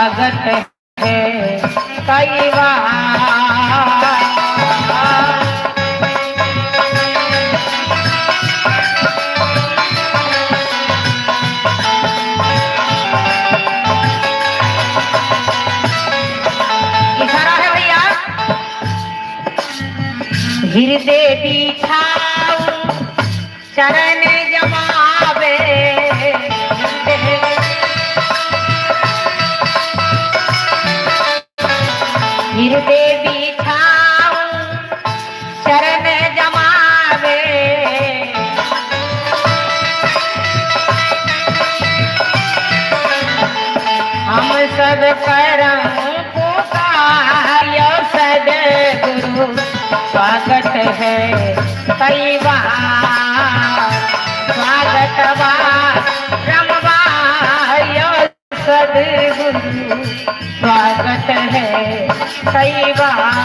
स्वागत है कई बार। इशारा है भैया, हृदय बिछाऊं चरण जमावे, हृदय बिछाऊं चरण जमावे, हम सब करम पुकार सदगुरु स्वागत है कई बार, स्वागत बार सदगुरु स्वागत है कई बार।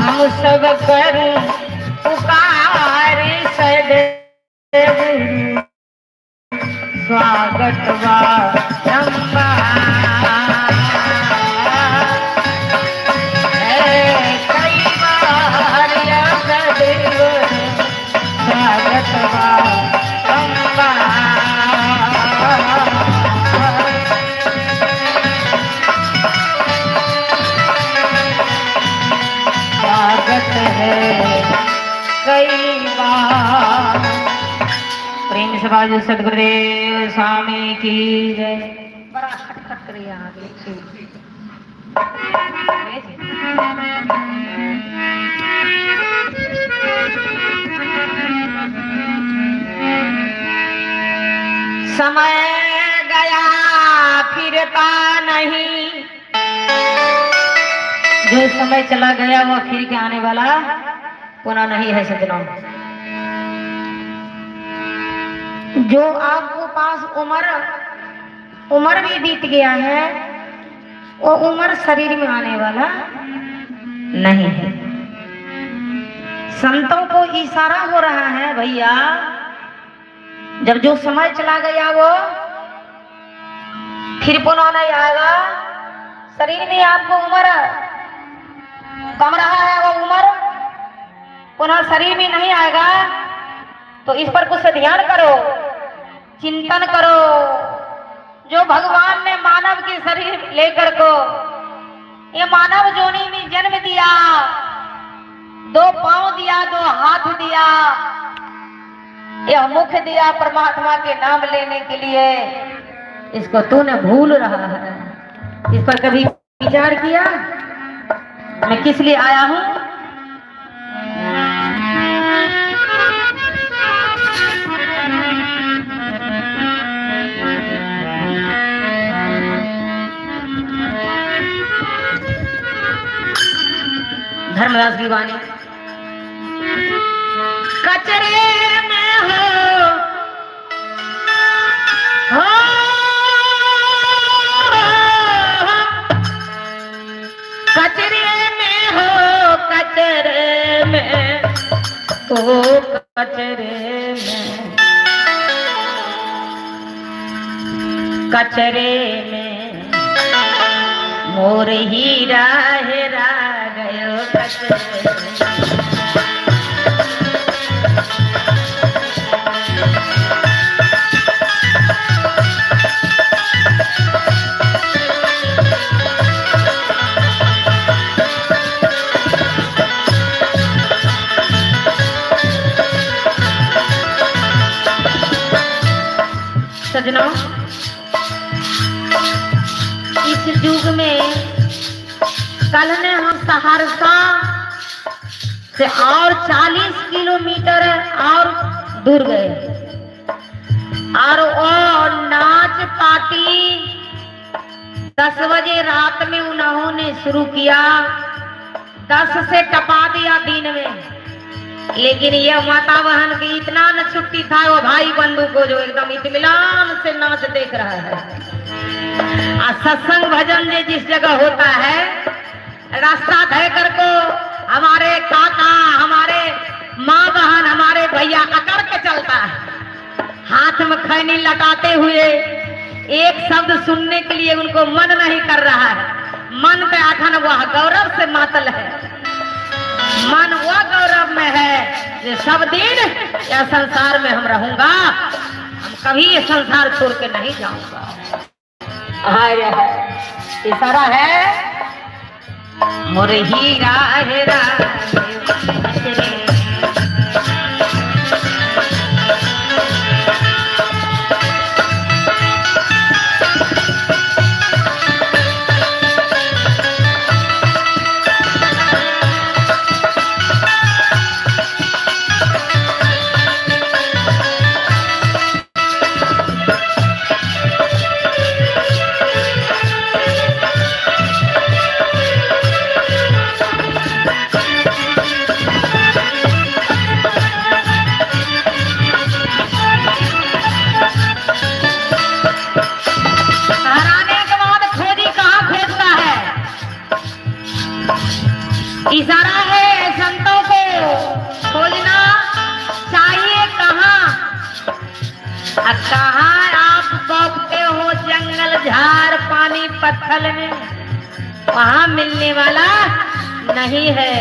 हम सब करूं पुकार सदगुरु स्वागत बारंबार। कई बार या सदगुरु स्वागत बारंबार। स्वागत है कई बार। प्रेम से बाजू सदगुरुदेव स्वामी की जय। बड़ा खटखट कर आगे। समय गया फिरता नहीं, जो समय चला गया वो फिर के आने वाला पुनः नहीं है सज्जनों। जो आपको पास उम्र उम्र भी बीत गया है, वो उम्र शरीर में आने वाला नहीं है। संतों को इशारा हो रहा है भैया, जब जो समय चला गया वो फिर पुनः नहीं आएगा। शरीर में आपको उम्र कम रहा है, वो उम्र पुनः शरीर में नहीं आएगा। तो इस पर कुछ ध्यान करो, चिंतन करो। जो भगवान ने मानव के शरीर लेकर को ये मानव जोनी में जन्म दिया, दो पांव दिया, दो हाथ दिया, यह मुख दिया परमात्मा के नाम लेने के लिए, इसको तूने भूल रहा है। इस पर कभी विचार किया मैं किस लिए आया हूं? धर्मदास की वाणी, कचरे में हो, हो, कचरे में हो, कचरे में, ओ कचरे में, कचरे में मोर हीरा हेरा गयो कचरे में। सजनों, इस युग में कल ने हम सहरसा से और 40 किलोमीटर और दूर गए और वो नाच पार्टी 10 बजे रात में उन्होंने शुरू किया, 10 से टपा दिया दिन में। लेकिन यह माता बहन की इतना न छुट्टी था वो भाई बंधु को जो एकदम इत्मीनान से नाच देख रहा है। आ सत्संग भजन जे जिस जगह होता है, रास्ता धर कर को हमारे काका, हमारे माँ बहन, हमारे भैया अकड़ के चलता है, हाथ में खैनी लटाते हुए। एक शब्द सुनने के लिए उनको मन नहीं कर रहा है। मन पे आखन वह गौरव से मातल है, मन वह गौरव में है जो सब दिन यह संसार में हम रहूंगा, हम कभी ये संसार छोड़ के नहीं जाऊंगा। हाय है इशारा है मोर हीरा हेरा। हराने के बाद खोजी कहाँ खोजता है? इशारा है संतों को खोजना चाहिए कहाँ? कहाँ आप बौखते हो जंगल झाड़ पानी पत्थर में, वहां मिलने वाला नहीं है।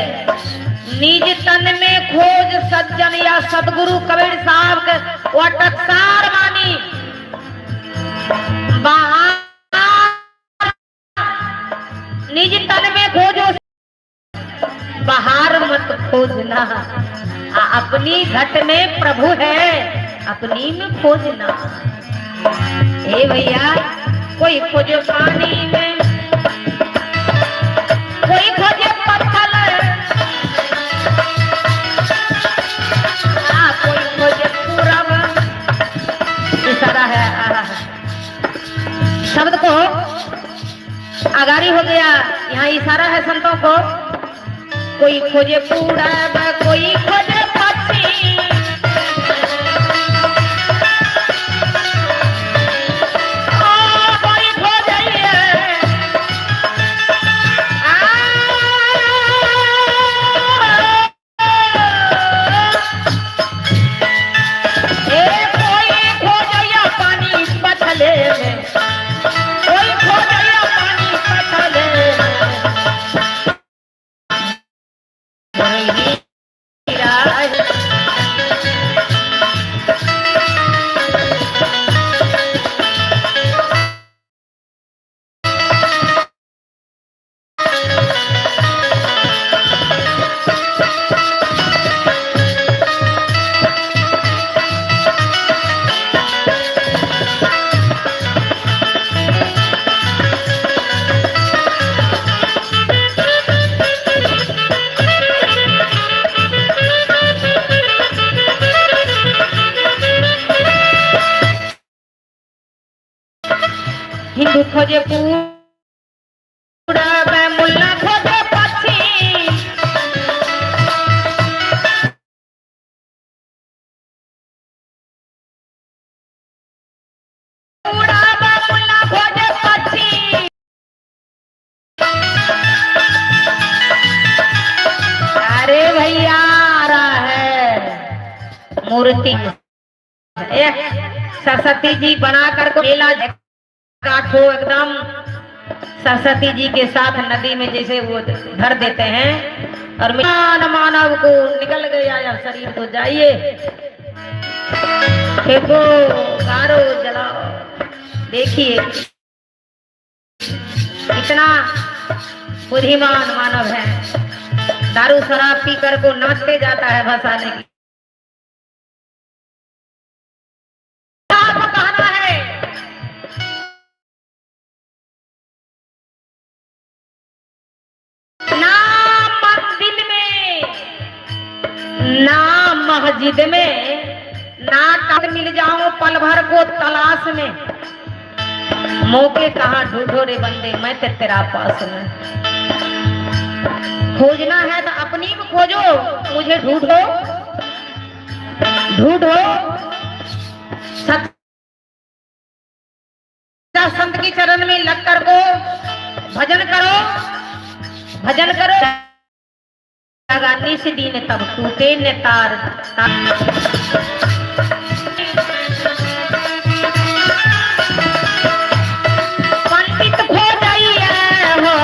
निज तन में खोज सज्जन या सदगुरु कबीर साहब के वो टकसार वाणी। बाहर निज तन में खोजो, बाहर मत खोजना। अपनी घट में प्रभु है, अपनी में खोजना। हे भैया, कोई खोजे पानी में, कोई खोजे पत्थर, कोई खोजे पूरब। इशारा है, आहा। शब्द को आगारी हो गया, यहाँ इशारा है संतों को। कोई खोजे पूरब, कोई खोजे पश्चिम, कोई खोजे आ, ए कोई खोजैया पानी पथले में, कोई खोजैया पानी पथले में। हीरा हिंदू खोजे पूरब, मुल्ला खोजे पश्चिम। पूरब मुल्ला खोजे पश्चिम। अरे भैया आ रहा है मूर्ति, सरस्वती जी बना कर को मेला काठो एकदम सरस्वती जी के साथ नदी में जैसे वो धर देते हैं और मानव को निकल गया या शरीर तो जाइए, फेंको, गारो, जलाओ। देखिए कितना बुद्धिमान मानव है, दारू शराब पी कर को नाचते जाता है भसाने की। आपको कहना है मस्जिद में ना कल मिल जाऊं पल भर को तलाश में, मौके कहाँ ढूंढो रे बंदे मैं ते तेरा पास में। खोजना है तो अपनी को खोजो, मुझे ढूंढो ढूंढो। सच्चा संत की चरण में लग कर को भजन करो, भजन करो। निस दिन तब टूटे न तार, तार। पंडित खो जाइए हो,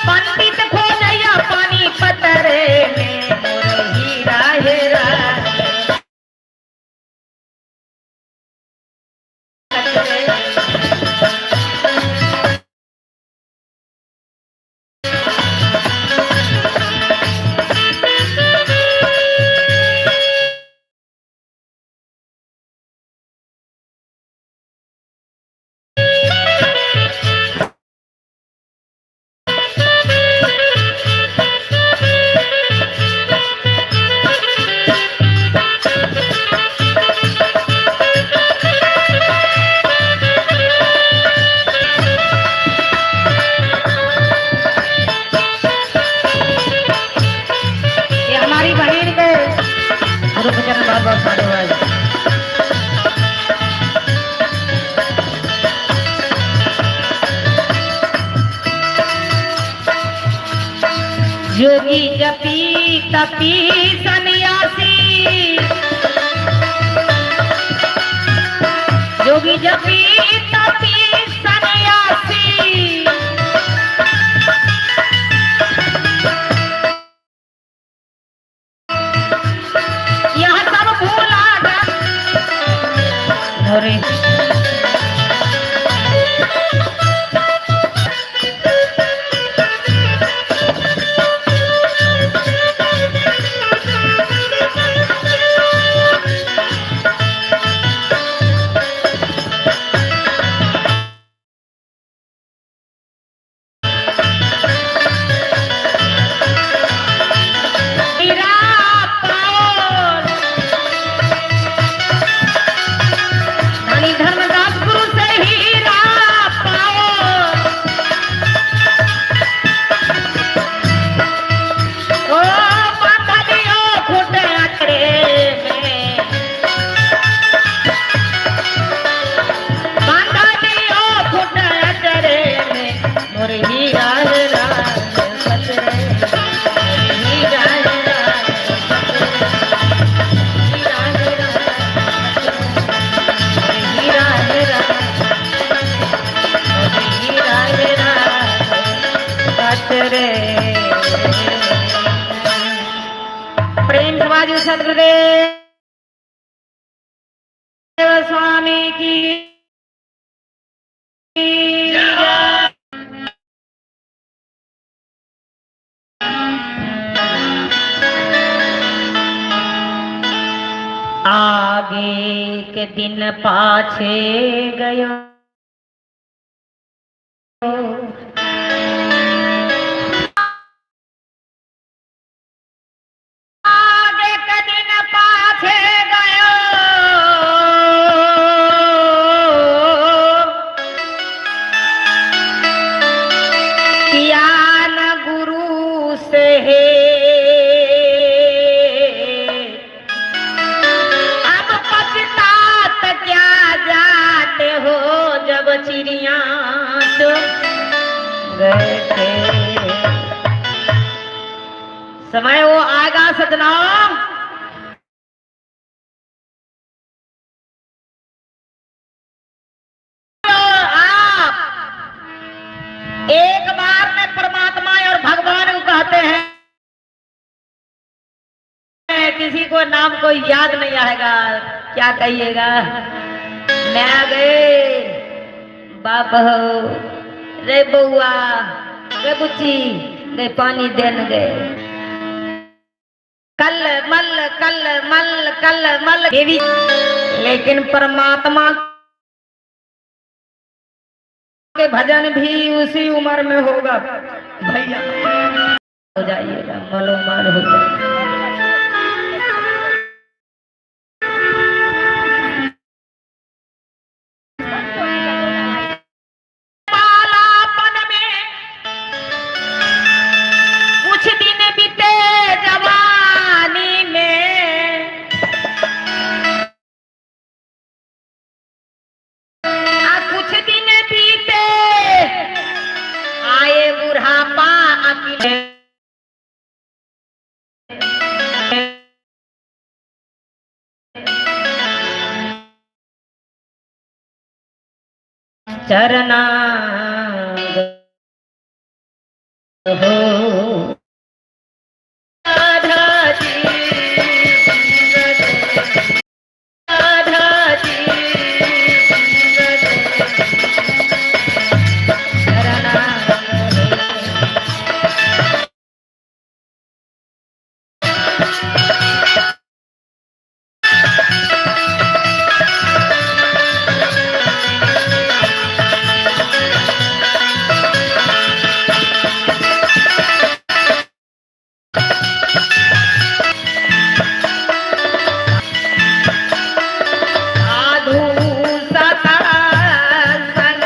पंडित खो जाइया पानी पतरे में, मोर हीरा हेरा। ये हमारी बहन के गुरु बचन बहुत बहुत साधुवाद। जोगी जपी तपी सन्यासी, जोगी जपी तपी सन्यासी, यह सब भूला गया। अरे हीरा पाओ धनी धर्मदास गुरु से हीरा पाओ। ओ बांधा दियो खूंटे अचरे में, बांधा दियो खूंटे अचरे में, मोर हीरा हेरा पचरे, हीरा हेरा हीरा हेरा हीरा हेरा हीरा हेरा पचरे। प्रेम समाज सदगुरुदेव स्वामी की जय। आगे के दिन पाछे गयो, आगे के दिन पाछे गयो, किया न गुरु से है। अब पछतात क्या जाते हो जब चिड़िया चुग गए थे। समय वो आएगा सजना, आप एक बार में परमात्मा और भगवान को कहते हैं, किसी को नाम को याद नहीं आएगा, क्या कहिएगा? मैं गए बाप हो रे बउआ रे बुच्ची गए पानी then गए, कल मल कल मल कल मल देवी। लेकिन परमात्मा के भजन भी उसी उम्र में होगा भैया। जाइएगा, मालोमाल हो जाइएगा। बालापन में कुछ दिन बीते जवानी में, आ कुछ दिन बीते आए बुढ़ापा अकेले। चरना हो राधा जी, राधा जी, चरना। साधु सता संग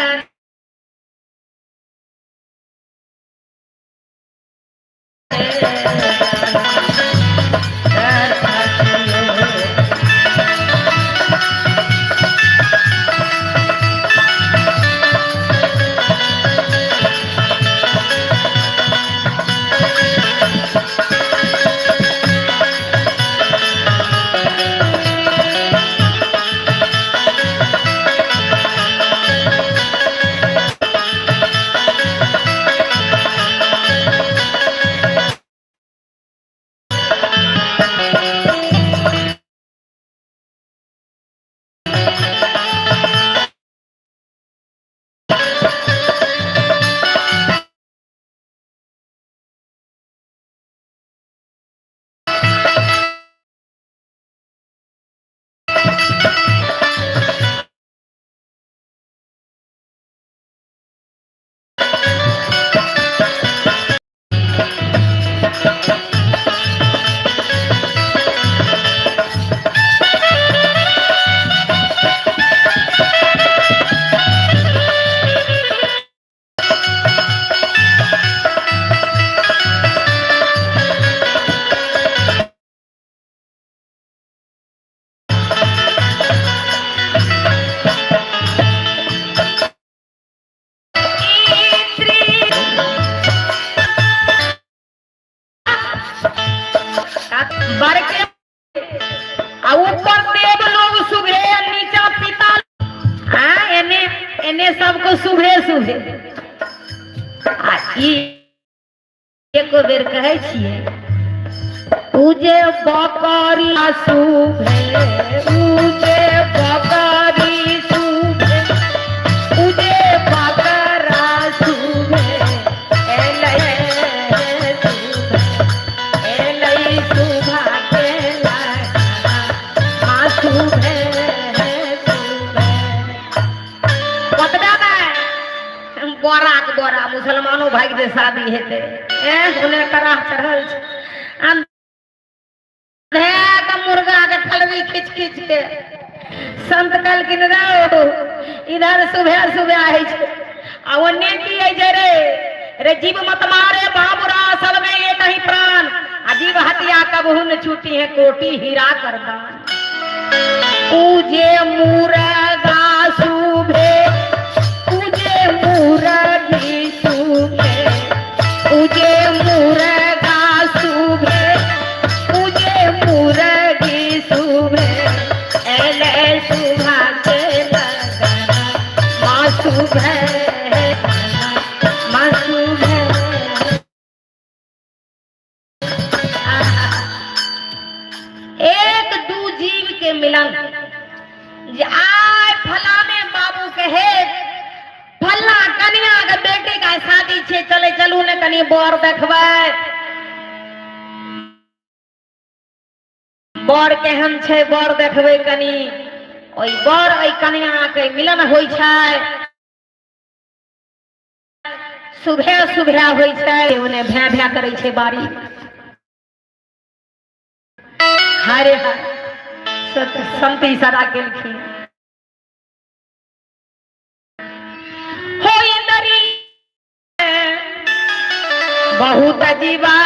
बर के आ ऊपर देव लोग सुभे, नीचा पिता, आ एने एने सबको सुभे सुभे। आ ई एको बेर कहै छियै, उजे बकरी सुभे, उजे बकरी सुभे, उजे बकरा सुभे, एलै सुभे, एलै सुभा के लगाना, माँ सुभे सुभे। बतबा नहि, बोराक बोरा मुसलमानो भाई के शादी हेतै, ए ओने कराह चढ़ल छै, के मुर्गा के ठलबी खींच खींच के। संत कहलखिन रो इधर सुबह सुबह होइ छै, आ ओने की होइ छै रे, रे जीव मत मारे बाबुरा, असल में ये कहीं प्राण, आ जीव हत्या कबहू न छूटी है कोटि हीरा कर दान। उजे मुर्गा सुभे, उजे मुर्गी सुभे, उजे मुर्गा सुभे, उजे मुर्गी सुभे, एले सुभा के लगना, माँ सुभे, माँ सुभे। एक दू जीव के मिलन जे आय फलाने बाबू के हे फल्ला कनिया के बेटी का शादी छे, चले चलू ने कनी बर देखबै, बर केहन छै, बर देखबै कनी। ओहि बर ओहि कनिया के मिलन होइ छै, सुबह सुबह होइ छै, ओने भै भै करै छै बाड़ी। हरे हरे संत इशारा केलखिन। हो इंदरी बहुत जीवा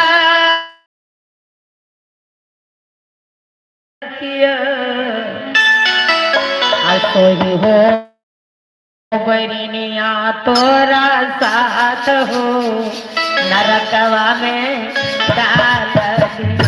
सोही हो बरिनिया तोरा साथ हो नरकवा में डाल दियो।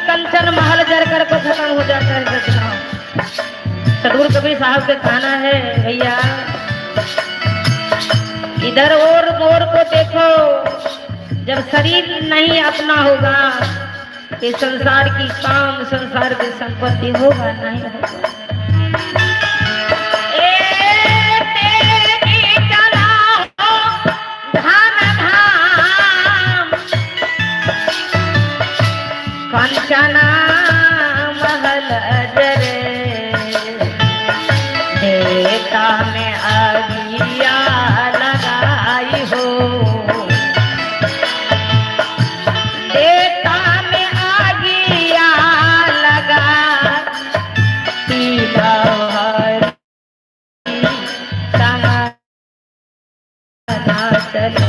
कंचन महल जर कर को खत्म हो जाता है सजना। सदगुरु कबीर साहब के कहना है, भैया इधर और मोर को देखो, जब शरीर नहीं अपना होगा ये संसार की काम संसार की संपत्ति होगा नहीं होगा। कंचना महल जरे देता में आगिया लगाई हो, देता में आगिया लगा चले।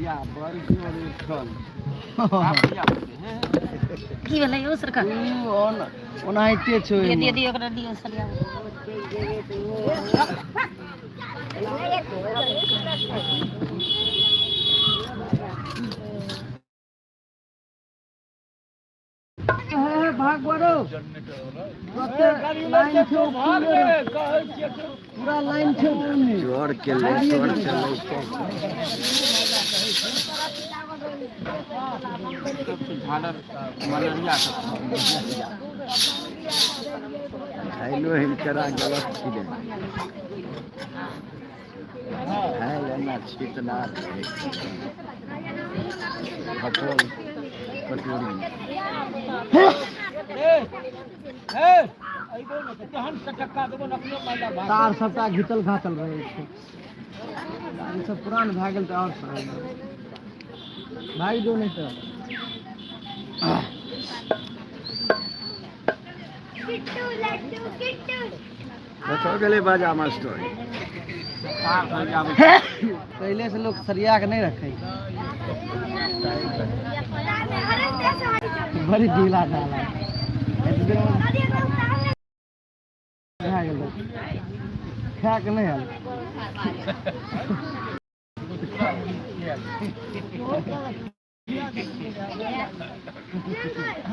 भैया बड़ जोर उठल। की भेलै यौ सरकार? ओनाहिते छै। दियौ दियौ दियौ, ओकरा दियौ सरिया। भाग बड़ो, लाइन छै, पूरा लाइन छै। जोर के ले, जोर से ले। खाइलो हिनकरा गलत छियै, खाइ लेना छितना रहै खटोल कटोरी। तार सबटा घिचल घाचल रहै छै। गाड़ी सब पुरान भए गेल तऽ आओर सब भागि जो, नहि तऽ कतऽ गेलै बाजा मास्टर? पहिले से लोग सरिया के नहि रखै, बड़ी ढीला ढाला एतबे भए गेल, खाए के नहि आयल।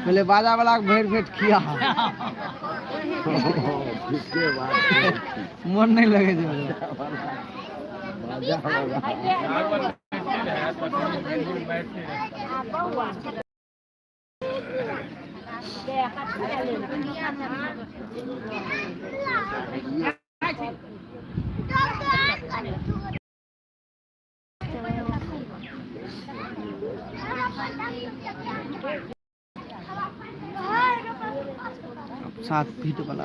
पहिले बाजा वाला के भरि पेट खिया। ठीके बात कहै छी। मन नहि लगै छै। बाजा वाला। 7 फीट वाला।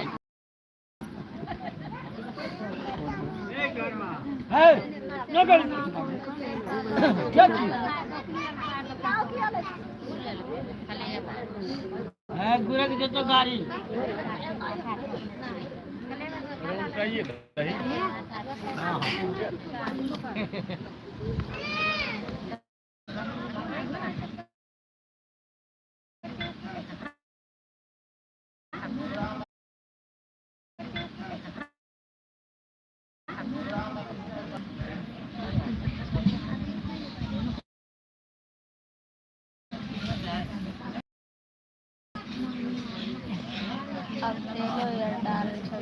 अब तेलो आर डालै छै।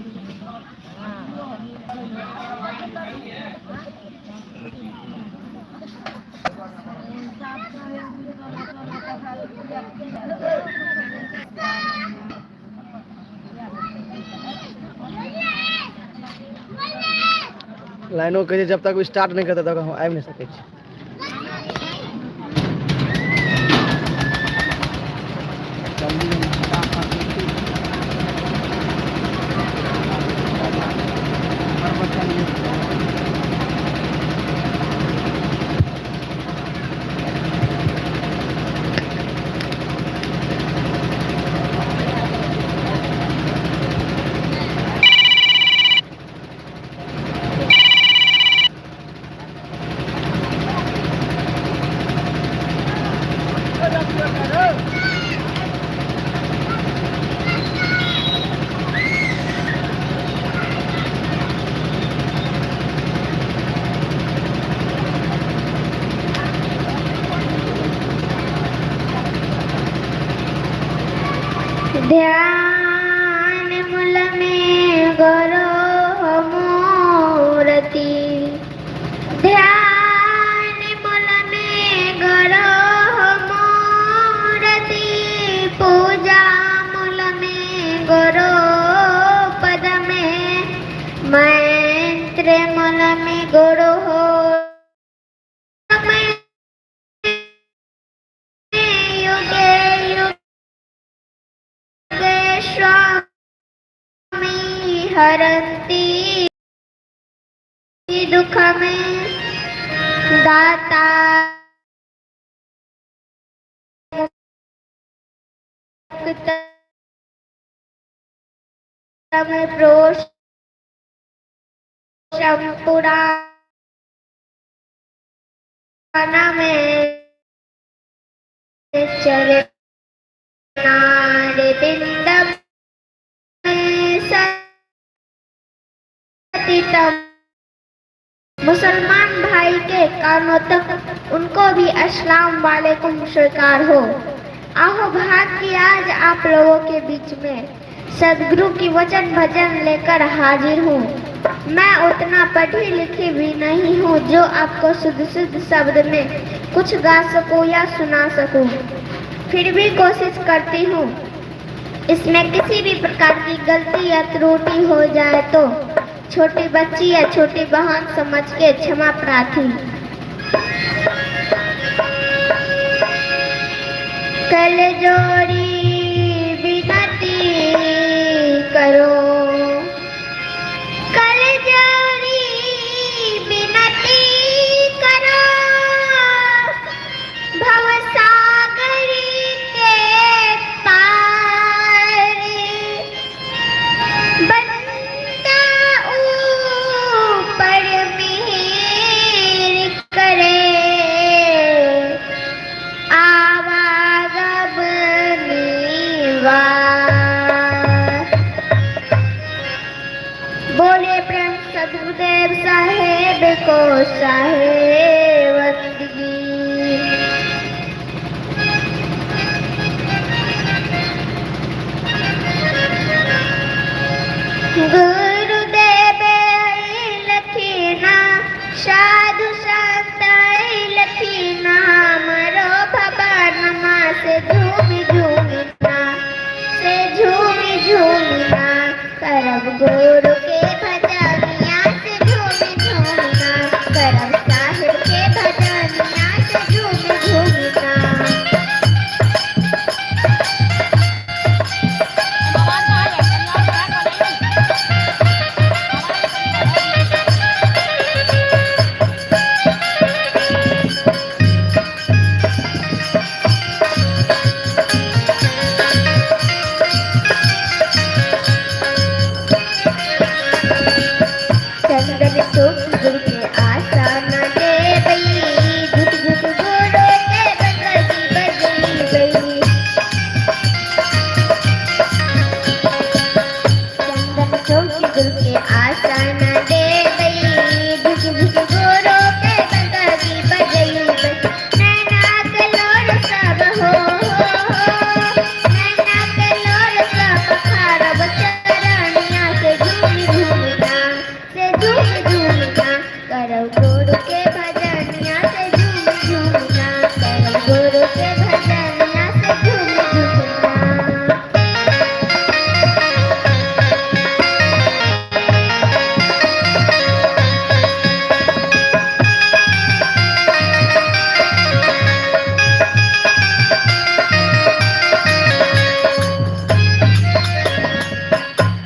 लाइनो कहै छै, जब तक स्टार्ट नहि करतै तब हम आबि नहि सकै छी। जल्दी जल्दी फटाफट घर पर चलिए। ध्यान मूल में गौरो मूर्ति, ध्यान मूल में गौरो मूर्ति, पूजा मूल में गौरो पद में, मंत्र मूल में गुरु हो युगे युगे स्वामी हरन्ति दुख में दाता मुक्त प्रोष पुरा। में चरणारविंदम सतितम। मुसलमान भाई के कानों तक उनको भी अस्सलाम वालेकुम स्वीकार हो। आहो भाग की आज आप लोगों के बीच में सदगुरु की वचन भजन लेकर हाजिर हूँ। मैं उतना पढ़ी लिखी भी नहीं हूँ जो आपको शुद्ध शुद्ध शब्द में कुछ गा सकूँ या सुना सकूँ, फिर भी कोशिश करती हूँ। इसमें किसी भी प्रकार की गलती या त्रुटि हो जाए तो छोटी बच्ची या छोटी बहन समझ के क्षमा प्रार्थी। कल जोड़ी विनती करो, कल जोड़ी विनती करो, भव सागर के पार। बंदा ऊपर मिहिर करे, आवागमनी वार। बोले प्रेम सदगुरुदेव साहेब को साहेब बंदगी। गुरुदेव लखीना, साधु संत लखीना, मरो भवन से झूमी झूमिना, से झूमी झूमिना, करब गुरु के भजनिया से झूमी झूमिना, करब साहिब के भजनिया से झूमी झूमिना। चंदन चौकी गुरु के आशा न देवई, झुक झुक गुरु के बंदगी बजई। चंदन चौकी गुरु के आशा न देवई, झुक झुक गुरु के बंदगी बजई। नैना कलोर सब हो, नैना कलोर सब खारब चरणिया से झूमी झूमिना, से झूम झूमिना, करो गुरु के भजनिया से झूम झूमिना, करो गुरु के भजनिया से झूम झूमिना।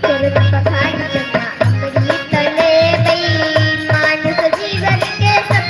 चरण पखारी चना अमृत ले गई, मानस जीवन के सब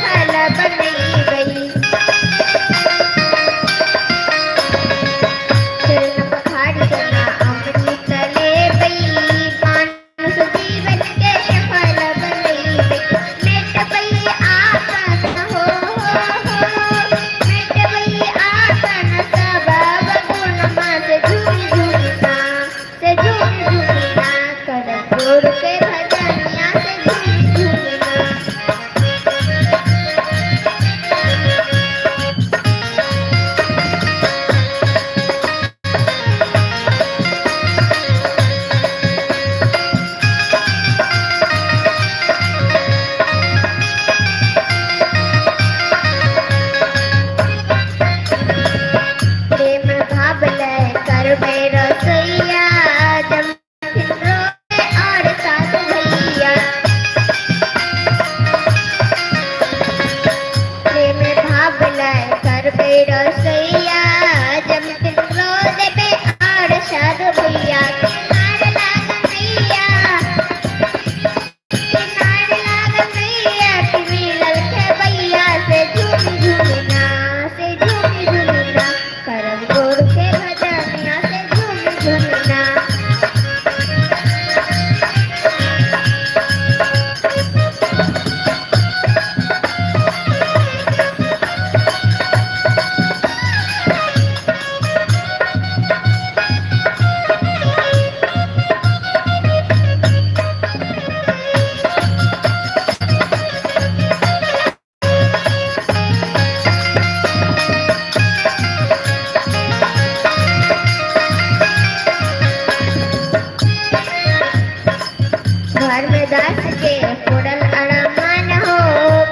धर्मदास के पूरल अरमान हो,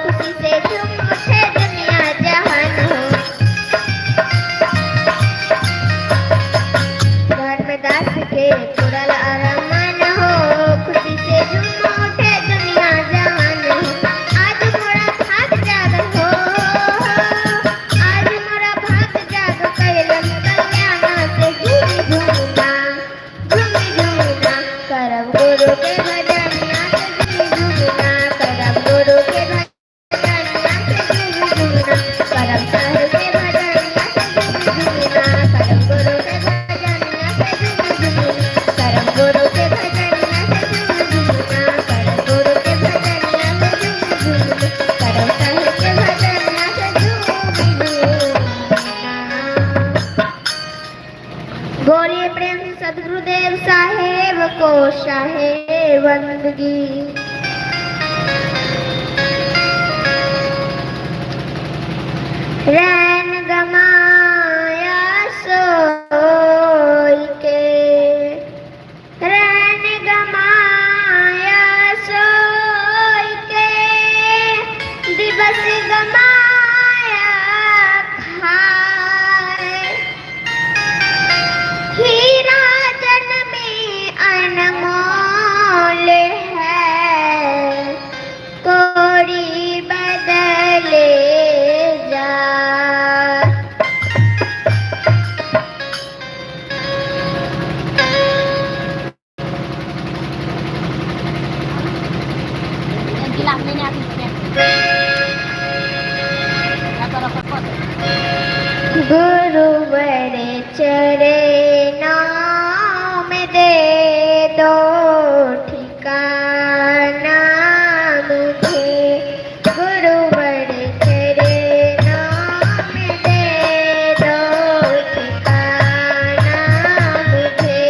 खुशी से झूम उठे दुनिया जहान हो। धर्मदास के पूरल अरमान हो, खुशी से झूम उठे दुनिया जहान हो। आज मोरा भाग जाग हो, आज मोरा भाग जाग कैलम कल्याण से झूमी झूमना, झूमी झूमना करब गुरु के भजनिया से झूमी झूमना, करब गुरु के भजनिया से झूमी झूमना, करब साहेब के भजनिया से झूमी झूमना, करब गुरु के भजनिया से झूमी झूमना, करब गुरु के भजनिया से झूमी झूमना, करब गुरु के भजनिया से झूमी झूमना, करब साहेब के भजनिया से झूमी झूमना। बोलिए प्रेम से सदगुरुदेव साहेब को साहेब बंदगी। रैन गमाया सोई के, रैन गमाया सोई के, दिवस गमाया खाए। हीरा जन्मे अनमोल है, कोरी बदले जा। गुरुवर चरणों में दे दो ठिकाना मुझे, गुरुवर चरणों में दे दो ठिकाना मुझे।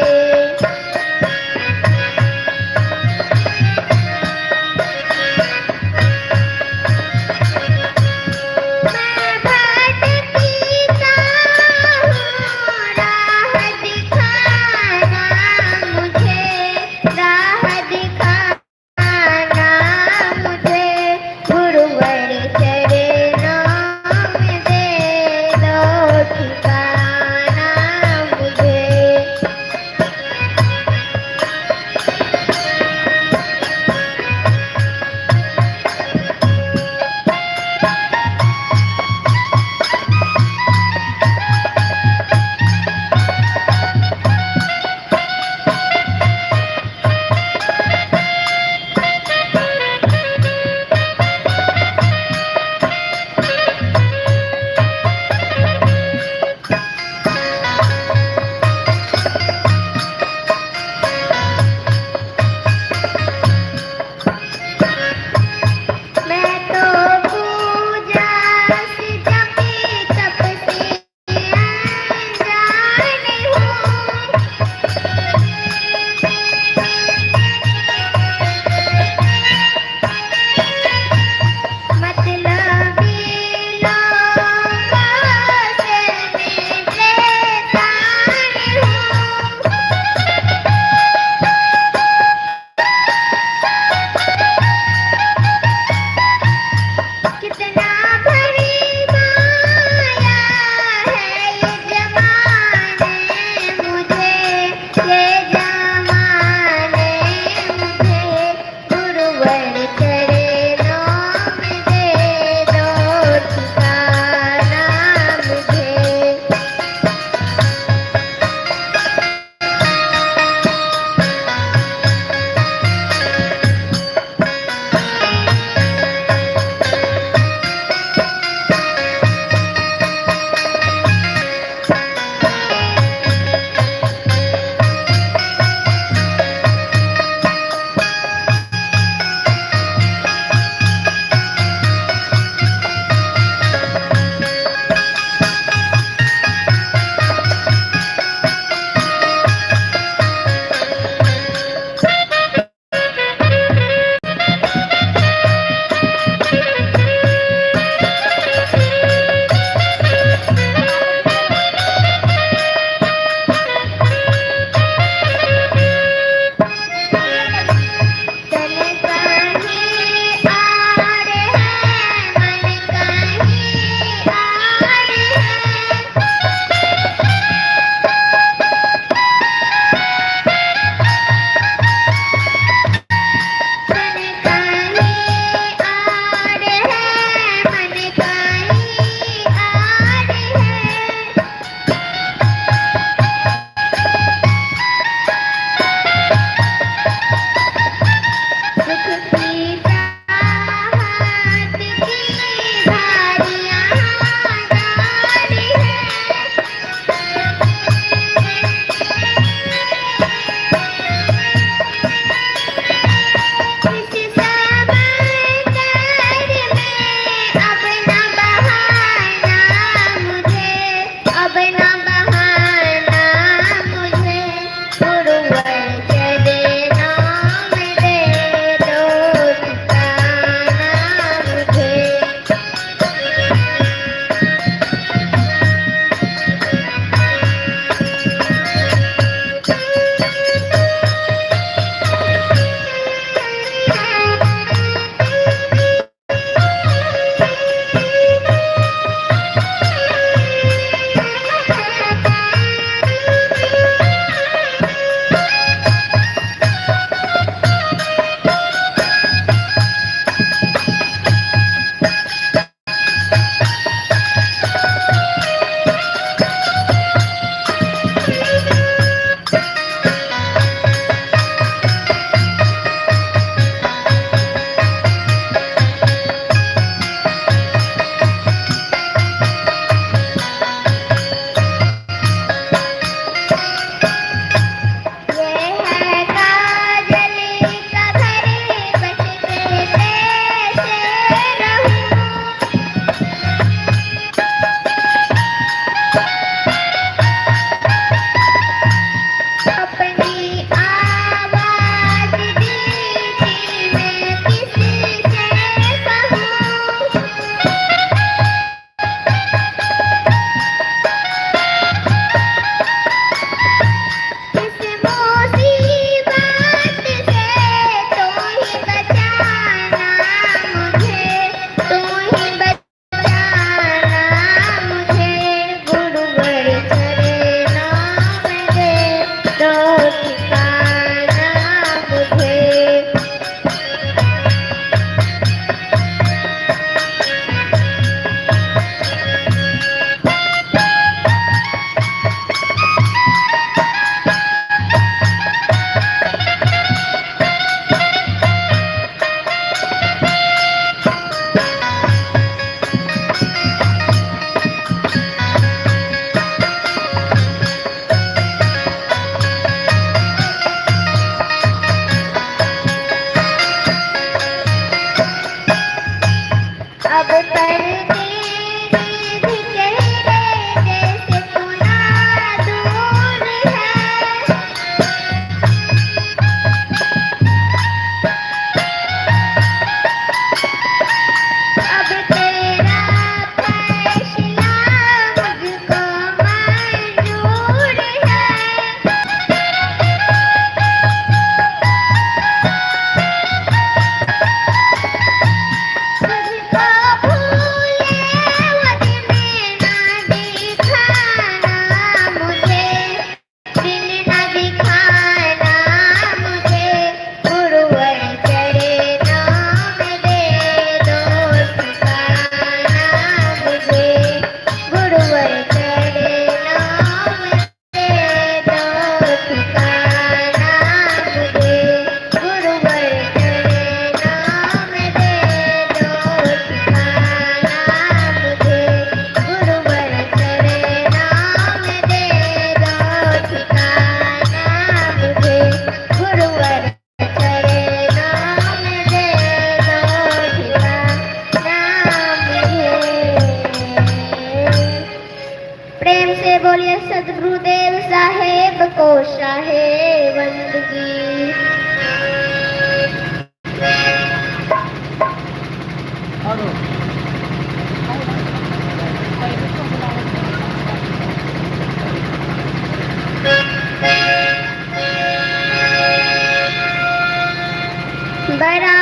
बड़ा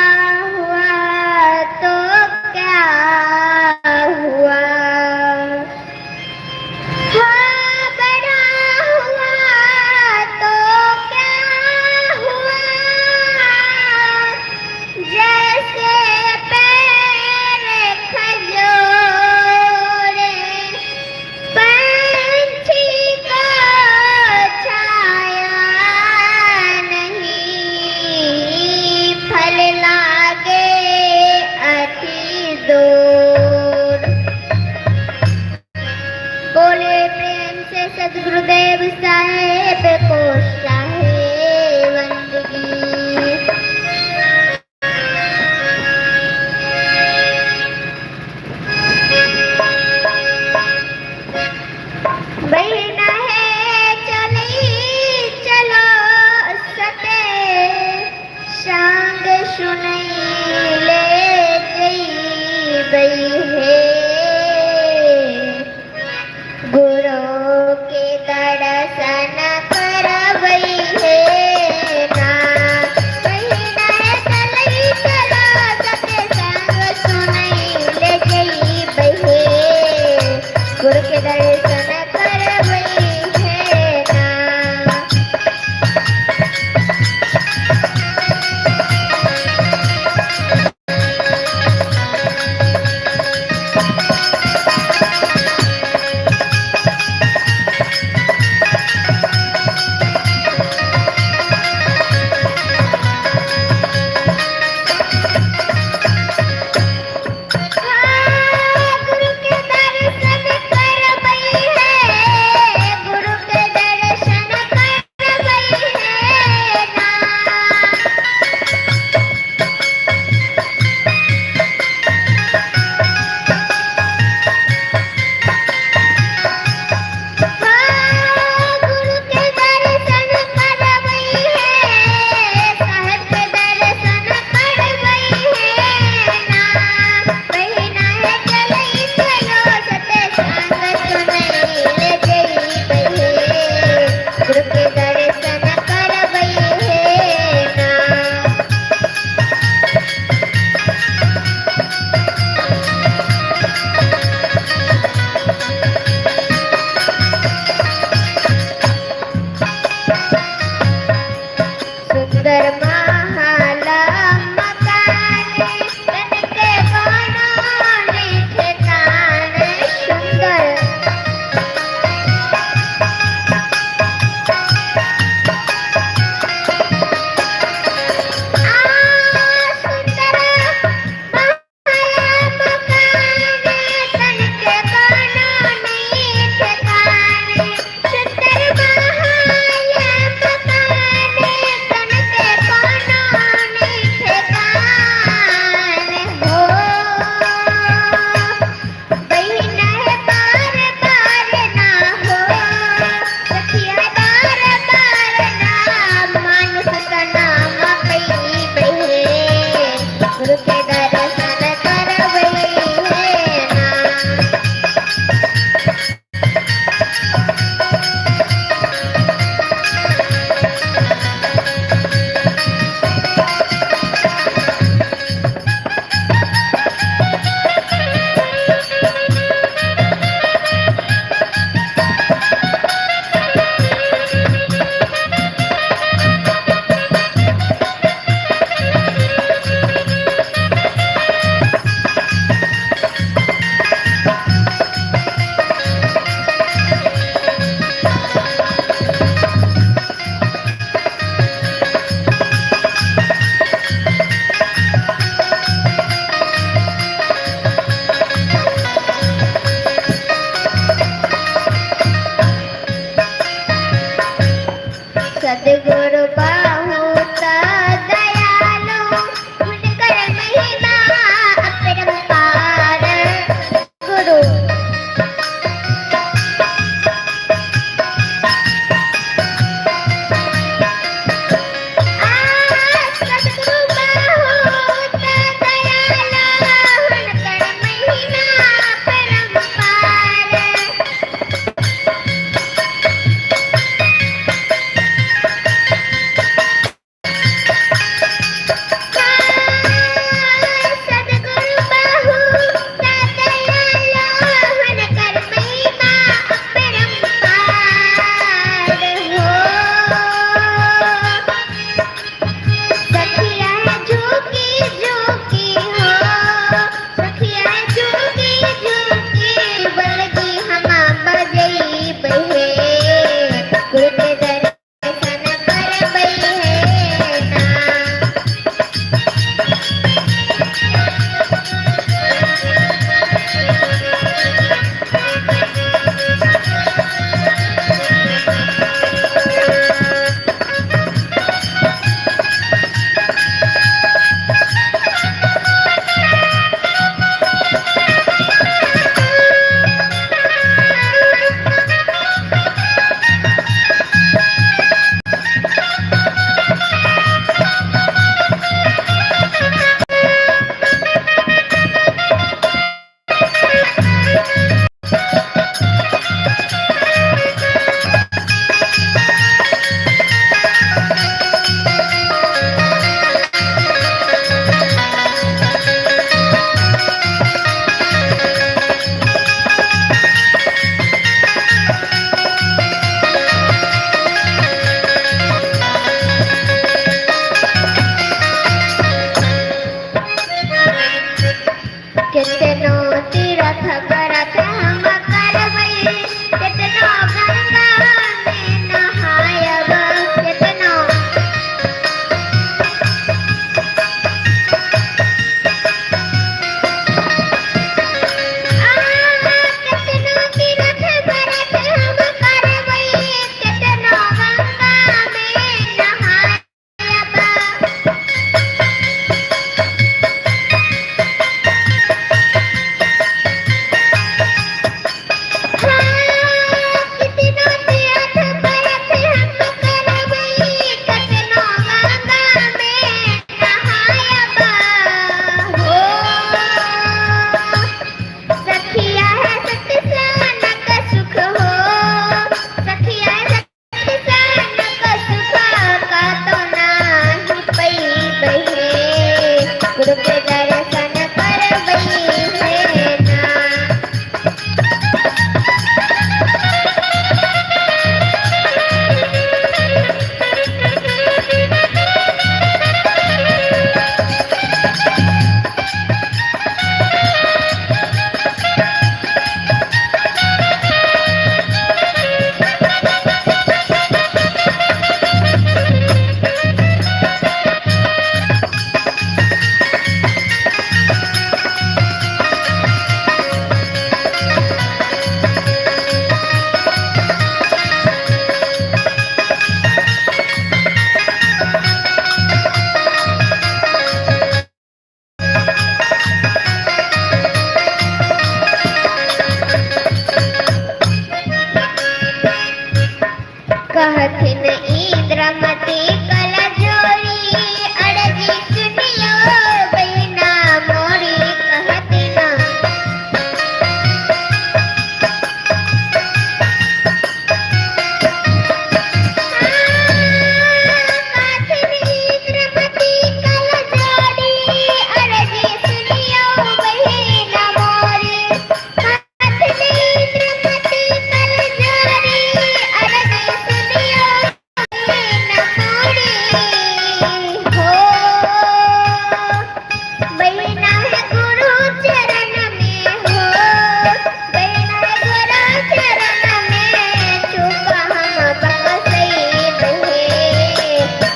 हुआ तो क्या हुआ, हाँ बड़ा हुआ तो क्या हुआ, जैसे पैर खजूरे पंछी को छाया नहीं, फल लागे अति दूर। बोले प्रेम से सदगुरुदेव साहेब को शाहे बंदगी। बहना है चली चलो सते संग सुनई ले जईबई हे, गुरु के दर्शन करबई हे ना। बहिना है चली चलो सते संग सुनई ले जईबई हे, गुरु के दर्शन करबई हे ना। गुरु के दर्शन करबै हे ना। कहथिन इंद्रमती कल जोड़ी अरजी सुनियो बहिना मोरी। कहथिन कहथिन इंद्रमती कल जोड़ी अरजी सुनियो बहिना मोरी। कहथिन इंद्रमती कल जोड़ी अरजी सुनियो बहिना मोरी। हो बहिना है गुरु चरण में, हो बहिना है गुरु चरण में चुप हम बकसई बहे।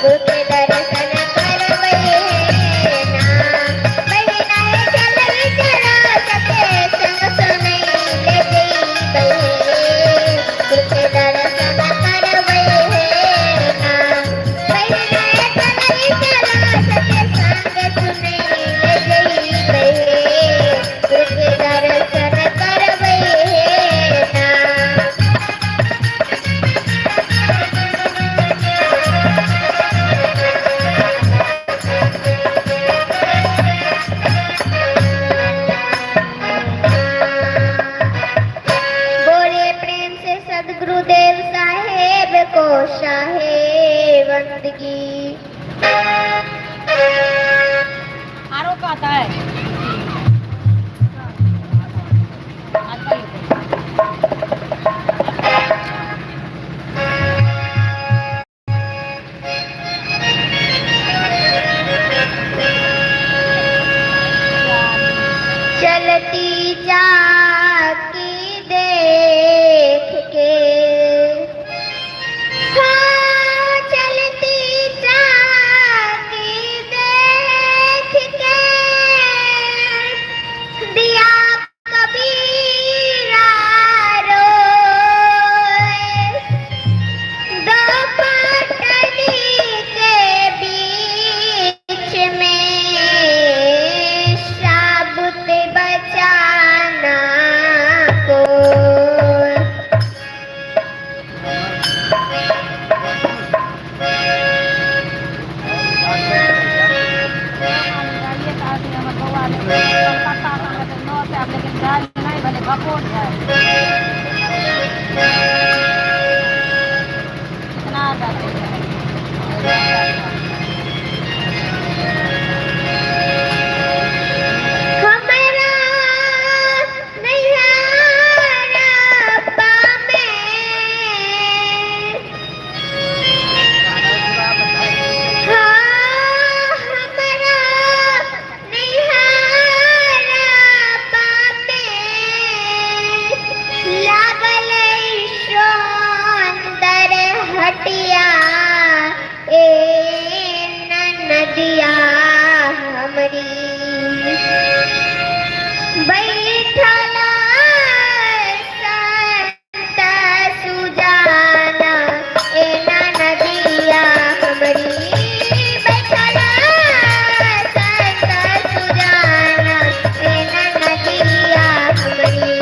गुरु के दर्शन करबै हे ना। बहिना है चलई चरा सके संग सुनई ले जइबै हे। गुरु के दर्शन करबै हे ना। बहिना है चलई चरा सके संग सुनई ले जइबै हे। गुरु के दर्शन करबै हे ना। बोले प्रेम से सदगुरुदेव साहेब को शाहे बंदगी। आरो कहता है। चलती जाकी देख के, हाँ चलती जाकी देख के दिया कबीरा रोए। दो पाटली के बीच में साबुत बचाना को। हमरा नैहरा में, हाँ हमरा नैहरा में लागल सुंदर हटिया ए नदिया हमरी। बैठल संत सुजाना ए नदिया हमरी। बैठल संत सुजाना ए नदिया हमरी।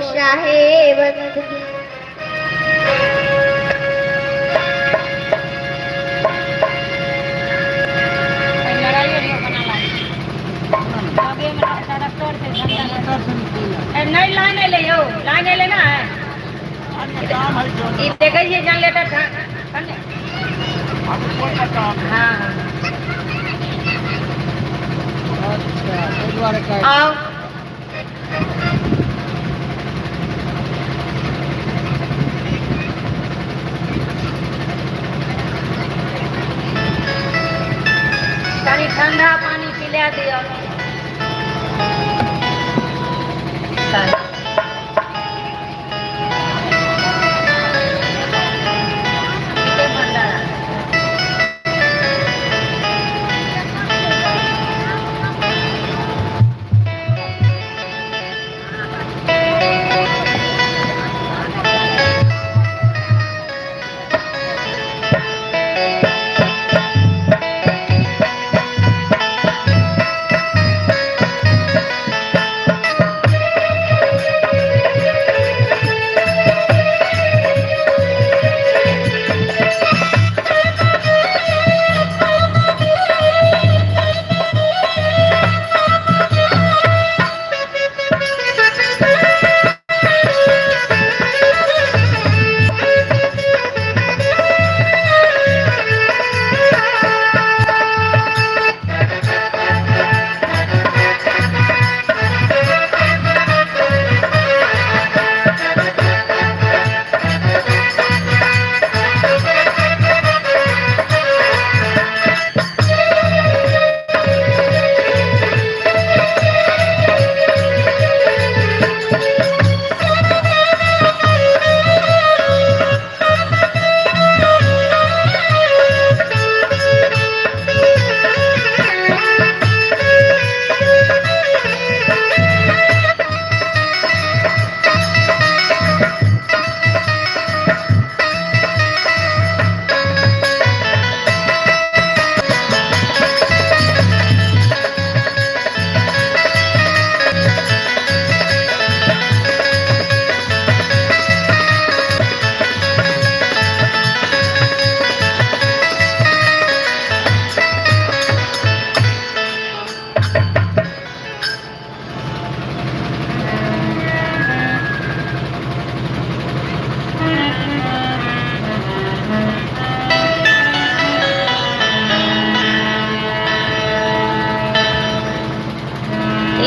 शाहे बंदगी। नहि लाइन एलै यौ, लाइन एलै ने। ई देखै छियै जनरेटर। हँ। अच्छा, ताहि दुआरे काटि। आउ। कनि ठंडा पानी पिला दिअ।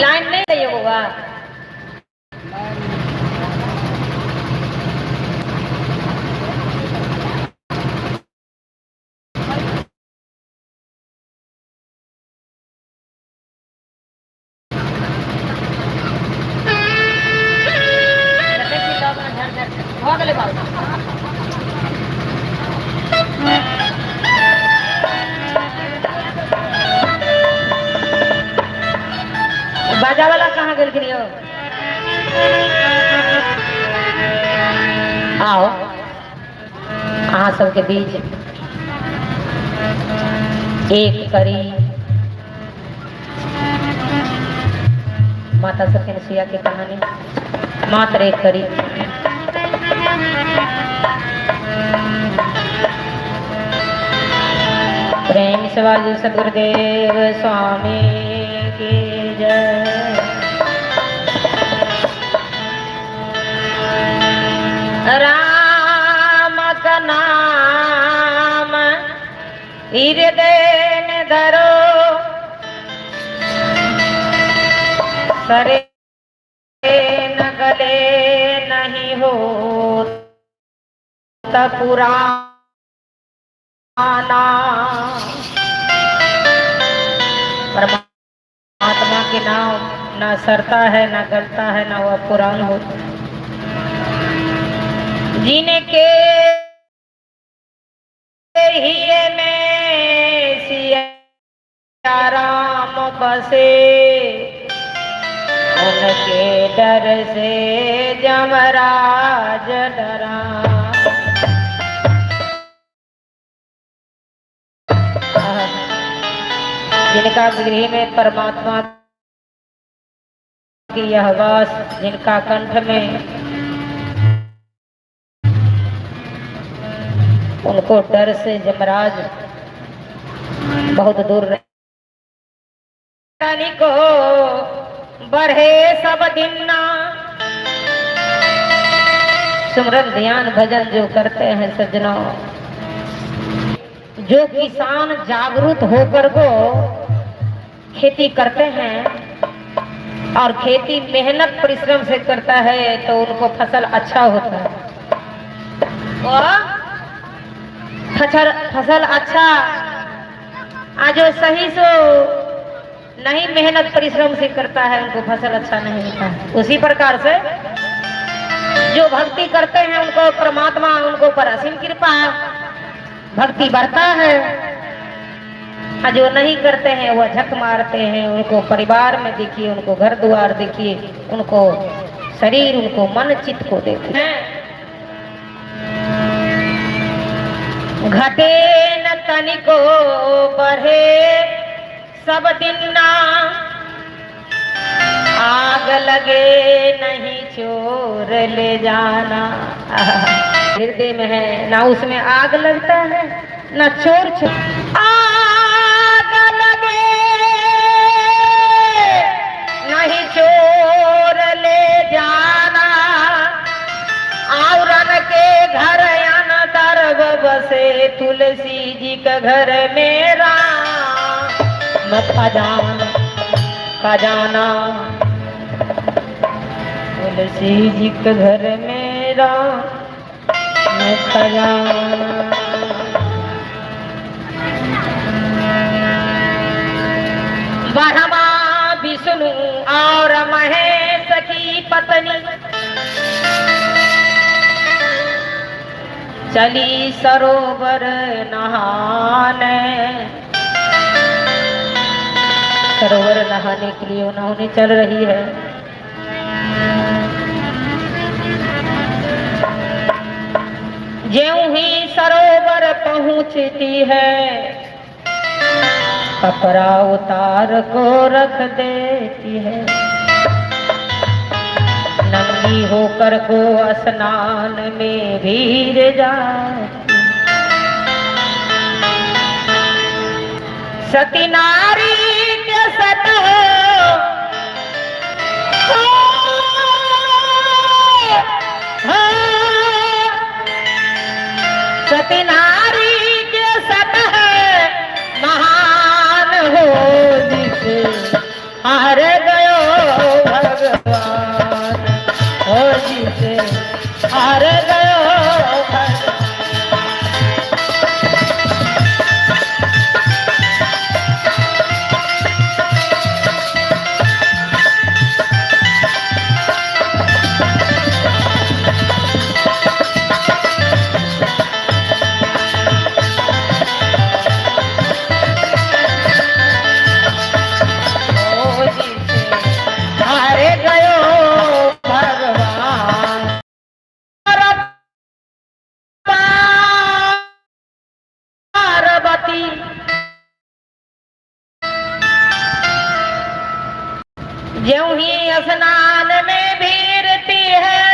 लाइन नहि दैयौ बौआ। देखै छी तब ने झर झर भऽ गेलै बाबू। बाजा वाला कहाँ गेलखिन यौ? आओ, अहाँ सबके बीच एक करी माता सती अनुसुईया के कहानी, मात्र एक करी। प्रेम शिवाजी सदगुरुदेव स्वामी की जय। राम का नाम हृदय में धरो, सरे न गले नहीं हो पुराना। परमात्मा के नाम न सरता है, न गलता है, न वह पुरान होता। जिनके हिये में सिया राम बसे, उनके डर से जमराज डरा। जिनका गृह में परमात्मा की यह वास जिनका कंठ में, उनको डर से जमराज बहुत दूर रहे। को बढ़े सब दिन ना। सुमरन ध्यान भजन जो करते हैं सज्जनों, जो किसान जागरूक होकर को खेती करते हैं और खेती मेहनत परिश्रम से करता है तो उनको फसल अच्छा होता है। और फसल फसल अच्छा आज जो सही सो नहीं मेहनत परिश्रम से करता है उनको फसल अच्छा नहीं होता है। उसी प्रकार से जो भक्ति करते हैं उनको परमात्मा उनको पर असीम कृपा भक्ति बढ़ता है। और जो नहीं करते हैं वह झक मारते हैं। उनको परिवार में देखिए, उनको घर द्वार देखिए, उनको शरीर, उनको मन चित्त को देखिए। घटे न तनिको बढ़े सब दिन ना, आग लगे नहीं चोर ले जाना। हृदय में है ना उसमें आग लगता है ना चोर चोर। आग लगे नहीं चोर ले जाना, औरन के घर अंदर बसे तुलसी जी का घर मेरा खजाना खजाना। तुलसी जी के घर मेरा खजाना। ब्रह्मा विष्णु और महेश की पत्नी चली सरोवर नहाने। सरोवर नहाने के लिए उन्होंने चल रही है। ज्यों ही सरोवर पहुंचती है कपड़ा उतार को रख देती है। नंगी होकर को स्नान में भीड़ जाती। सती नारी के सत सती नारी के सत महान हो जिसे हार गयो भगवान, हो जिसे हार गयो भगवान। हो जिसे हार गयो भगवान। पार्वती ज्यों ही स्नान में भीरती है,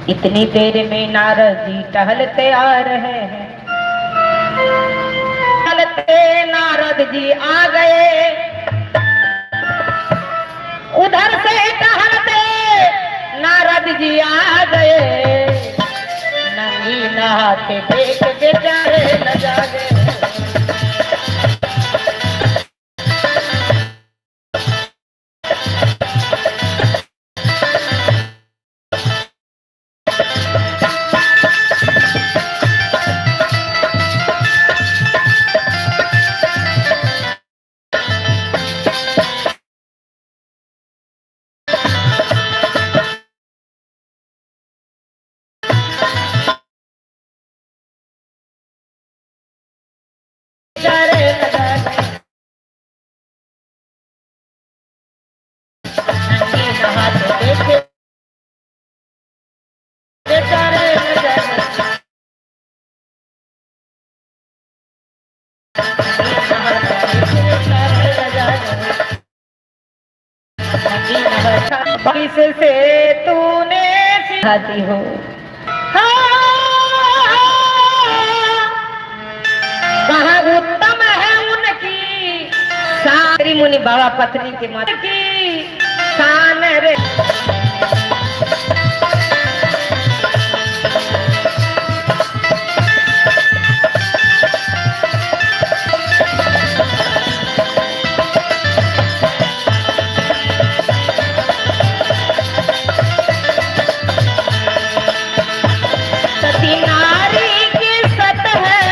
इतनी देर में नारद जी टहलते आ रहे हैं। टहलते नारद जी आ गए, उधर से टहलते नारद जी आ गए। नंगी नहाते देख बेचारे लजा गए। किससे तूने सिखाती हो। कहा उत्तम है उनकी सारी मुनि बाबा पत्नी के माता की शान रे। सती नारी की सत है,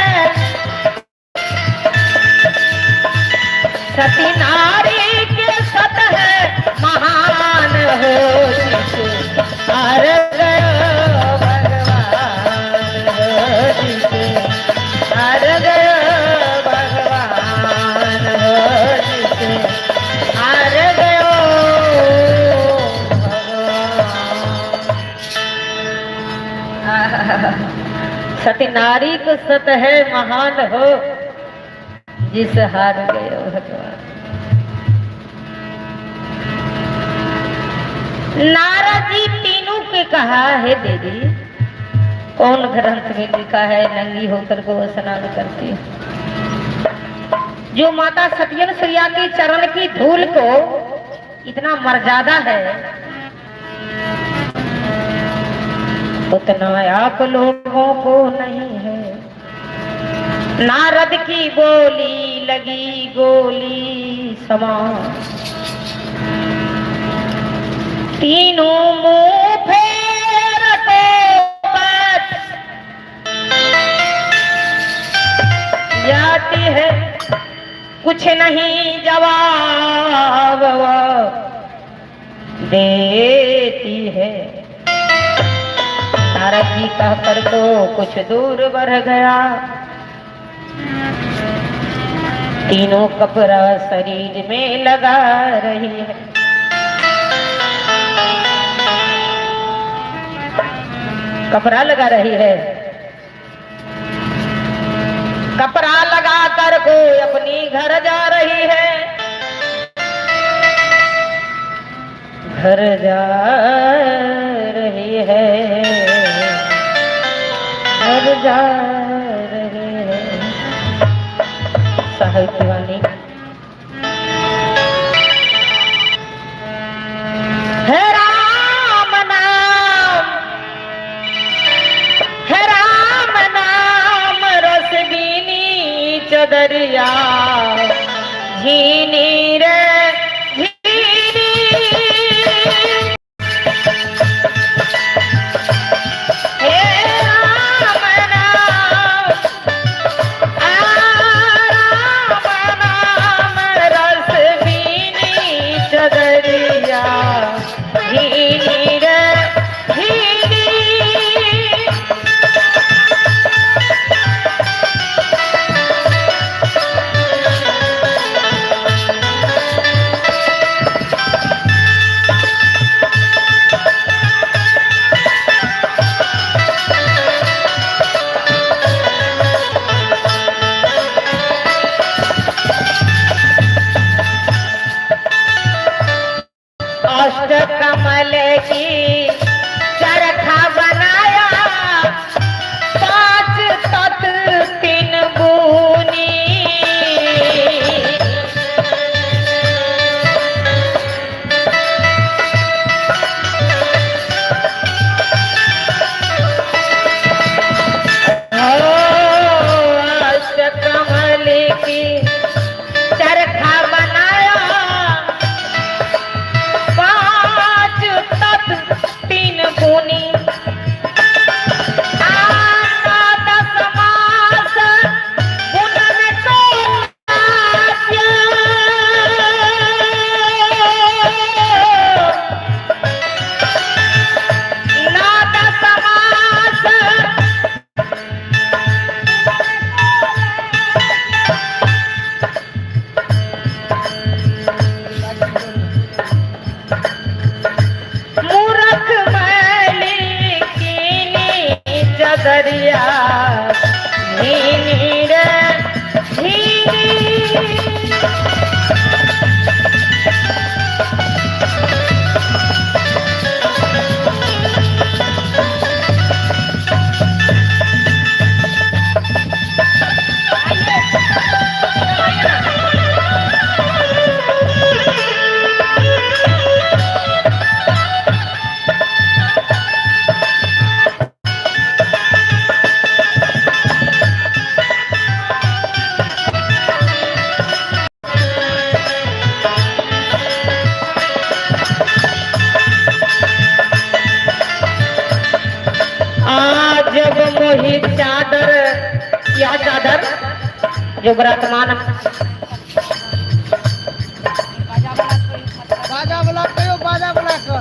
सती नारी के सत है महान हो जिसे हार गयो भगवान हो जिसे हार गयो भगवान हो जिसे हार गयो भगवान। सती नारी को सत है महान हो जिस हार गयो भगवान। नारद जी तीनों के कहा है देवी, कौन ग्रंथ में लिखा है नंगी होकर को स्नान करती है? जो माता सत्यन सूर्या के चरण की धूल को इतना मर्यादा है, उतना आप लोगों को नहीं है। नारद की बोली लगी गोली समान, तीनों मुंह फेर को बैठ जाती है, कुछ नहीं जवाब वो देती है। नारद जी कहकर तो कुछ दूर बढ़ गया, तीनों कपड़ा शरीर में लगा रही है। कपड़ा लगा रही है, कपड़ा लगा कर को अपनी घर जा रही है, घर जा रही है, घर जा रही है। साहिब दीवानी है राम नाम, है राम नाम रस बीनी चदरिया झीनी रे झीनी। हे राम नाम, आ राम नाम रस बीनी चदरिया झीनी रे झीनी। अष्ट कमल की चरखा बनाया, पांच तत्व तीन गुनी। अष्ट कमल की चरखा बनाया, पांच तत्व तीन गुनी। आना दस मास गुणन को नाट्य। ना दस मास मूरख मैली कीनी चदरिया झीनी रे झीनी। मोहि चादर, यह चादर जो वर्तमान बाजा वाला कहियो, बाजा वाला के।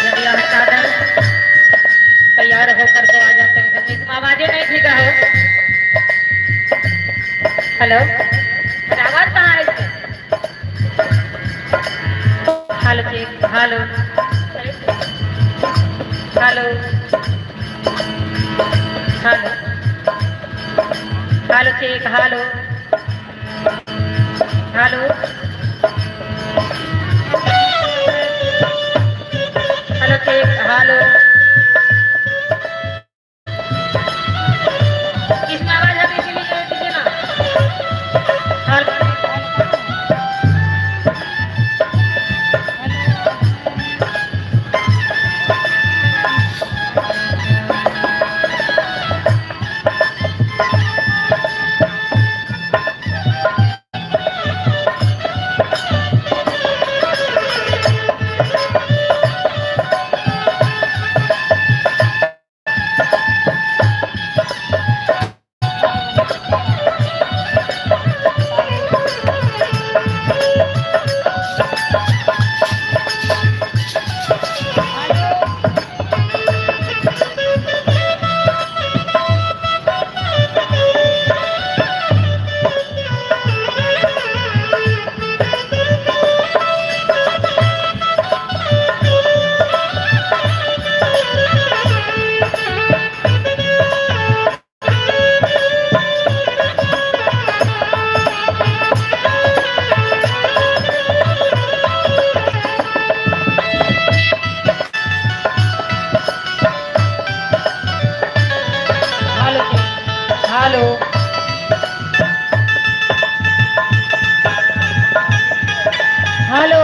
जब यह चादर तैयार होकर के आ जाते हैं, तो इसमें आवाजें नहीं ठीक है। हेलो, आवाज कहाँ है इसमें? Hello check, hello hello hello hello check, hello hello hello check, hello. इसमें आवाज हमें इसीलिए नहीं दीजिए ना। Hello hello hello hello.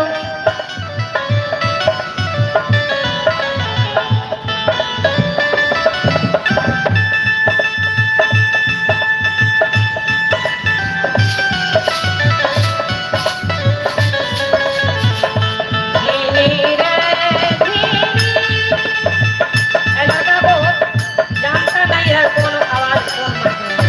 लड़का को जानता नहीं है कौन आवाज कौन माध्यम है।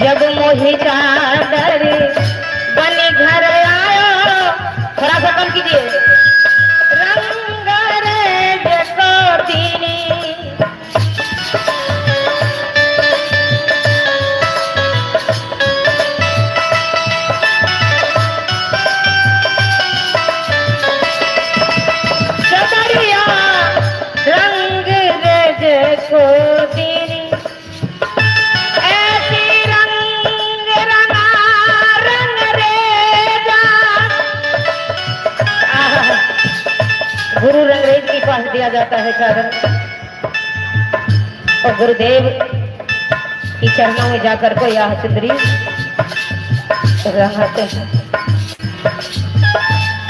जब मोहि चादर बन घर आयो, थोड़ा सा कम कीजिए। रंग रे जकोतिनी, चदरिया रंग रे जकोतिनी, ऐसी रंग रंगा रंग रे जा। आहा, गुरु रंगरेज के पास दिया जाता है चादर, और गुरुदेव की चरणों में जाकर को यह चुंदरी रंगाते हैं।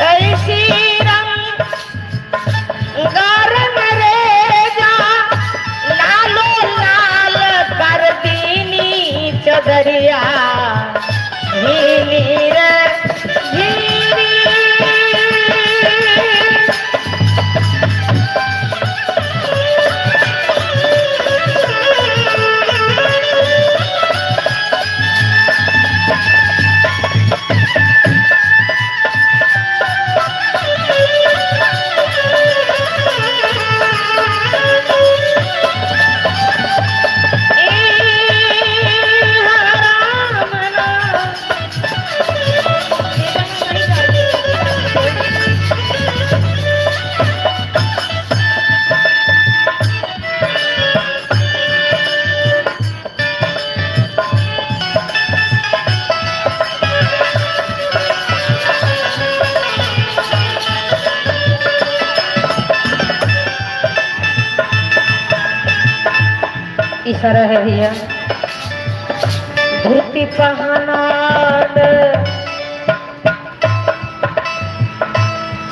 ऐसी रंग रंग रे जा, लालो लाल कर दीनी चदरिया, भीनी रे भीनी। इशारा है भैया। धोती पहना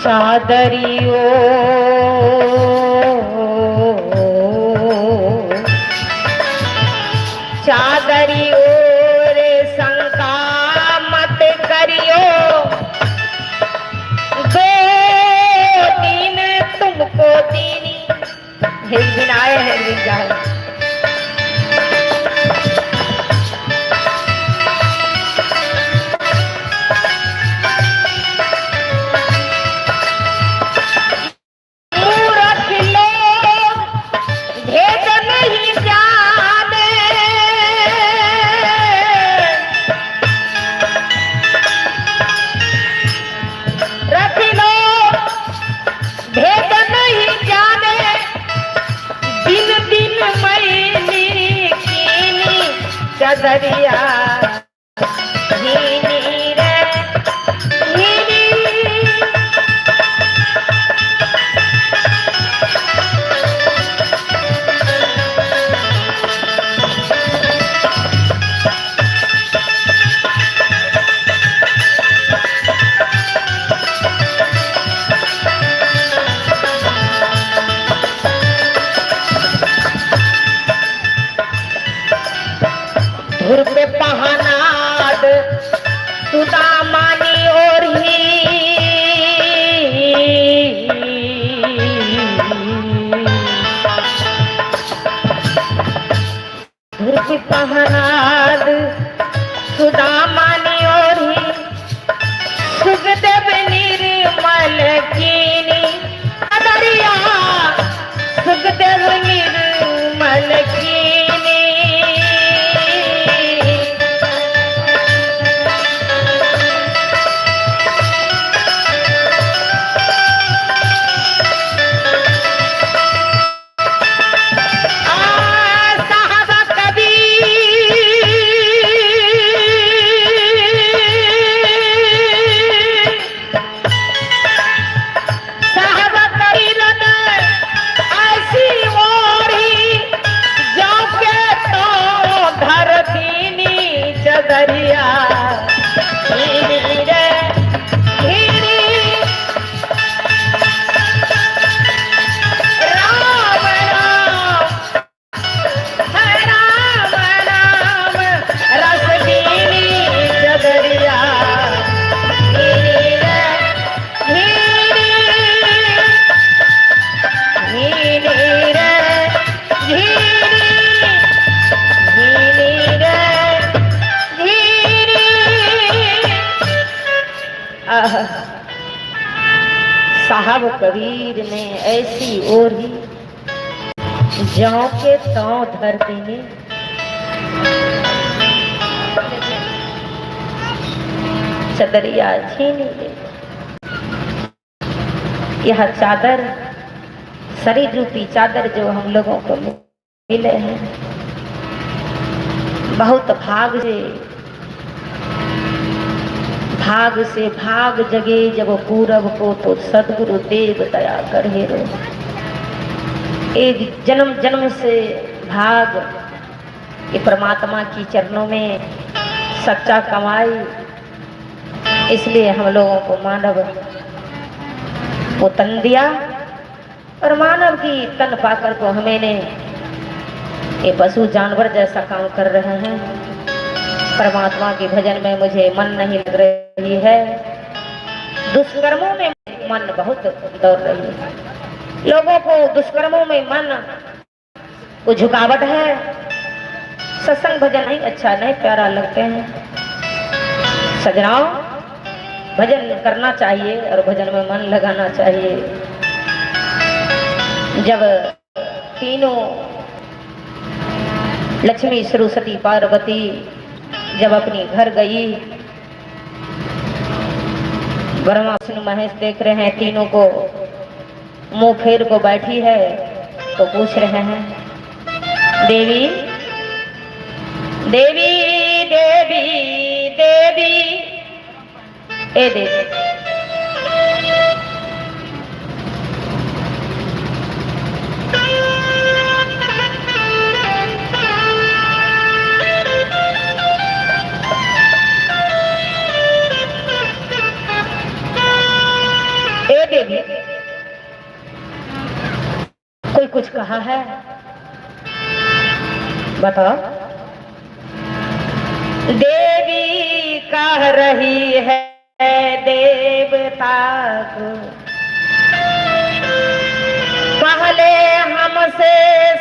चादरियों चादरी रे शंका मत करियो, दो दिन तुमको दीनी। एक दिन आए हैं एक दिन जाए। मूरख लोग भेद नहीं जाने, रख लो भेद नहीं जाने, दिन दिन मैली कीनी चदरिया भीनी रे भीनी। धुर पे पहनाद सुदामानी ओढ़ी, धुर पे पहनाद सुदामानी ओढ़ी, सुखदेव निर्मल कीनी अदरिया, सुखदेव निर्मल कीनी। आ साहब कबीर, साहब कबीर ने ऐसी ओढ़ी, जाके तो धरतीनी चदरिया भीनी रे भीनी। राम राम राम राम रस दीनी चदरिया भीनी रे भीनी, भीनी रे भीनी, भीनी रे भीनी। आह, साहब कबीर ने ऐसी ओढ़ी, ज्यों के त्यों धर देंगे। चदरिया छीनी ले। यह चादर शरीर रूपी चादर जो हम लोगों को मिले हैं, बहुत भाग से, भाग से भाग जगे जब पूरब को, तो सदगुरु देव दया कर हेरो। एक जन्म जन्म से भाग ये परमात्मा की चरणों में सच्चा कमाई, इसलिए हम लोगों को मानव को तन दिया, और मानव की तन पाकर को हमें ने ये पशु जानवर जैसा काम कर रहे हैं। परमात्मा के भजन में मुझे मन नहीं लग रही है, दुष्कर्मों में मन बहुत दौड़ रही है। लोगों को दुष्कर्मों में मन को झुकावट है, सत्संग भजन नहीं अच्छा नहीं प्यारा लगते हैं। सजनाओं, भजन करना चाहिए और भजन में मन लगाना चाहिए। जब तीनों लक्ष्मी सरस्वती पार्वती जब अपनी घर गई, ब्रह्मा विष्णु महेश देख रहे हैं तीनों को मुंह फेर को बैठी है, तो पूछ रहे हैं, देवी देवी देवी देवी, ए देवी, कोई कुछ कहा है? बताओ। देवी कह रही है देवता को, पहले हमसे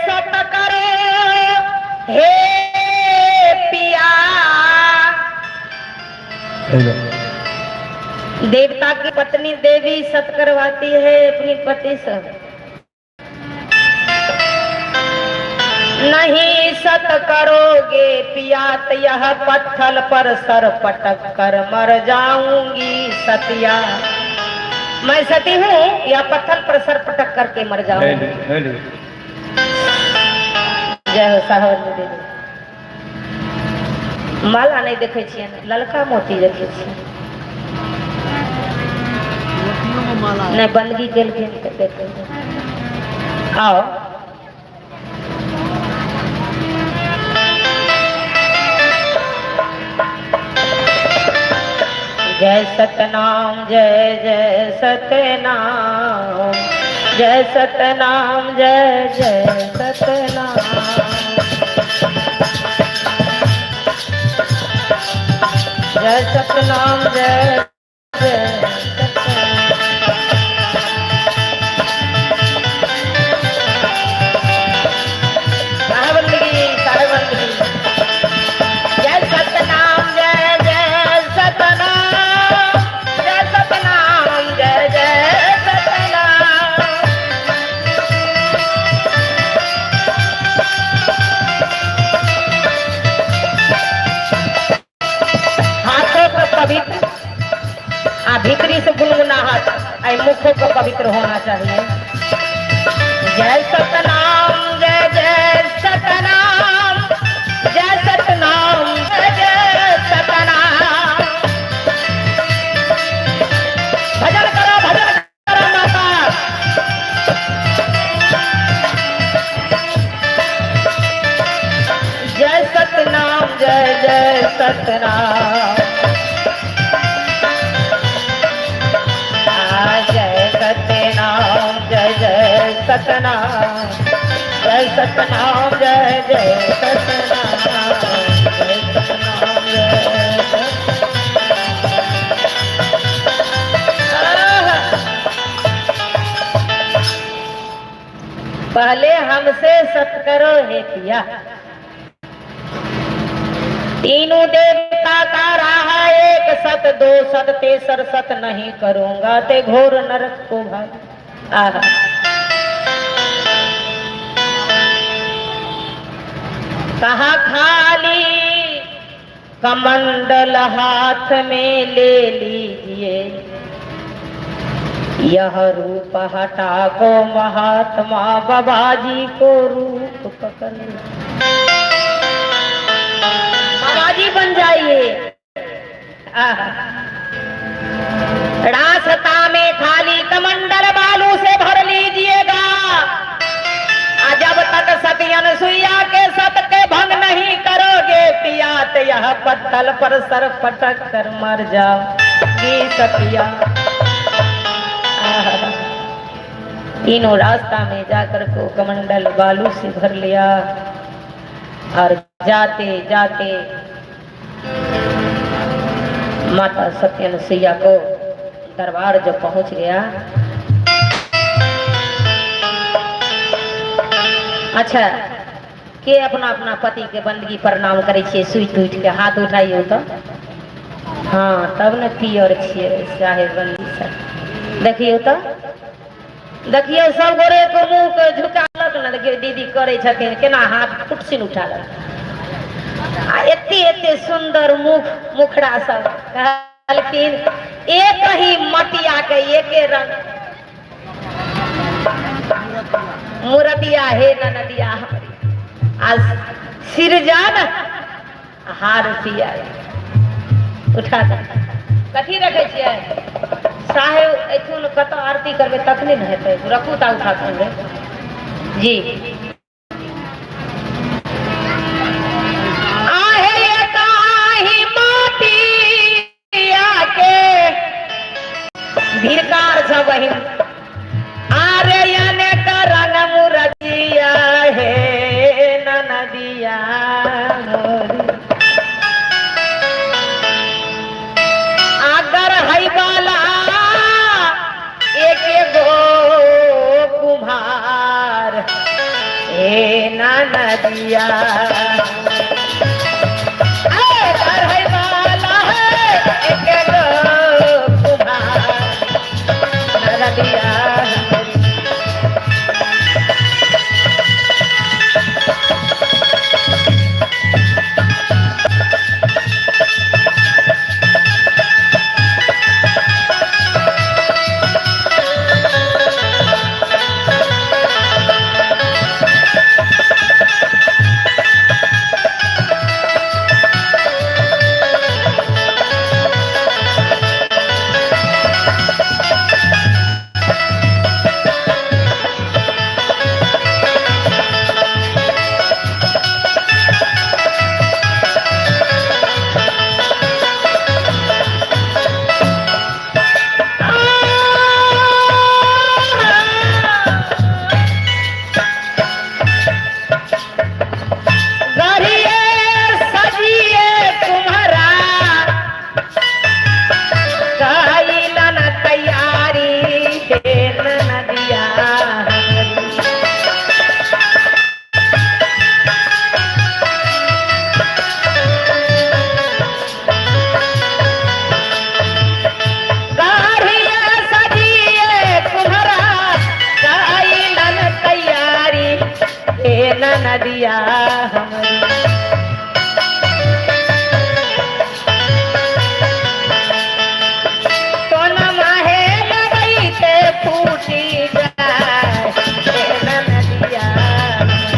सत करो हे पिया। देवता की पत्नी देवी सत करवाती है अपनी पति से। नहीं सत करोगे पिया तो यह पत्थर पर सर पटक कर मर जाऊंगी सतिया। मैं सती हूँ या पत्थर पर सर पटक करके मर जाऊंगी। जय हो साहब दीदी। माला नहीं देखे छियै, ललका मोती देखे छियै। मोतियों में माला। नहि बंदगी केलखिन तऽ देखे। आओ जय सतनाम जय जय सतनाम जय सतनाम जय जय सतनाम जय सतनाम जय जय सतनाम। साहेब बंदगी, साहेब बंदगी। जय सतनाम जय जय सतनाम जय सतनाम जय जय सतनाम। हाथों को पवित्र आ भीतरी से गुनगुनाहट आई मुखों को पवित्र होना चाहिए। जय सतनाम जय जय सतनाम जय सतनाम जय जय सतनाम। भजन करो, भजन करो माता। जय सतनाम जय जय सतनाम आ, जय सतनाम जय जय सतनाम जय सतनाम जय जय सतनाम जय सतनाम जय जय। आहा। पहले हमसे सत करो हे पिया। तीनों देवता का रहा एक सत दो सत तेसर सत नहीं करूंगा ते घोर नरक को भाई। आहा। कहा खाली कमंडल हाथ में ले लीजिए, यह रूप हटा को महात्मा बाबा जी को रूप पकड़, बाबा जी बन जाइए। आहा। रास्ता में खाली कमंडल बालू से भर लीजिएगा, आ जब तक सतियन सुइया के सत के भंग नहीं करोगे पिया तो यह पत्थर पर सर पटक कर मर जाओ की सतिया। आहा। तीनों रास्ता में जाकर को कमंडल बालू से भर लिया और जाते जाते माता सत्यन सैया को दरबार जब पहुंच गया। अच्छा, के अपना अपना पति के बंदगी प्रणाम करे छियै सुति उठि के? हाथ उठाइयो तो। हाँ, तब ने पियर छियै साहेब बंदी सब। देखियौ तो, देखियौ सब गोरे के मुँह के झुकालक ने। देखियौ दीदी करै छथिन केना, हाथ फुटसिन उठा आ एते एते सुंदर मुख मुखड़ा सब। कहलखिन एक ही मटिया के एके रंग मुरतिया हे ननदिया हमारी आ सिरजन हार पिया। उठा दे। कथी रखै छियै साहेब? एथुन कतऽ आरती करबै तखने ने हेतै। रखू ता उठा कऽ जी। आहे ताहि माटिया के धिरकार छ बहिन। आरे अनेक रंग मुरत हे ननदिया। ए करहै वाला है एक गो कुम्हार, ननदिया हमरी। गरिए सजिए तुम्हारा कैलन तैयारी हे ननदिया हमरी। गाढ़िया सजिए तुम्हारा कैलन तैयारी हे ननदिया हमरी। सोना माहे लगई ते फूटी जाए हे ननदिया हमरी।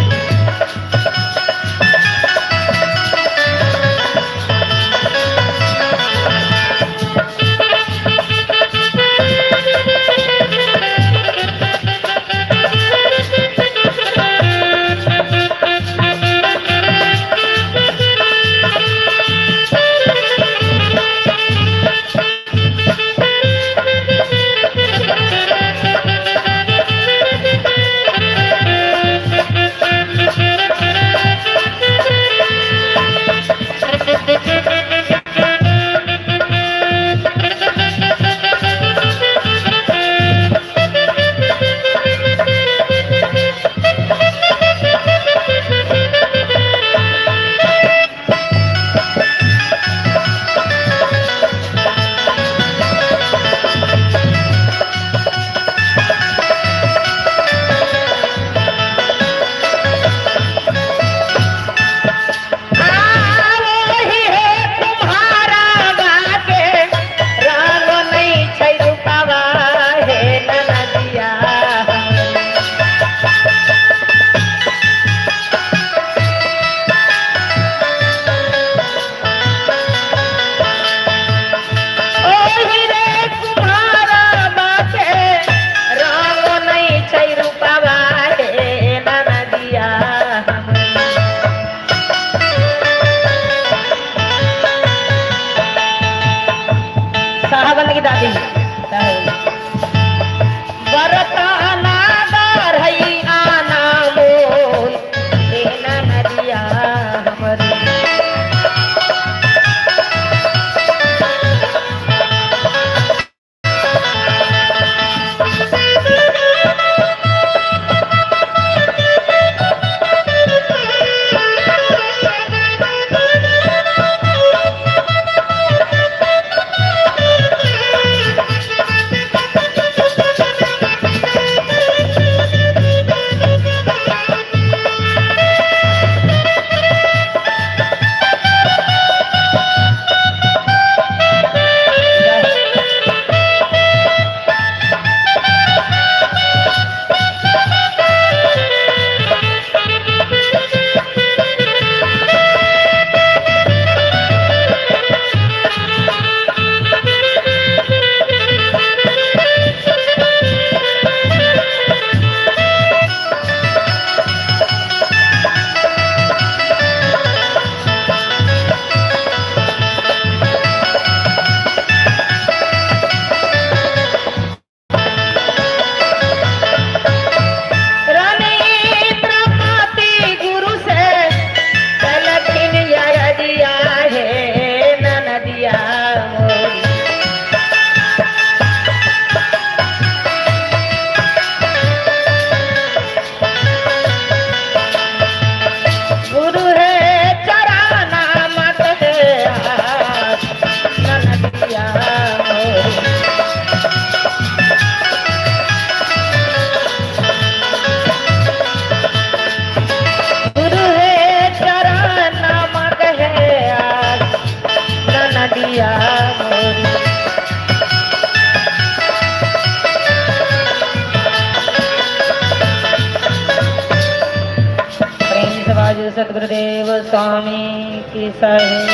सतगुरुदेव स्वामी की साहेब।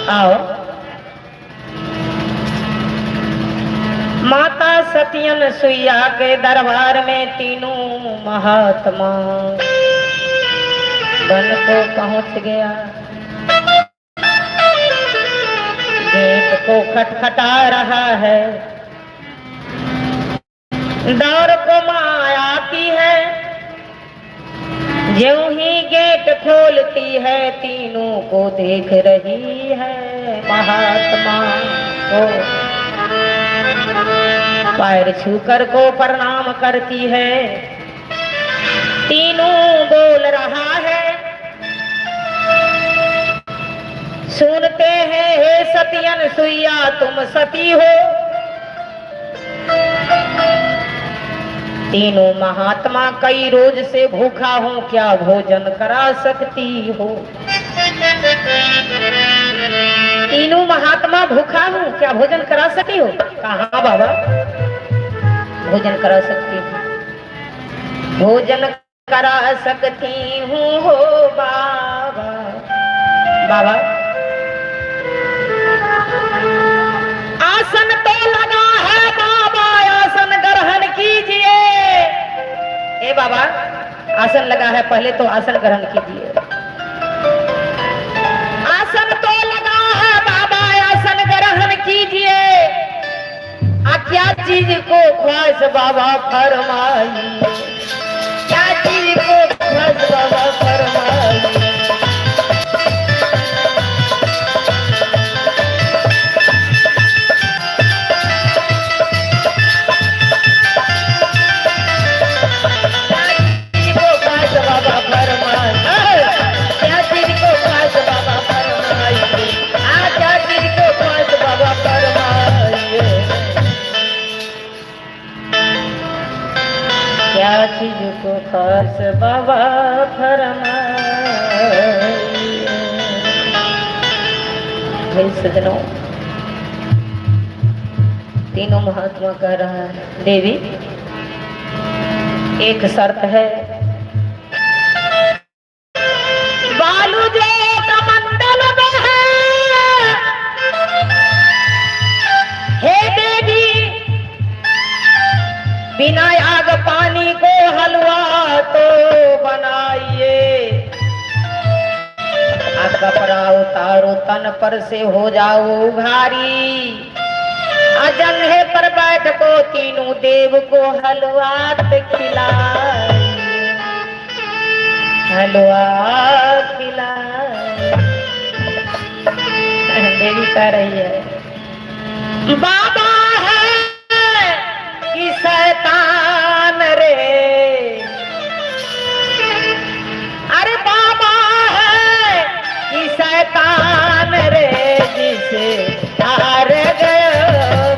आओ माता सतियन सुइया के दरबार में तीनों महात्मा बन को पहुंच गया। गेट को खटखटा रहा है, दौर को माँ आती है, ज्यों ही गेट खोलती है तीनों को देख रही है महात्मा को। पैर छूकर को प्रणाम करती है। तीनों बोल रहा है, सुनते हैं हे सतियन सुइया तुम सती हो। तीनों महात्मा कई रोज से भूखा हूं, क्या भोजन करा सकती हो। तीनों महात्मा भूखा हूं, क्या भोजन करा सकती हो। कहा बाबा भोजन करा सकती हूँ, भोजन करा सकती हूँ हो बाबा। बाबा आसन तो लगा है बाबा, आसन ग्रहण कीजिए। ए बाबा आसन लगा है, पहले तो आसन ग्रहण कीजिए। आसन तो लगा है बाबा, आसन ग्रहण कीजिए। आ क्या चीज को ख्वाहिश बाबा फरमाइए, क्या चीज को ख्वाहिश बाबा फरमाइए। को ख्वाहिश बाबा फरमाइए, क्या चीज को ख्वाहिश बाबा फरमाइए। आ क्या चीज को ख्वाहिश बाबा फरमाइए, क्या चीज को ख्वाहिश बाबा फरमाइए। भाई सजनों, तीनों महात्मा कह रहा है, देवी एक शर्त है, बालू जो कमंडल में है, हे देवी बिना आग पानी को हलवा तो बनाइए। आ कपड़ा उतारो तन पर से हो जाओ भारी, अजन्हे पर बैठ को तीनों देव को हलवा खिलाइए, हलवा खिलाइए। देवी कह रही है बाबा है कि शैतान रे, अरे बाबा है कि शैतान रे, जिसे हार गयो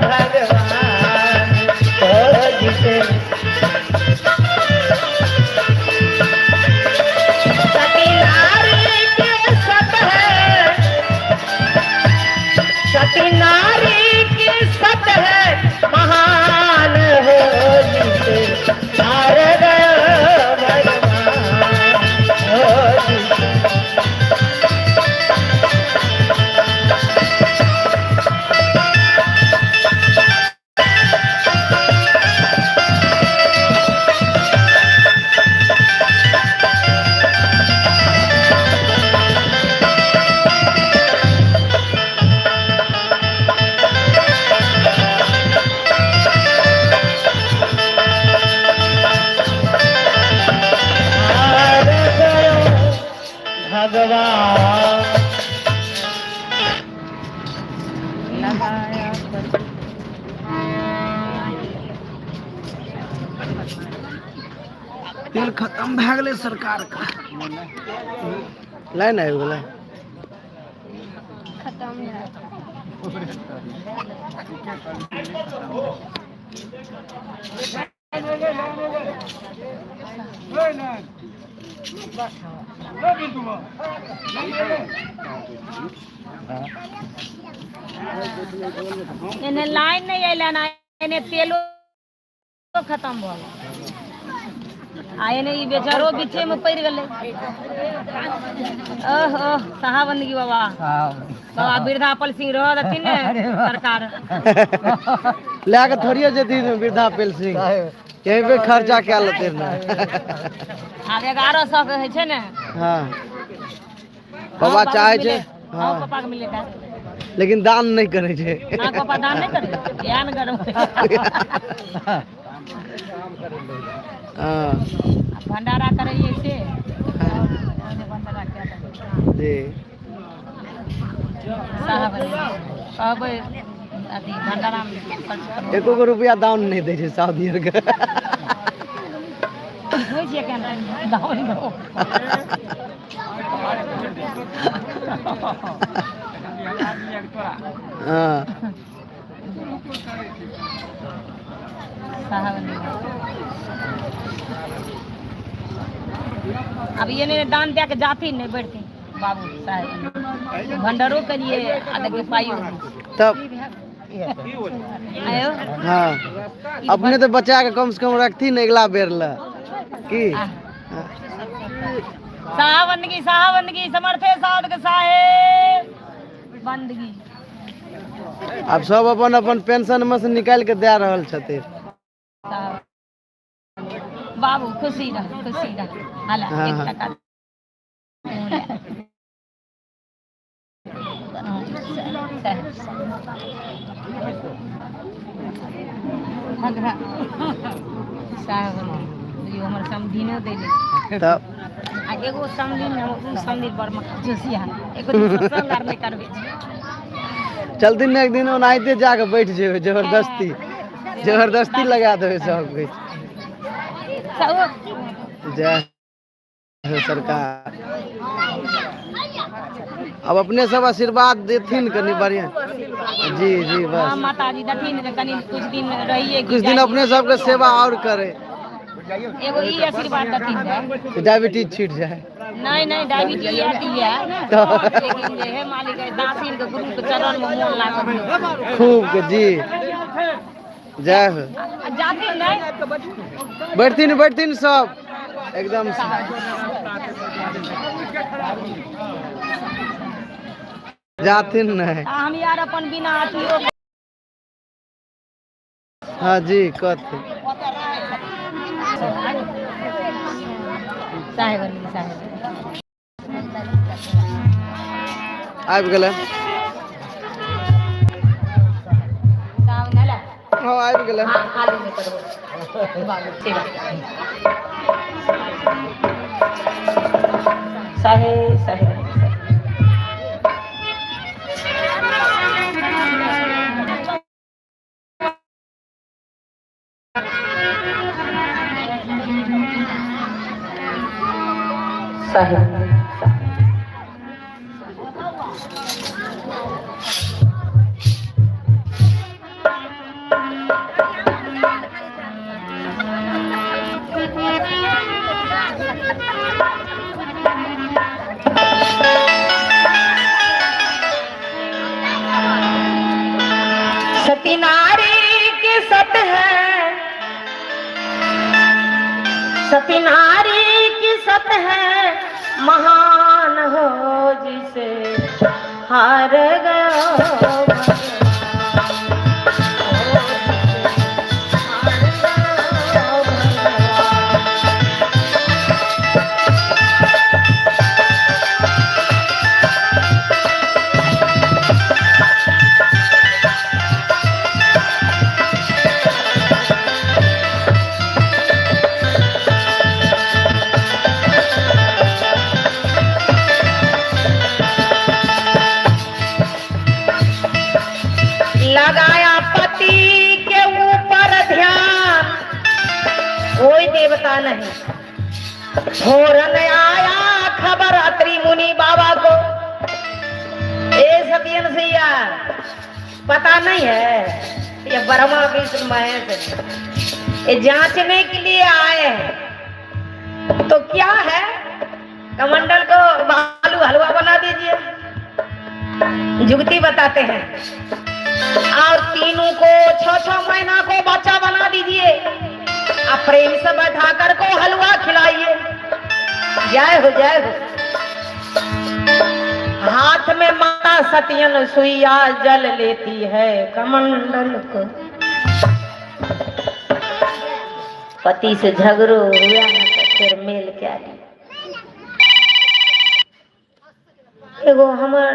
भगवान ओ जिसे। सती नारी के सत है, सती नारी की सत है महान हो, जिसे हार गयो भगवान हो जिसे। हार गयो भगवान। तेल खत्म भए गेलै सरकार का। लाइन आबि गेलै। खत्म है। एने लाइन नहीं अयलै ने, एने तेलो खत्म भऽ गेल। आ एने ई बेचारो बीचे में पड़ि गेलै। ओह ओह, साहबंदगी बाबा, बाबा वृद्धा सिंह रह देथिन ने सरकार। लए के थोड़िए जेथिन वृद्धा पेंशन, यहीं पे खर्चा कए लेते ने। आब 1100 के होइ छै ने। हाँ, बाबा चाहे छै। हाँ, पप्पा के मिले। लेकिन दान नहि करै छै। हाँ, पापा दान नहि करे, ध्यान करबै। हाँ। भंडारा करैए से भंडारा कए देबै। जी। साहब कहबै अथी भंडारामे खर्च करबै। एको गो रुपया दान नहि दै छै साउदी आरके। होइ छै केना दान दो। हाँ। साहब, अब ये नहीं दान दे के जाती नहीं बैठती बाबू साहेब, भंडारो के लिए आ देखियो पाइयो। तब आयो। हाँ, अपने तऽ बचा के कम से कम रखथिन अगिला बेर लए की। साहब बंदगी, साहब बंदगी, समर्थे साधक साहेब बंदगी। आब सब अपन अपन पेंशन में से निकालि के दए रहल छथिन। साहब बाबू, खुशी रह, खुशी रह। हाला। हाँ। एक हाँ। टका तू ले। हाँ, साहब। साहब, बुझियौ हमर समधिनो दै ले। तब। आ एगो समधिन हम, उ समधिन बड़ जोशिया, एगो दिन सत्संग आर नहि करबै छै। चलथिन ने एक दिन, ओनाहिते जाके बैठ जेबै, जबरदस्ती जबरदस्ती लगा देबै सब कुछ। सब। जय हो सरकार। अब अपने सब आशीर्वाद देथिन कनि बढ़िया। जी जी। हाँ। बस। माता जी देथिन जे कनि कुछ दिन रहिए। कुछ दिन अपने सबके सेवा और करे। एगो ई आशीर्वाद देथिन जे डायबिटीज छूट जाए। नहीं नहीं, डायबिटीज आती है। तो लेकिन जे हे मालिक, दासीन के गुरु के चरण में मोन लागल। खूब के जी, जय हो। आ जाथिन नहीं। बैठथिन, बैठथिन सब एकदम से। जाथिन नहीं। आ हम यार अपन बिना अथियो। हाँ जी, कथी? साहेब साहेब। आबि गेलै। साहब नला। हाँ, आबि गेलै। हाथ खाली नहीं करबो बाबू, सेवा साहेब साहेब। साहेब साहेब। सती नारी के सत है, सती नारी की सत है महान हो, जिसे हार गयो भगवान। हो जिसे हार गयो भगवान। लगाया पति के ऊपर ध्यान, कोई देवता नहीं। फौरन आया खबर अत्रि मुनि बाबा को। ए सत्यन सैया, पता नहीं है ये ब्रह्मा विष्णु महेश है, ये जांचने के लिए आए हैं। तो क्या है, कमंडल को बालू हलवा बना दीजिए, जुगती बताते हैं। और तीनों को 6-6 महीना को बच्चा बना दीजिए, अब प्रेम से बैठा कर को हलवा खिला। जय हो जय हो। हाथ में माता सतियन सुइया जल लेती है कमंडल को। पति से झगड़ो हुआ ना तो फिर मेल क्या ली। एगो हमर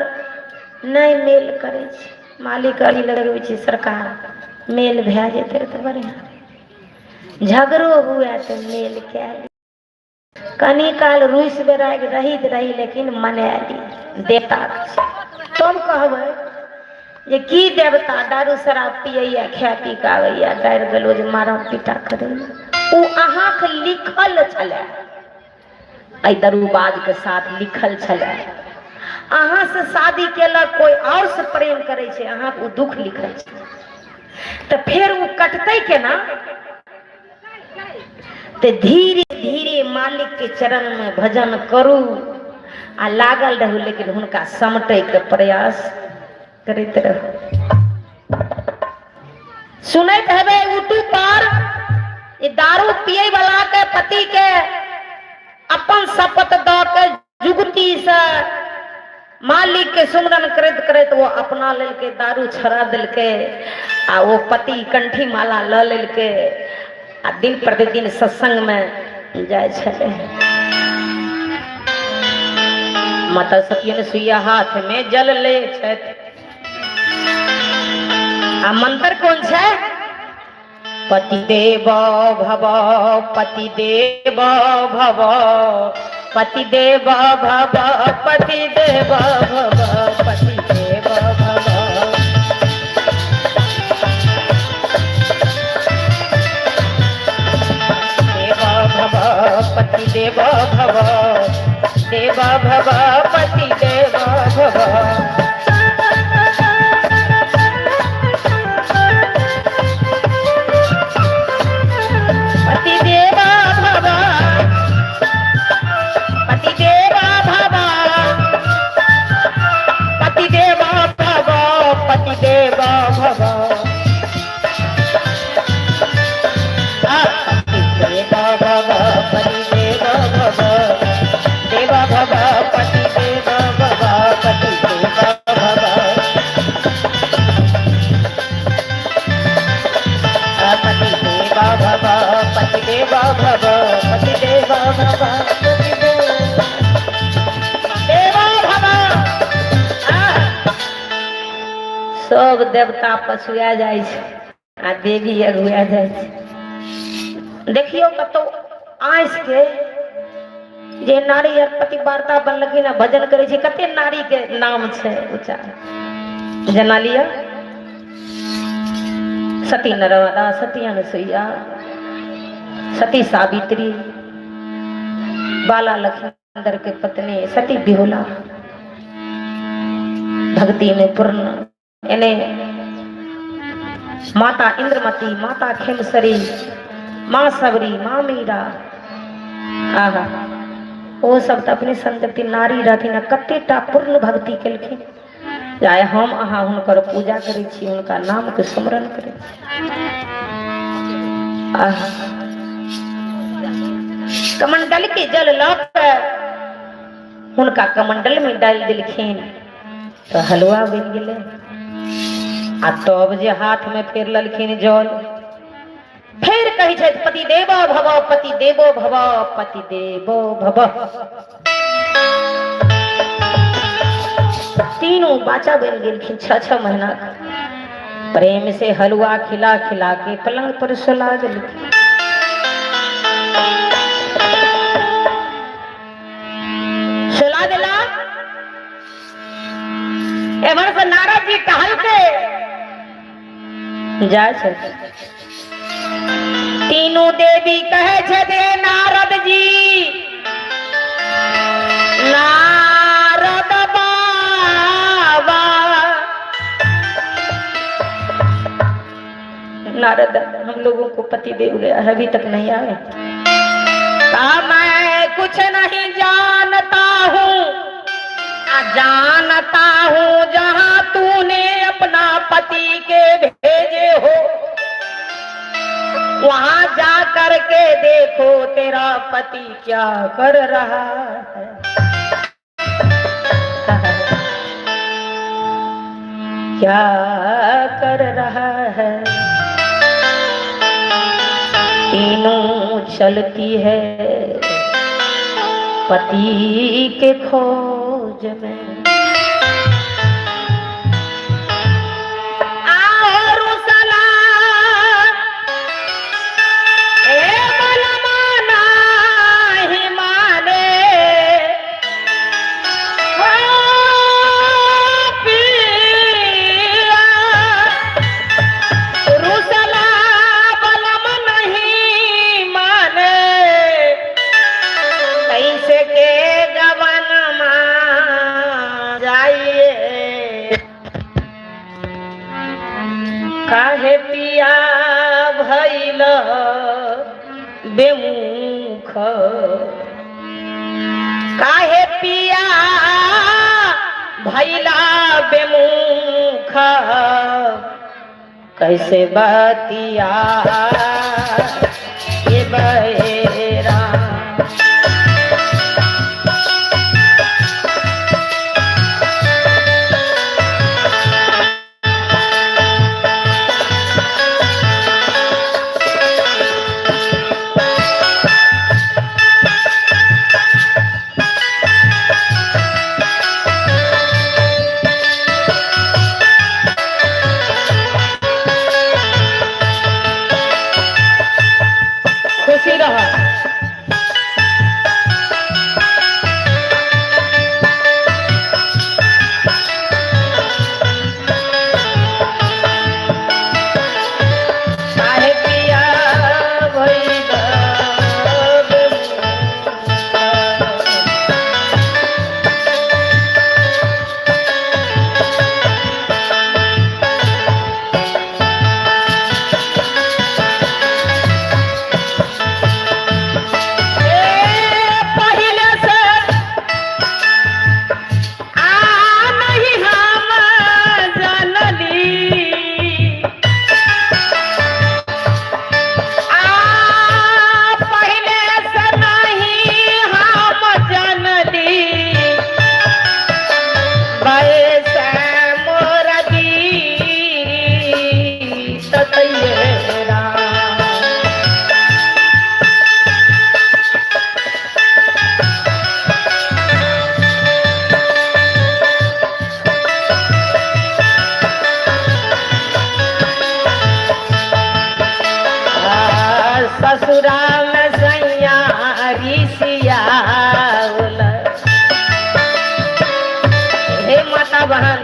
नहि मेल करै छै, मालिक अड़ी लगबै छै सरकार, मेल भए जेतै तऽ बढ़िआँ। झगड़ो हुए तऽ मेल कए ली, कनी काल रुसि बेरागि रहित रही लेकिन मना ली। देवता तुम कहबै जे की देवता दारू शराब पियैया, खाय पी कऽ आबैया, गारि गलौज मारम पीटा करैया, ओ अहाँके लिखल छलै, एहि दारूबाज के साथ लिखल छलै। अहाँ से शादी केलक कोइ और से प्रेम करै छै, अहाँके ओ दुख लिखल छै, तऽ फेर ओ कटतै केना? तऽ धीरे धीरे मालिक के चरण में भजन करू आ लागल रहू, लेकिन हुनका समटै के प्रयास करैत रहू। सुनैत हेबै यूट्यूब पर ई दारू पियै वाला के पति के अपन शपथ दऽ के जुगती से मालिक के सुमरन करैत करैत वो अपना लेलकै, दारू छोड़ा देलकै आ ओ पति कंठी माला लऽ लेलकै आ दिन प्रतिदिन सत्संग में जाइ छलै। माता सतियन सुइया हाथ में जल ले छथि आ मंत्र कोन छै? पति देव भव, पति देव भव, पति देव भव, पति देव भव, पति देव भव। देव भव, पति देव भव, देव भव, पति देव भव। पति देव भव, पति देव भव, पति देव भव, पति देव भव, पति देव भव, पति देव भव, देव भव, पति देव भव, पति देव भव, पति देव भव, पति देव भव, पति देव भव, पति देव भव। सब देवता पछुआ जाइ छै आ देवी अगुआ जाइ छै। देखियौ कतौ आँसि के जे नारी आर पति वार्ता बनलखिन आ भजन करै छै, कते नारी के नाम छै ऊँचा, जेना लिअ सती नर्मदा, सती अनुसुईया, सती सावित्री, बाला लखींदर के पत्नी सती बिहुला, भक्ति में पूर्ण, एने माता इंद्रमती, माता खेमसरी, माँ सबरी, माँ मीरा, आहा ओ सब तऽ अपने संगति नारी रहथिन आ कतेटा पूर्ण भक्ति केलखिन। आइ हम अहाँ हुनकर पूजा करै छी, हुनका नामके स्मरण करै छी। आहा कमंडल के जल लऽ कऽ हुनका कमंडल में डालि देलखिन तऽ हलुआ बनि गेलै। आ तब जे हाथ में फेर लेलखिन जल, फेर कहै छथि पति देवो भव, पति देवो भव, पति देवो भव। तीनों बच्चा बनि गेलखिन 6-6 महीना के। प्रेम से हलुआ खिला खिला के पलंग पर सुला देलखिन। सुला देला। एम्हर से नारद जी टहल के जाइ छथि। तीनू देवी कहै छथि, नारद जी, नारद बाबा, नारद, हम लोगों को पति देव गया है, अभी तक नहीं आए। कहा, मैं कुछ नहीं जानता हूँ, जानता हूँ जहाँ तूने अपना पति के भेजे हो। वहां जा करके देखो तेरा पति क्या कर रहा है। क्या कर रहा है। तीनों चलती है पति के खोज में। आरुसला ए बलमा नाही माने, ओ पिया, रुसला बलम नहीं माने, कैसे के गवन जाइए। काहे पिया भइल बेमुख, काहे पिया भैला बेमुख, कैसे बतिया ये बहेरा। खुशी रहा। काहे पिया भइल बेमुख। ए पहिले से आ नहीं हम जनली, आ पहिले से नहीं हम जनली, वैसे मोर गिरी ततैरा। ससुरा में सैया ऋषियाउल। हे माता बहन,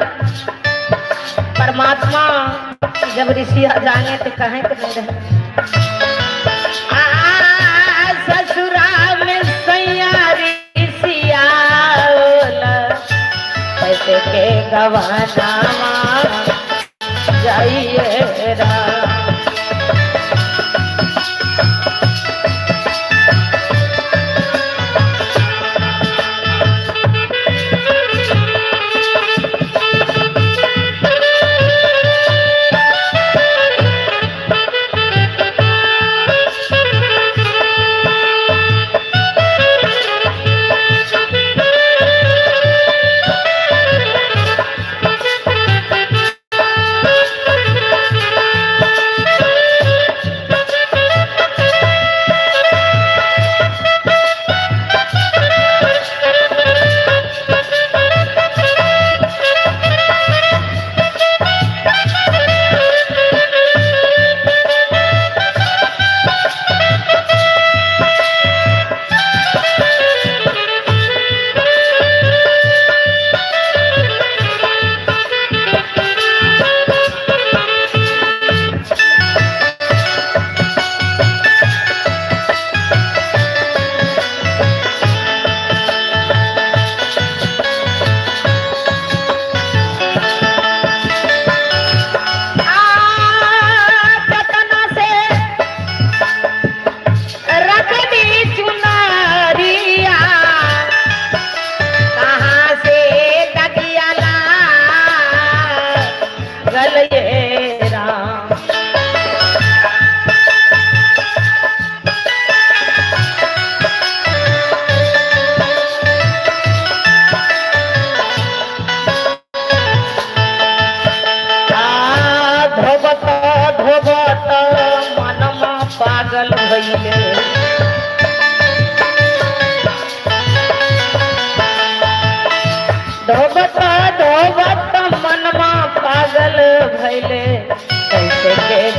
परमात्मा जब ऋषिया जाएंगे तो कहें कि नहीं रहे। आ ससुरा में सैया ऋषियाउल, पैसे के गवानामा जाइए रा।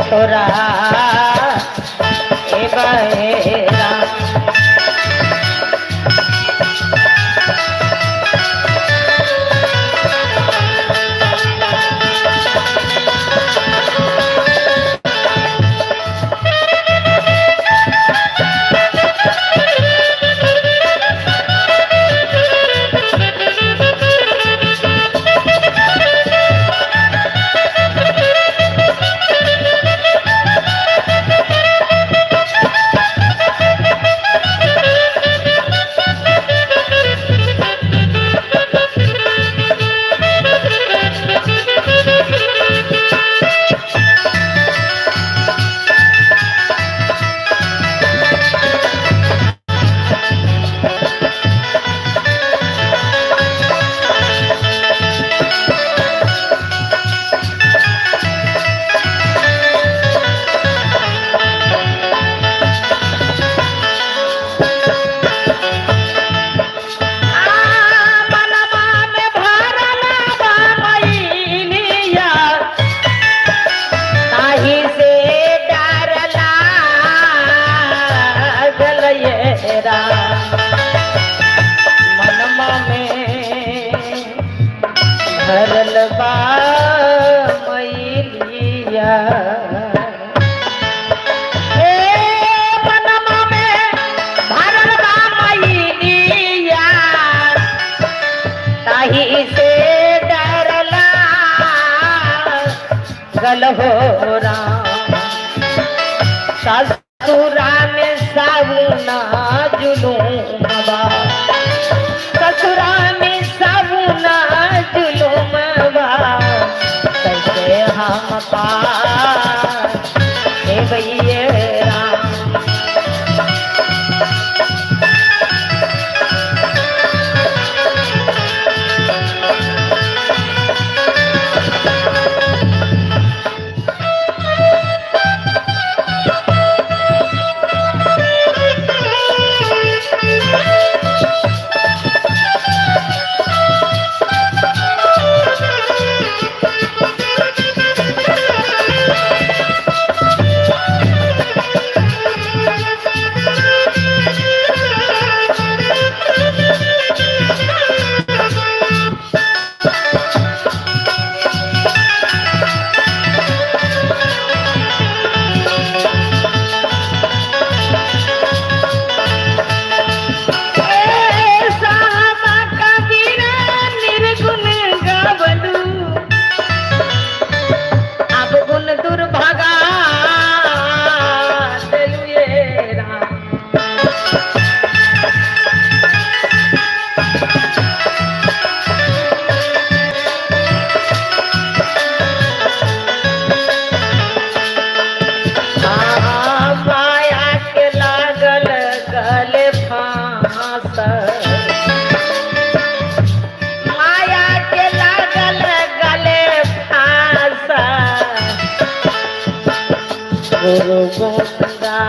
छोरा ए बहेरा। मनवा में भरल बा मैलिया, ताही से डर लागल ये राम। मनवा में भरल बा मैलिया, ए मनवा में भरल बा मैलिया, ताही से डर लागल हो राम। ससुरा में साबुना जुलूमबा, ससुरा में साबुना जुलूमबा, कैसे हम पार देवैये राम। ए सामा कबीरा निर्गुण गावलू, अब गुण दुर्भगा देलू ये राम। हाँ, माया के लागल गले फांस, माया के लागल गले फांस, गुरु गोविंदा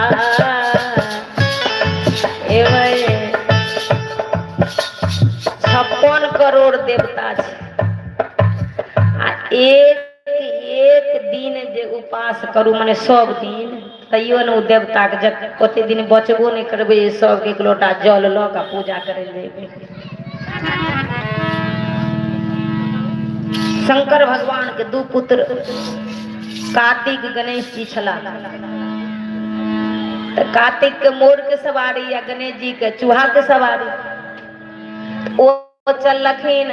एवं 56 करोड़ देवता छै आ एक एक दिन जे उपास करू मने सब दिन, तैयो ने ओ देवताके जब ओते दिन बचबो नहि करबै, सबके एक लोटा जल लऽ कऽ पूजा करै लए जेबै। शंकर भगवान के दू पुत्र कार्तिक गणेश जी छलाह, तऽ कार्तिक के मोर के सवारी आ गणेश जी के चूहा के सवारी। ओ चललखिन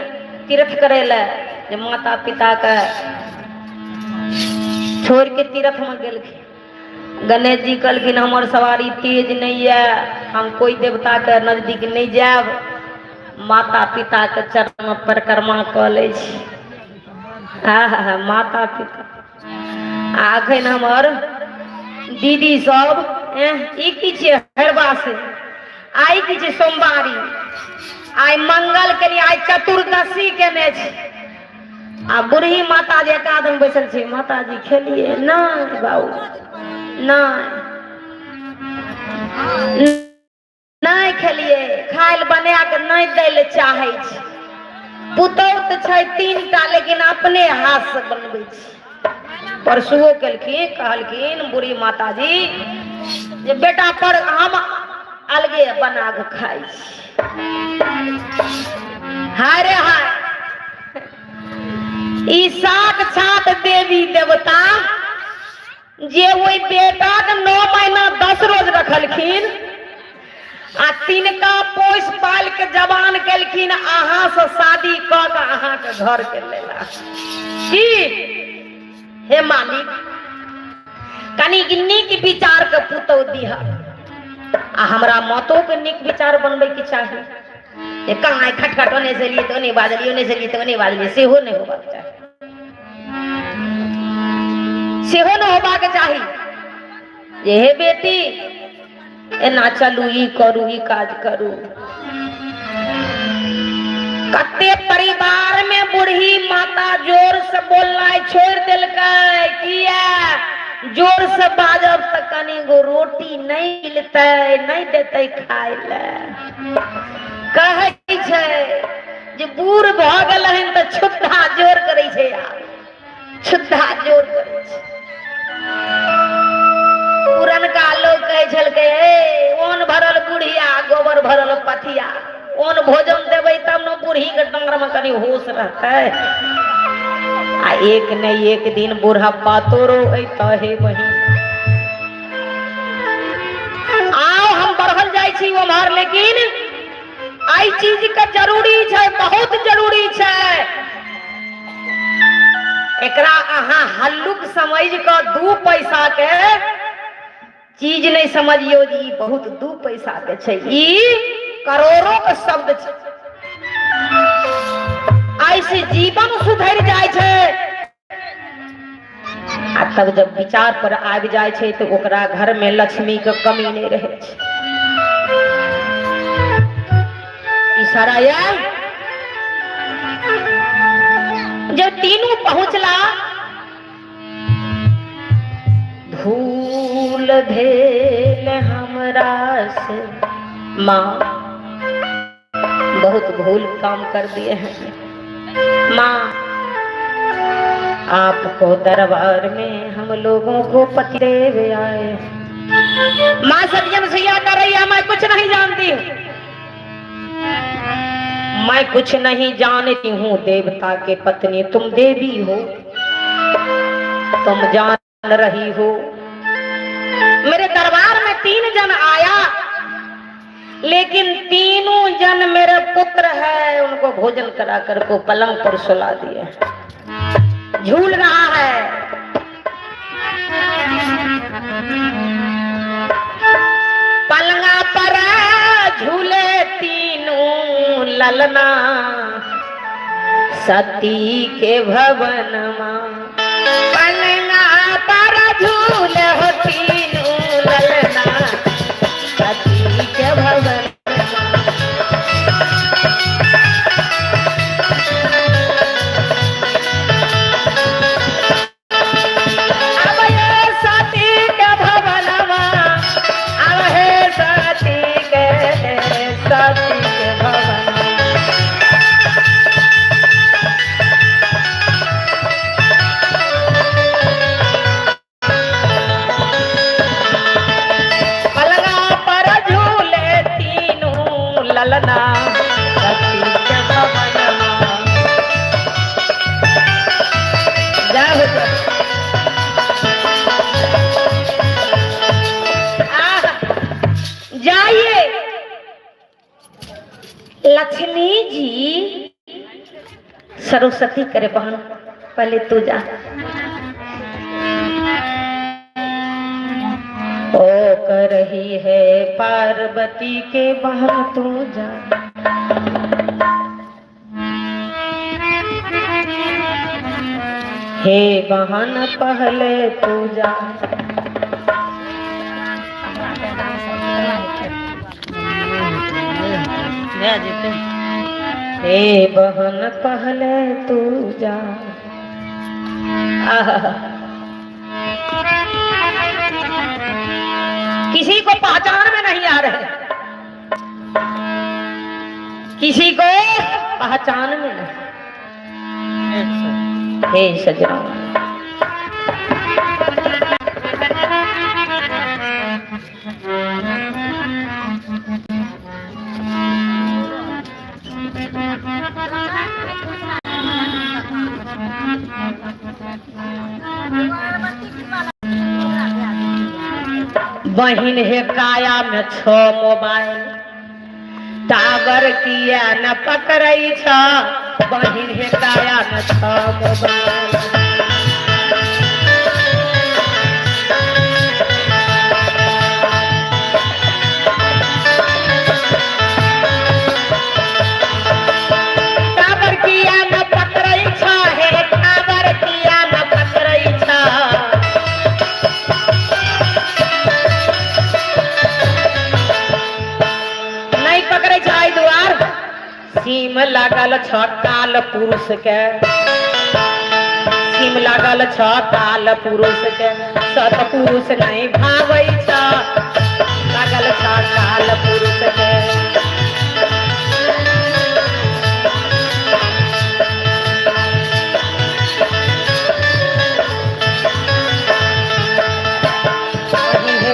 तीर्थ करै लए, जे माता पिता के छोड़ के तीर्थ में गेलखिन। गणेश जी कहलखिन हमर सवारी तेज नहीं है, हम कोई देवता के नजदीक नहीं जायब, माता पिता के चरण में परिक्रमा कऽ लै छी। आहा, माता पिता। आ अखन हमर दीदी सब ई की छियै हरबा से, आइ की छै सोमवारी, आइ मंगल के लिए, आइ चतुर्दशी केने छै। आ बूढ़ी माता जी एक आदमी बैसल छै, माता जी खेलिए नहि बाबू, नहि नहि खेलिए, खाय लए बना के नहि दै लए चाहै छै। पुतहु तऽ छै 3 टा, लेकिन अपने हाथ से बनबै छै। परसुओ केलखिन, कहलखिन बूढ़ी माताजी जे बेटा पर हम अलगे बना के खाइ छी। हाय रे हाय, ई साक्षात देवी देवता जे ओहि बेटाके 9 महीना 10 रोज रखलखिन आ तिनका पोसि पालि के जवान केलखिन, अहाँ से शादी कऽ के अहाँके घर के लेला। की हे मालिक, कनी नीक विचार के पुतहु दिह आ हमरा मातो के नीक विचार बनबै के चाही। जे कहाँ खटखट ओने से लिए तऽ ओने बाजलियै, ओने से लिए तऽ ओने बाजलियै, सेहो नहि होबाक चाही, सेहो नहि होबाक चाही जे हे बेटी एना चलू, ई करू, ई काज करू। कते परिवार में बूढ़ी माता जोर से बोलनाइ छोड़ि देलकै। किया? जोर से बाजब तऽ कनि गो रोटी नहि मिलतै, नहि देतै खाय लए। कहै छै जे बूढ़ भऽ गेल हन तऽ छुद्धा जोर करै छै, आब छुद्धा जोर करै छै। पुरनका लोक कहै छलकै, ए ओन भरल बुढ़िया गोबर भरल पथिया, ओन भोजन देबै तब ने बूढ़ी के डाँड़ में कनि होश रहतै। आ एक ने एक दिन बुढ़ापा तोरो अयतऽ हे बहिन। आओ हम बढ़ल जाइ छी ओम्हर, लेकिन एहि चीज के जरूरी छै, बहुत जरूरी छै। एकरा अहाँ हल्लुक समझ कऽ 2 पैसा के चीज नहि समझियौ जे ई बहुत 2 पैसा के छै, ई करोड़ों के शब्द छै। ऐसे जीवन सुधरि जाइ छै आ तब जब विचार पर आबि जाइ छै तऽ ओकरा घर में लक्ष्मी के कमी नहि रहै छै। इशारा आयल जब तीनू पहुंचला, भूल भेल हमरा से माँ, बहुत भूल काम कर दिए हैं माँ, आपको दरबार में हम लोगों को पतिदेव आए। माँ सत्यम सैया कर रही है, मैं कुछ नहीं जानती हूँ, मैं कुछ नहीं जानती हूँ देवता के पत्नी, तुम देवी हो, तुम जान रही हो। मेरे दरबार में 3 जन आया, लेकिन तीनों जन मेरे पुत्र है, उनको भोजन करा कर को पलंग पर सुला दिए, झूल रहा है। पलंगा पर झूले तीनों ललना सती के भवन माँ, पलंगा पर झूले हो तीनों ललना सती के भवन। अब ये सती के भवनवा, अब हे सती के, सती के भवन। पलंगा पर झूले तीनों ललना सती के भवनवा। जय हो जय। आह, जाइए लक्ष्मी जी सरस्वती करे बहन, पहले तू जा। ओ कर रही है पार्वती के बहन तू जा। हे बहन पहले तू जा। हे बहन पहले तू जा। आहा। किसी को पहचान में नहीं आ रहे, किसी को पहचान में नहीं। हे सजना, बहिन हे काया में छो मोबाइल टावर किया न पकड़ै छ, बहिन हे काया में छो मोबाइल। टावर किया न पकड़ै छ हे, टावर किया न पकड़ै छ। नहीं पकड़ै छ एहि दुआर। सीम लागल छ काल पुरुष के, सीम लागल छ काल पुरुष के, सत पुरुष नहीं भावै छ, लागल छ काल पुरुष के।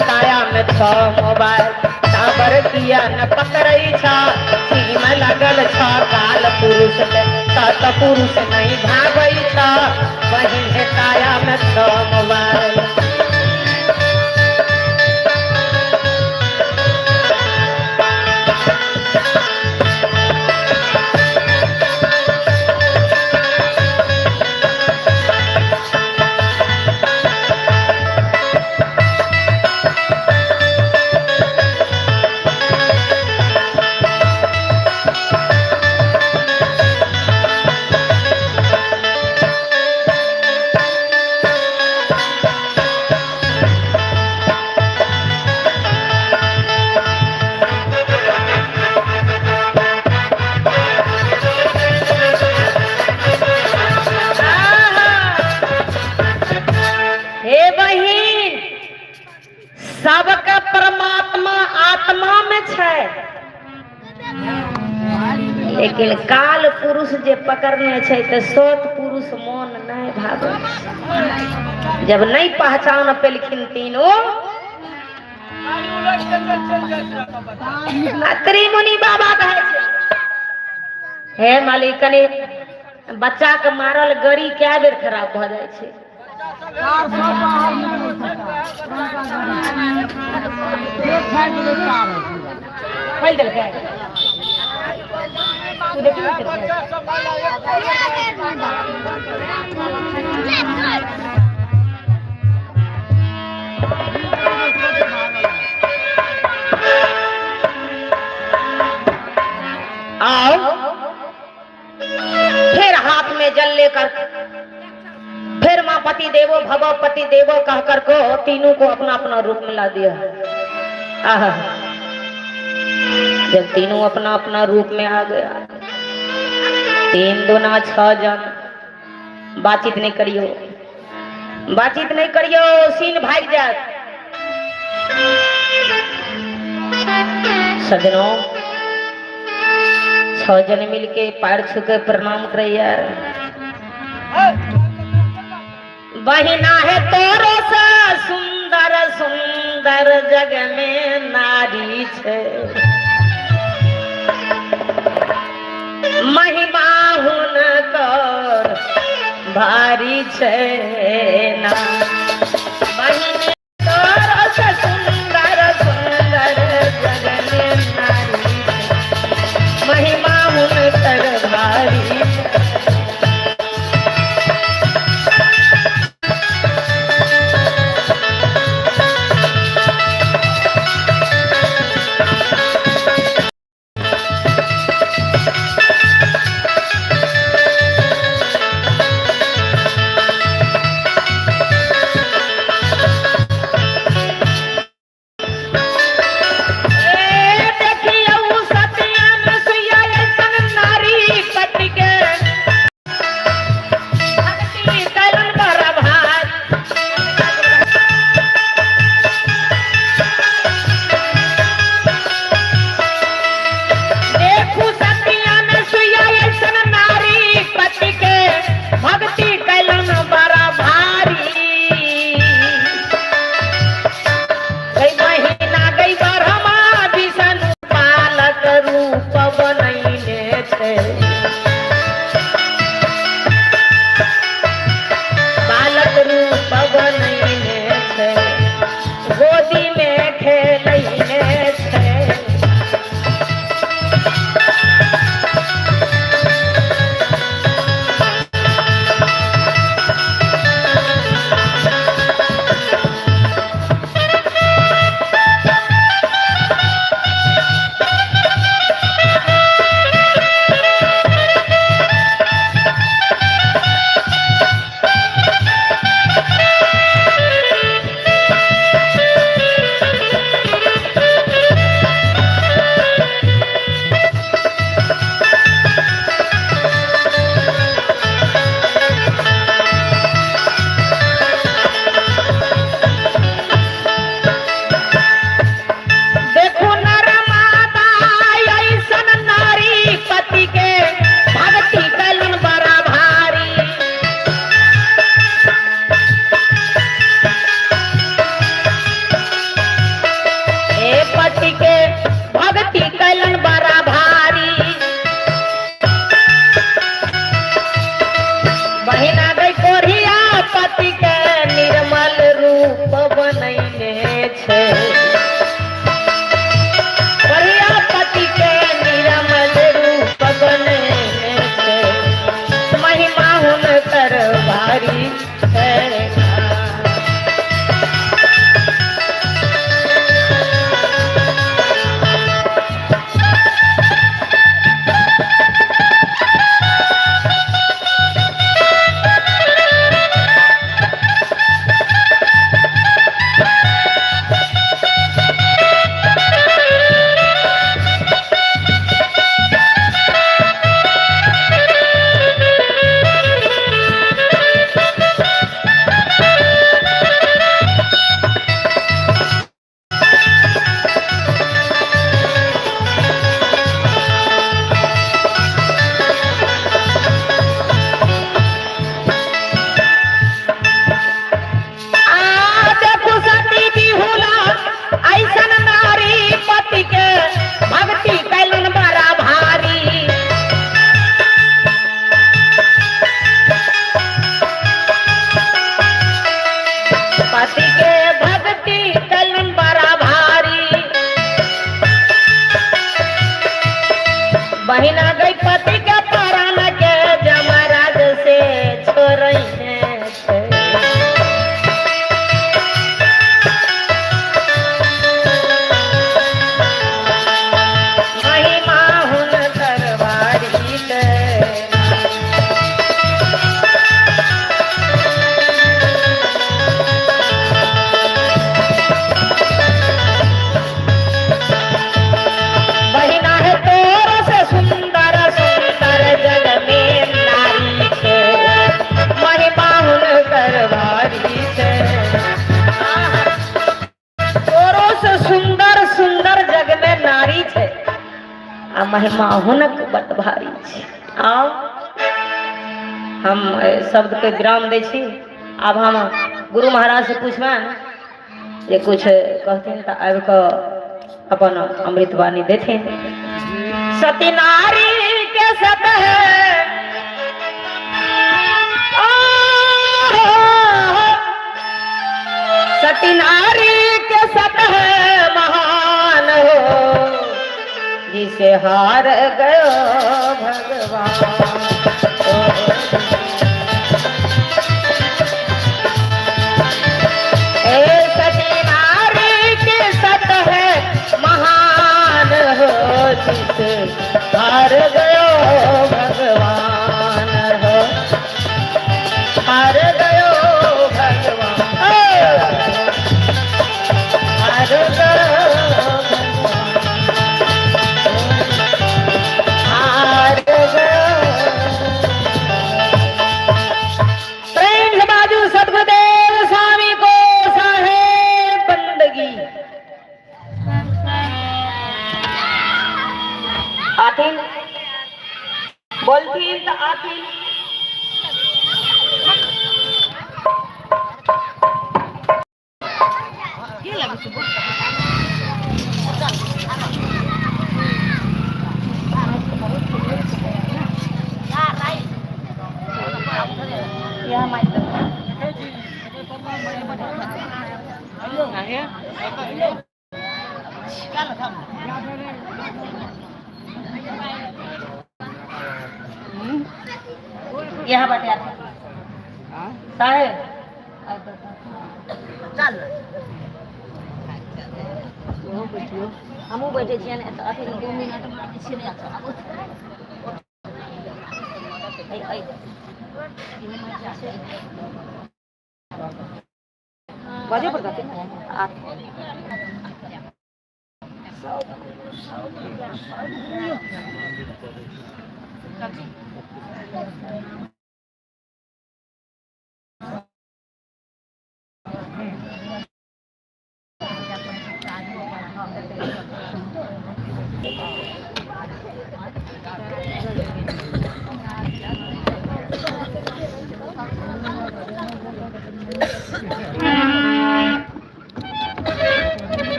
काया में छ मोबाइल टावर किया न पकड़ै छ, सीम लगल छ काल पुरुष के, सत पुरुष नहीं भावै छ, बहिन हे काया में छ मोबाइल। हे बहिन, सबके परमात्मा आत्मा में छै, लेकिन काल पुरुष जे पकड़ने छै तऽ सत पुरुष मन नहीं भागै छै। जब नहीं पहचान पेलखिन तीनों, त्रिमुनि बाबा कहै छै, हे मालिक कनि बच्चा के मारल गड़ी कए बेर खराब भऽ जाइ छै। तार सब बाहर निकलै छै, पुरनका गाड़ी। एक फाटि गेलै तार है पूरा। खोलि देलकै। तू देखी नहि देलकै? आओ फिर हाथ में जल लेकर फिर माँ पति देवो भव पति देवो कहकर को तीनों को अपना अपना रूप मिला दिया। आहा, जब तीनों अपना अपना रूप में आ गया, 3 दूना 6 जन, बातचीत नहीं करियो, बातचीत नहीं करियो, सीन भाग जात। सजनों 6 जन मिलके पैर छू के प्रणाम करैया। बहिना है तोरो सा सुंदर सुंदर जग में नारी छे, महिमा हुनकर भारी छे ना। बहिनी तोरो सा सुंदर सुंदर जग में नारी छे, महिमा हुनकर भारी छे। देखियौ सतियन सुइया ऐसन नारी पति के, भक्ति करुण बड़ भार। देखू सतियन सुइया ऐसन नारी पति के, भक्ति करुण बड़ भारी। गई महीना गई ब्रह्मा विष्णु पालक रूप बनैने छै। कैलन बड़ा भारी। बहिना गई कोढ़िया पति के निर्मल रूप बनैने छै। कोढ़िया पति के निर्मल रूप बनैने छै, महिमा हुनकर भारी छै। आ देखू सती बिहुला ऐसन नारी पति के भक्ति कैलन बड़ा भारी। पति के भक्ति कैलन बड़ा भारी। बहिना गई पति के प्राण के जमराज से छोड़ने छै। महिमा हुनकर भारी छै। बहिना है तोर से सुंदर सुंदर जग में नारी छै, महिमा हुनकर भारी छै। तोरो से सुंदर सुंदर जग में नारी छै आ महिमा हुनक बड भारी छै। आओ हम शब्द के विराम दै छी। आब हम गुरु महाराज से पूछबनि जे कुछ कहथिन तऽ आबि कऽ अपन अमृत वाणी देथिन। सती नारी के सत है, सती नारी के सत है महान हो, जिसे हार गयो भगवान। ए सती नारी के सत है महान हो, जिसे हार गयो भगवान हो, हार गयो भगवान, हार गयो भगवान, हार गयो। प्रेम से बाजू सतगुरुदेव स्वामी को साहेब बंदगी। आथिन बोलथिन तऽ आथिन। यहाँ बाटे आथिन साहेब। चल हमहूँ बैठे छियै ने तऽ अथी 2 मिनट मारै छियै ने। आबू। ऐ ऐ बाजे पर जाते आथिन।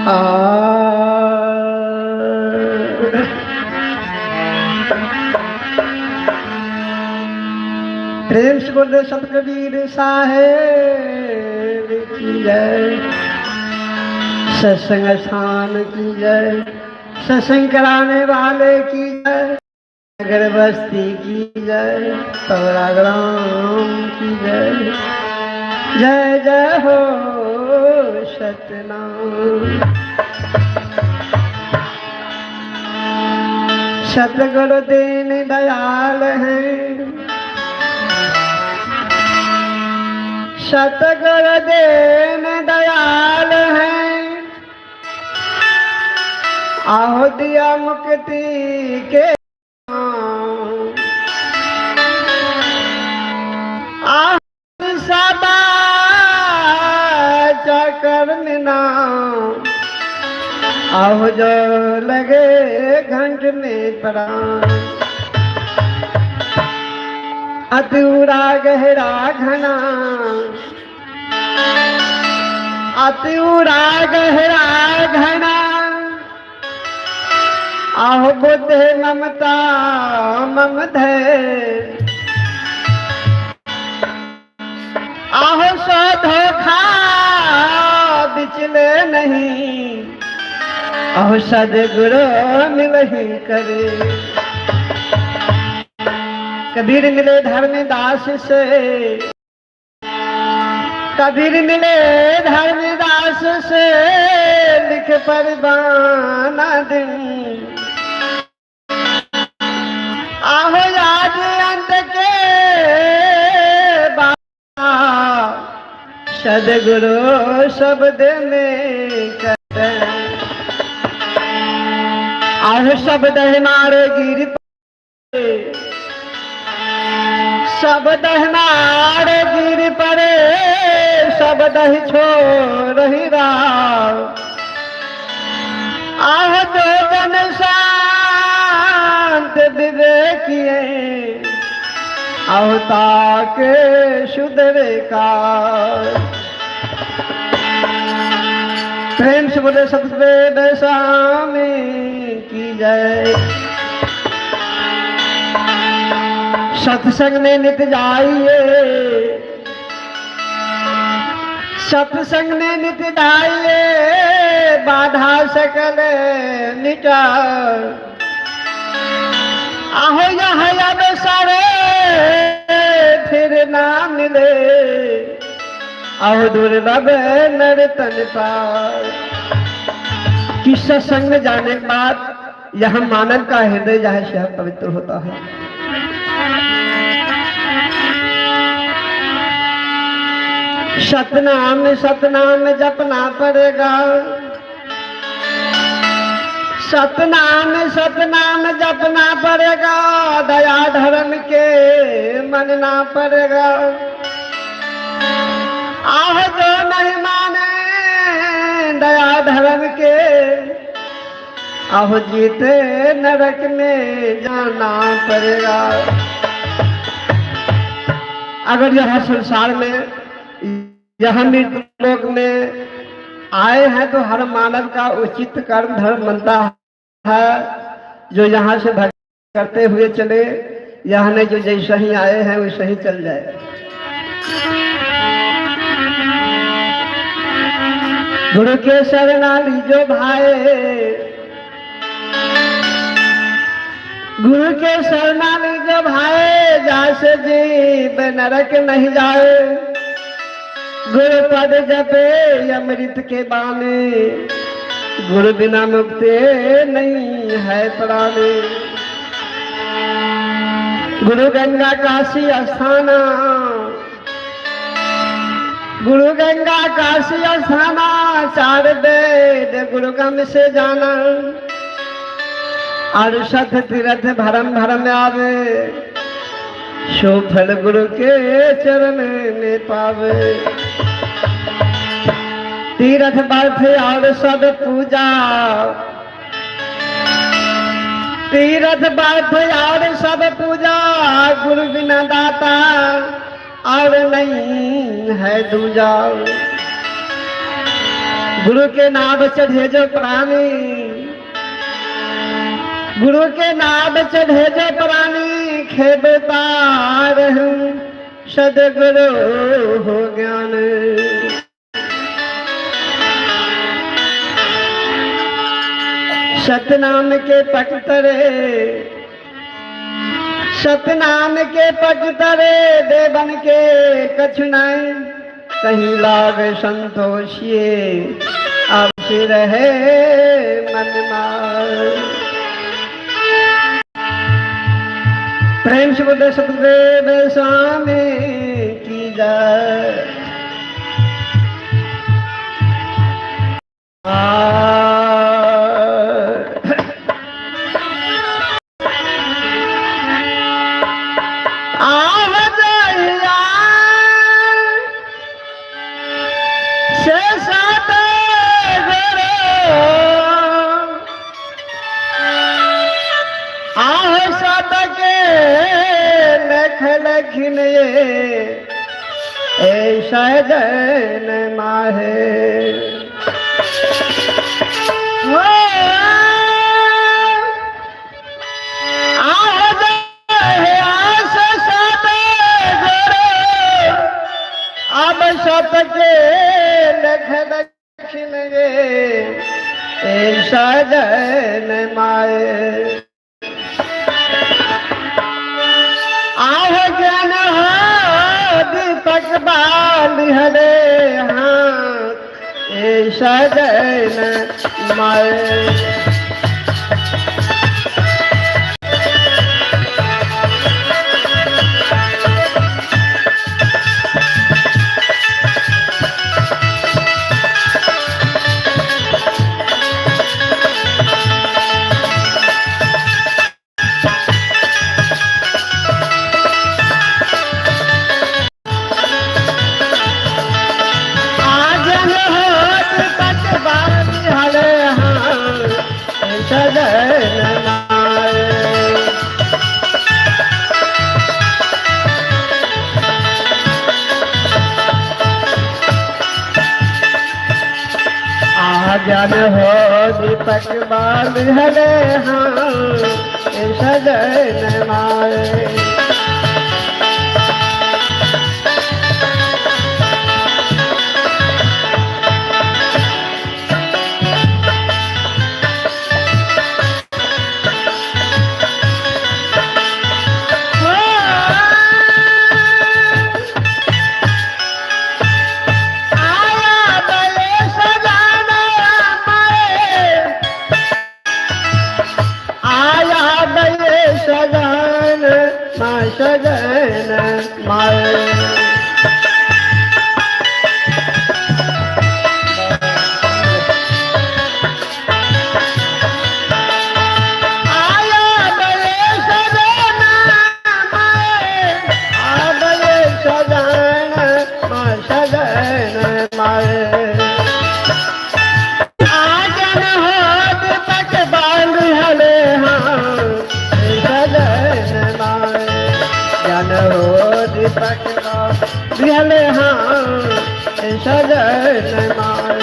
आ प्रेम से बोल दे संत कबीर साहेब की जय, सत्संग स्थान की जय, सत्संग कराने वाले की जय, नगर बस्ती की जय, पवरा ग्राम की जय, जय जय हो सतनाम। सतगुरु दीन दयाल है, सतगुरु दीन दयाल है, आहो दिया मुक्ति के आह सदा चकर नाम, आहो जो लगे घंट में प्राण। अतुरा गहरा घना, अतुरा गहरा घना, आहो बुद्ध ममता मम धैर्य, आहो सो धोखा बिचले नहीं, आहो सदगुरु मिलही करे। कबीर मिले धर्मदास से, कबीर मिले धर्मदास से, लिख परवाना दिन। आहो याद अंत के बाबा, सदगुरु शब्द में कर। आहो शब्द हमारे गिर पड़े, शब्द हमारे गिर पड़े, शब्द ही छोड़ ही राव। आह जो जन शांत विवेकिए, अवता के सुधरे का। प्रेम से बोले सतगुरु स्वामी की जय। सत्संग में नित जाइए, सत्संग में नित जाइए, बाधा सकल मिटा। आहो यह अब सारे फिर ना मिले, आओ दुर्लभ नर तन पार। कि सत्संग में जाने के बाद यह मानव का हृदय जहाँ से पवित्र होता है। सतनाम सतनाम जपना पड़ेगा, सतनाम सतनाम जपना पड़ेगा, दया धर्म के मनना पड़ेगा। आह जो नहीं माने दया धर्म के, आह जीते नरक में जाना पड़ेगा। अगर यह संसार में, यह मृत्यु लोक में आए हैं तो हर मानव का उचित कर्म धर्म बनता है, जो यहाँ से भक्त करते हुए चले, यहाँ नहीं जो जैसे ही आए हैं वैसे ही चल जाए। गुरु के शरणा लीजो भाई, गुरु के शरणा लीजो भाई, जासे जीव नरक नहीं जाए। गुरु पद जपे अमृत के बाने, गुरु बिना मुक्ति नहीं है प्राणी। गुरु गंगा काशी स्थाना, गुरु गंगा काशी स्थाना, चार वेद गुरु गम से जाना। अड़सठ तीर्थ भरम भरम आवे, सो फल गुरु के चरण में पावे। तीर्थ बर्थ और सब पूजा, तीर्थ बर्थ और सब पूजा, गुरु बिना दाता और नहीं है दूजा। गुरु के नाम चढ़े जो प्राणी, गुरु के नाम चढ़े जो प्राणी, खेबता रहूं सदगुरु हो ज्ञान। सतनाम के पटतरे, सतनाम के पटतरे, देवन के कछु नहीं, कहीं लाग संतोषिए अब से रहे मन मार। प्रेम से बोले सतदेव स्वामी की जय। सजन माहे अब सबके लख दक्षिण गे सजन माए। आह ज्ञान हो दीपक बाल हरे हाँ ए सजन माए। ज्ञान हो दीपक बाल हरे हाँ सजन माए। सजन माए। आया बले सजन माए, आ बले सजन मा सजन माए। आजन हो दीपक बाल हले हाँ सजन माए। ज्ञान हो दीपक बाल हाँ सजन माए।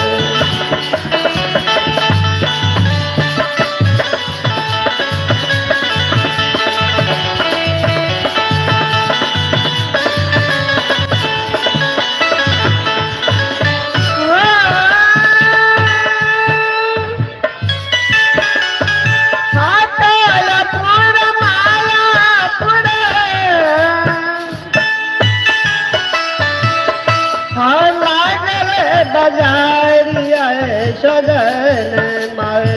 बजारिया सजन माए।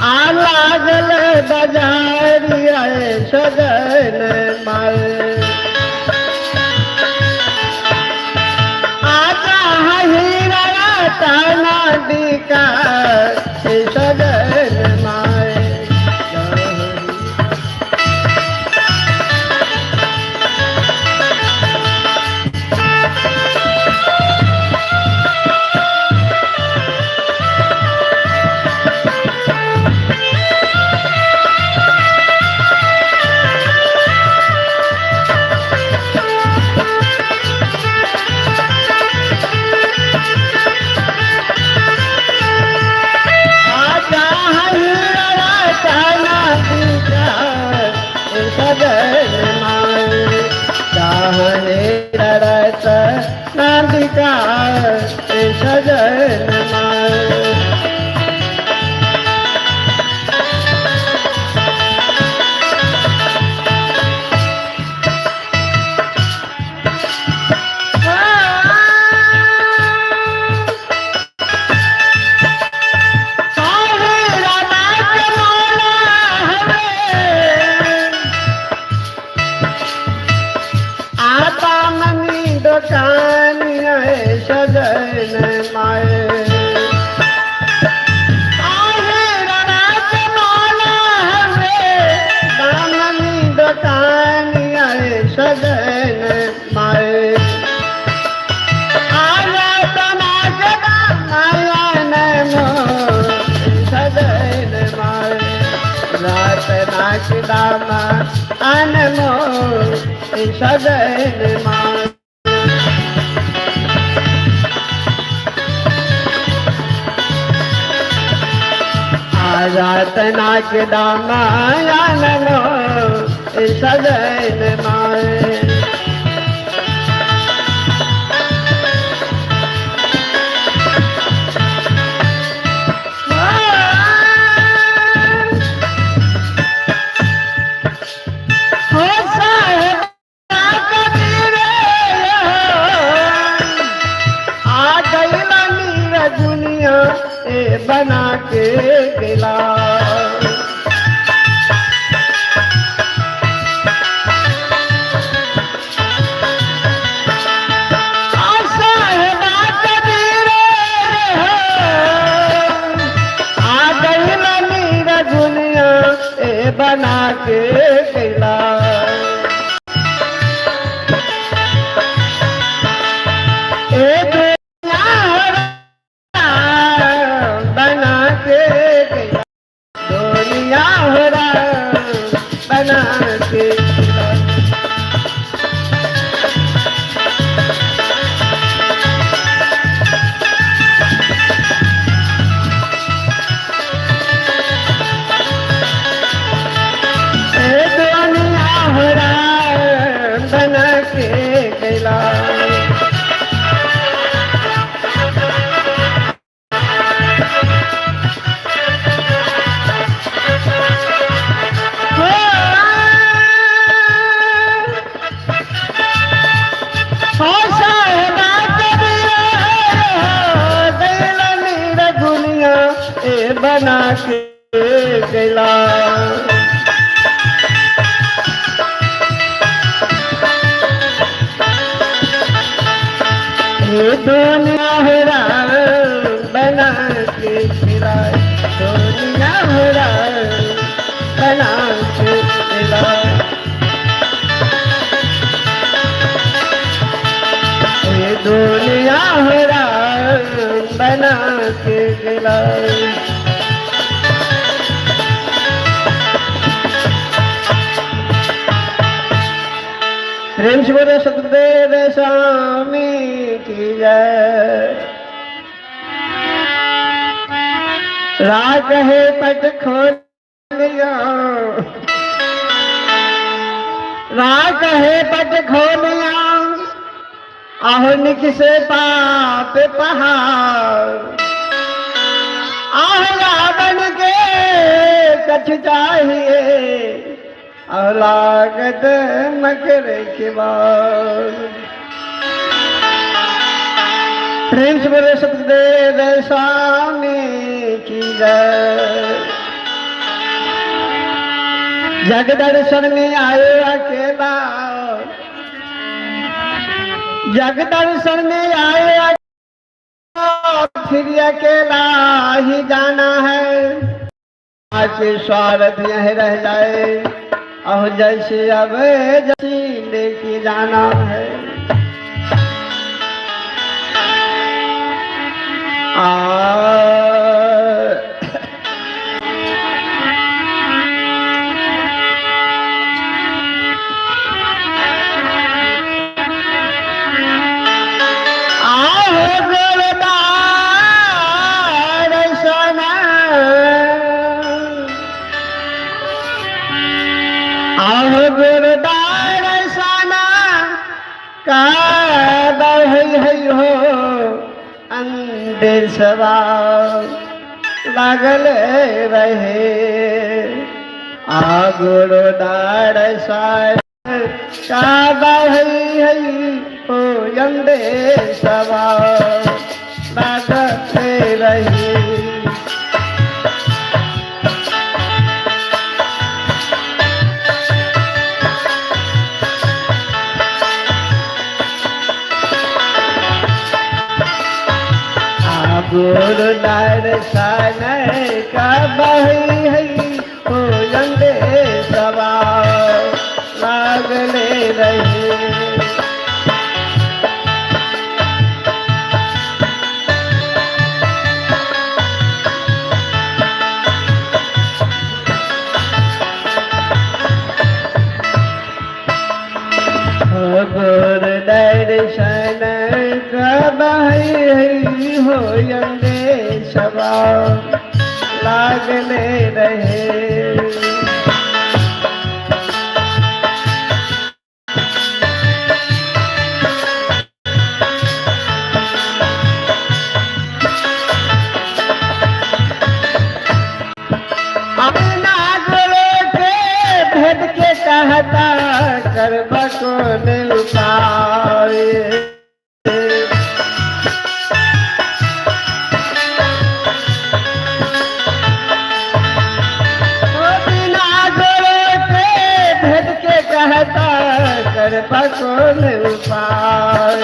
आ लागल बजारिया सजन माए। आजा हीरा ताना बिका सजन माए। माए। आहे रात माला हवे दामनी दुकान आए सजन माए। आया तना माया नमो सजन माए। रात नाच दामा अनमो सजन माए। रात नाच दामा अनमो सजन माए। हो साहेब कबीर आ गईला नीर दुनिया ए बना के गेला। आ साहेबा कबीर आ गईला नीर दुनिया ए बना के गेला। ए दुनिया बना के गया, दुनिया बना के गया। ए दुनिया बना के गया। हो साहेबा कबीर गैला नीर दुनिया ए बना के गैला। ये दुनिया हरा बना के फिरा, दुनिया हरा बना के फिरा। ये दुनिया हरा बना के गिला। प्रेम से बोलो सतगुरुदेव स्वामी की जय। रात है पट खोलिया, रात है पट खोलिया, आहो निक से पाप पहाड़। आह रावण के कछ चाहिए, आह लागत मकर के बाल। प्रेम से बोले सतगुरुदेव स्वामी की जय। जग दर्शन में आए अकेला, जग दर्शन में आए अकेला, फिर अकेला ही जाना है। आज स्वार्थ यह रह जाए, और जैसे अब जैसी लेके जाना है। आ आहो गुरुदार सना, आहो गुरुदार सना का बहई हो अंदेशवा लागल रहे। आ गुरुदार सना का बहई हो अंदेशवा लागल रहे। गुरु दर्शन कबही हो सवा लागले रहे। गुरु दर्शन कबही हो सवा लागले रहे। अपना गुरु के भेद के कहता कर कौन उपाय। बिना गुरु के भेद के कहता कर कौन उपाय।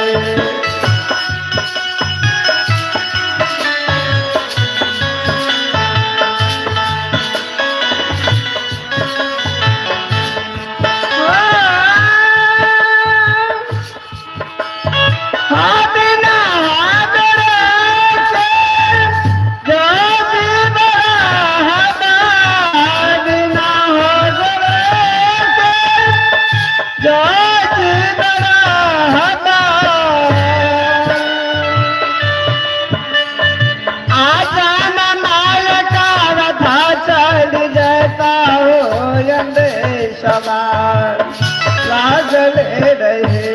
लागले रहे।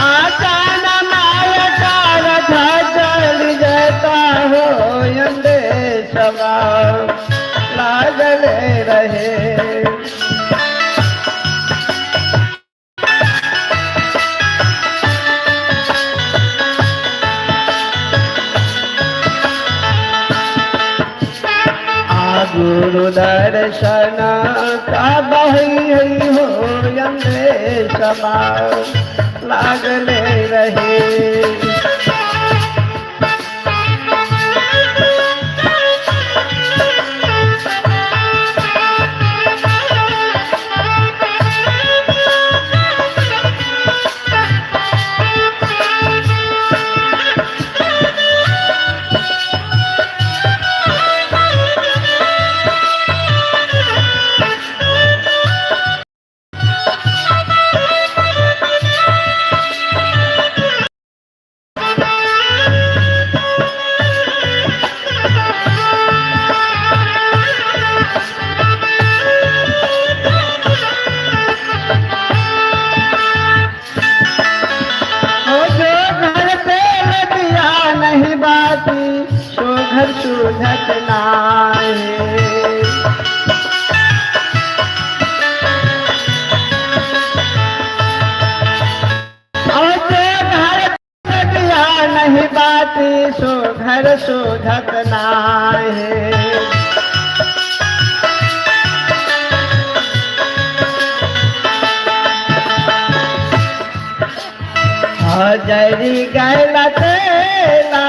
आचान माय का रथा चल जाता हो सवा लागले रहे। गुरु दर्शन कबही हो सवा लागले रहे। नहीं बाती सो घर सुझत नाहे। और जो घर दिया नहीं बाती सो घर सुझत नाहे। हजरी गैला तेला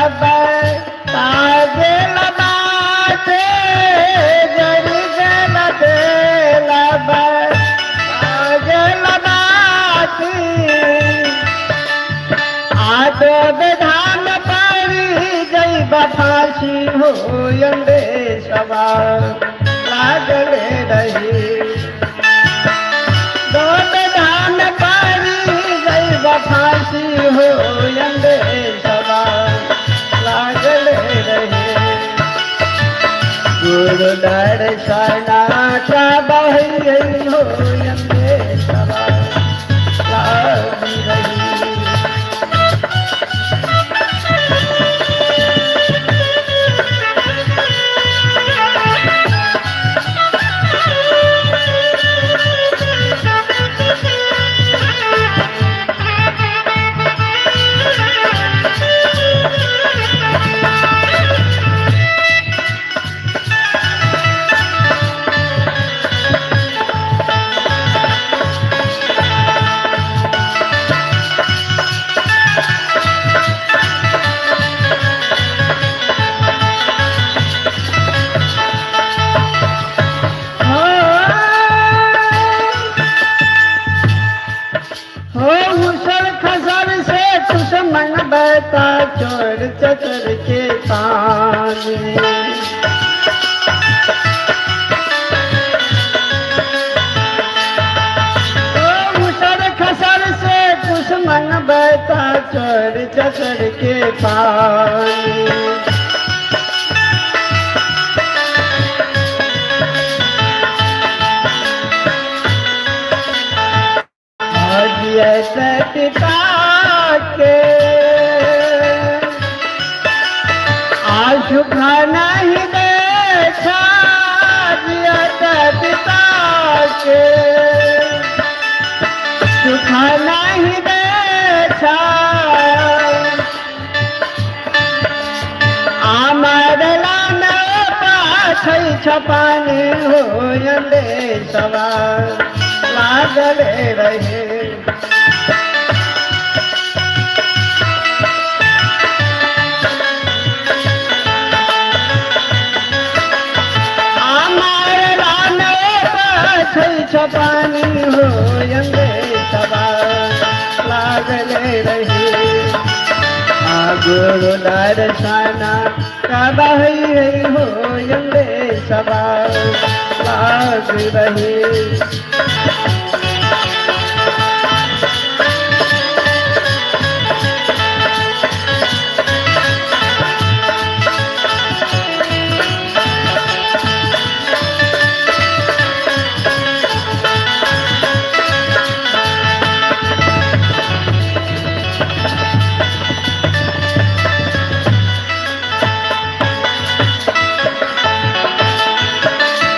तागेला बाटे जरी गैला तेला तागेला बाटी आदो विधान पारी जई फांसी हो सवा लागले रही। दो विधान पारी फांसी हो सवा लागले रहे। गुरु दर्शन कबही हो सवा लागी रही। के पानी। ओ मुसर खसर से दुश्मन बैठा चढ़ चढ़ के पानी। पिता के आशु नहीं देखा, जियत पिता के सुख नहीं देखा। आमर लान पाछै छपानी हो सवा लागल रहे। आमर लान पाछै छपानी हो सवा लागल रहे। गुरु दर्शन कबही हो सवा लाग रहे।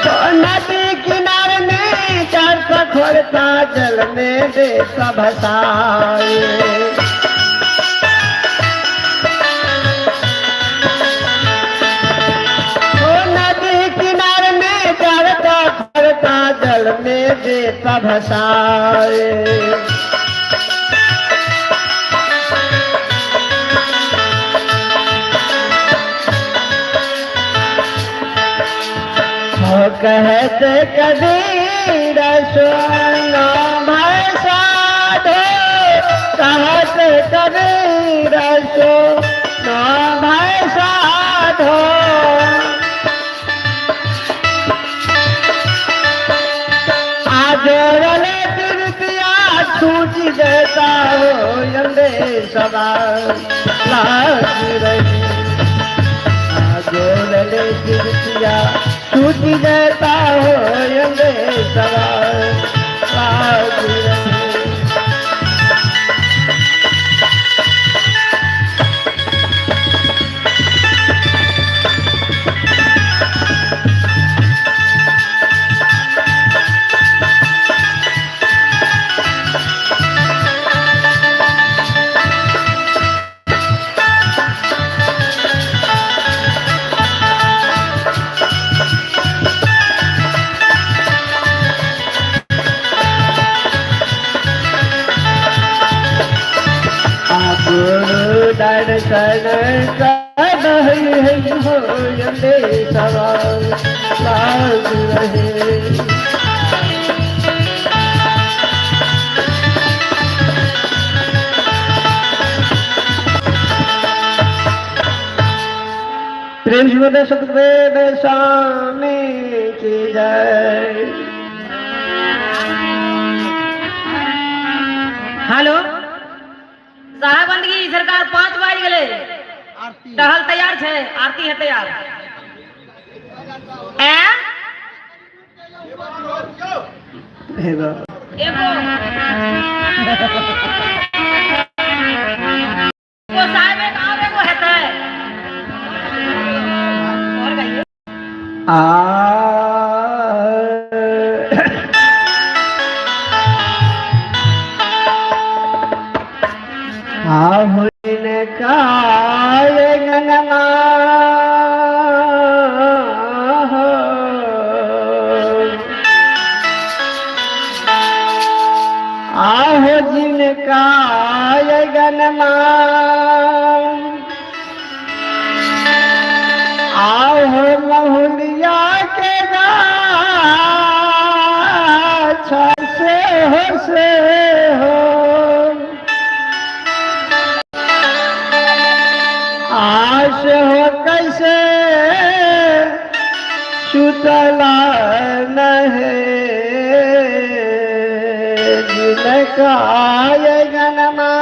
तो नदी किनारे में चार खोलता जल में दे भसाए। तो नदी किनारे में चार खोलता जल में दे भसाए। हो कहते कबीर सुनो भाई साधो, कहते कबीर सुनो भाई साधो। आज रले तिरतिया छूट देता हो यंदे सवा लाग रही। जोड़ले तिरतिया छूट देता हो यंदे सवा लाग रही। गुरु दर्शन कबही हो यंदे सवा लाग रहे। प्रेम से सतदेव स्वामी की जय। हेलो साहब बंदगी सरकार 5 बज गए, टहल तैयार छे, आरती है तैयार। ए एगो एगो साहब एक और एगो हेतै और कहिए। आ आहुन काय गणना आहो जिनका गणना आहो महुलिया के गाछ से हो से हो। आश हो कैसे सुतला नहीं, जिनका ये जन्मा।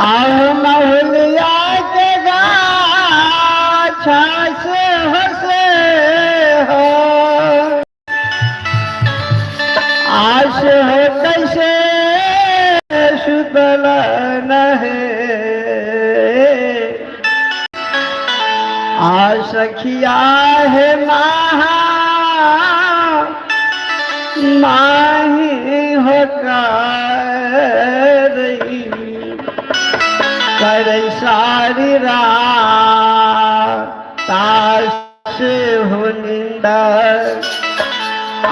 आह महुलिया के गाछा से हसे हो, आश हो कैसे सुतल नहीं। आ सखिया है महा माही हो करई, कर सारी रात ताश हो निंदा,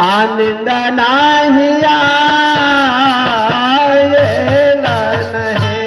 आनंद नाही आयला नहीं।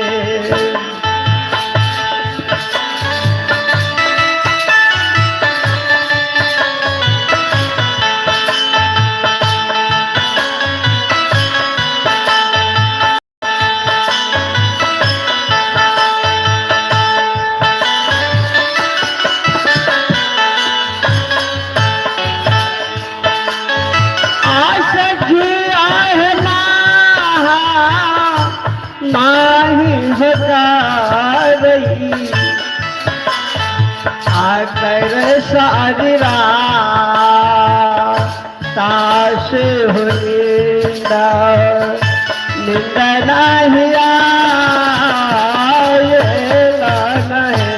नाही होतारई, आकर सारी रात ताश हो निंदा, निंदा नाही आयला नहीं।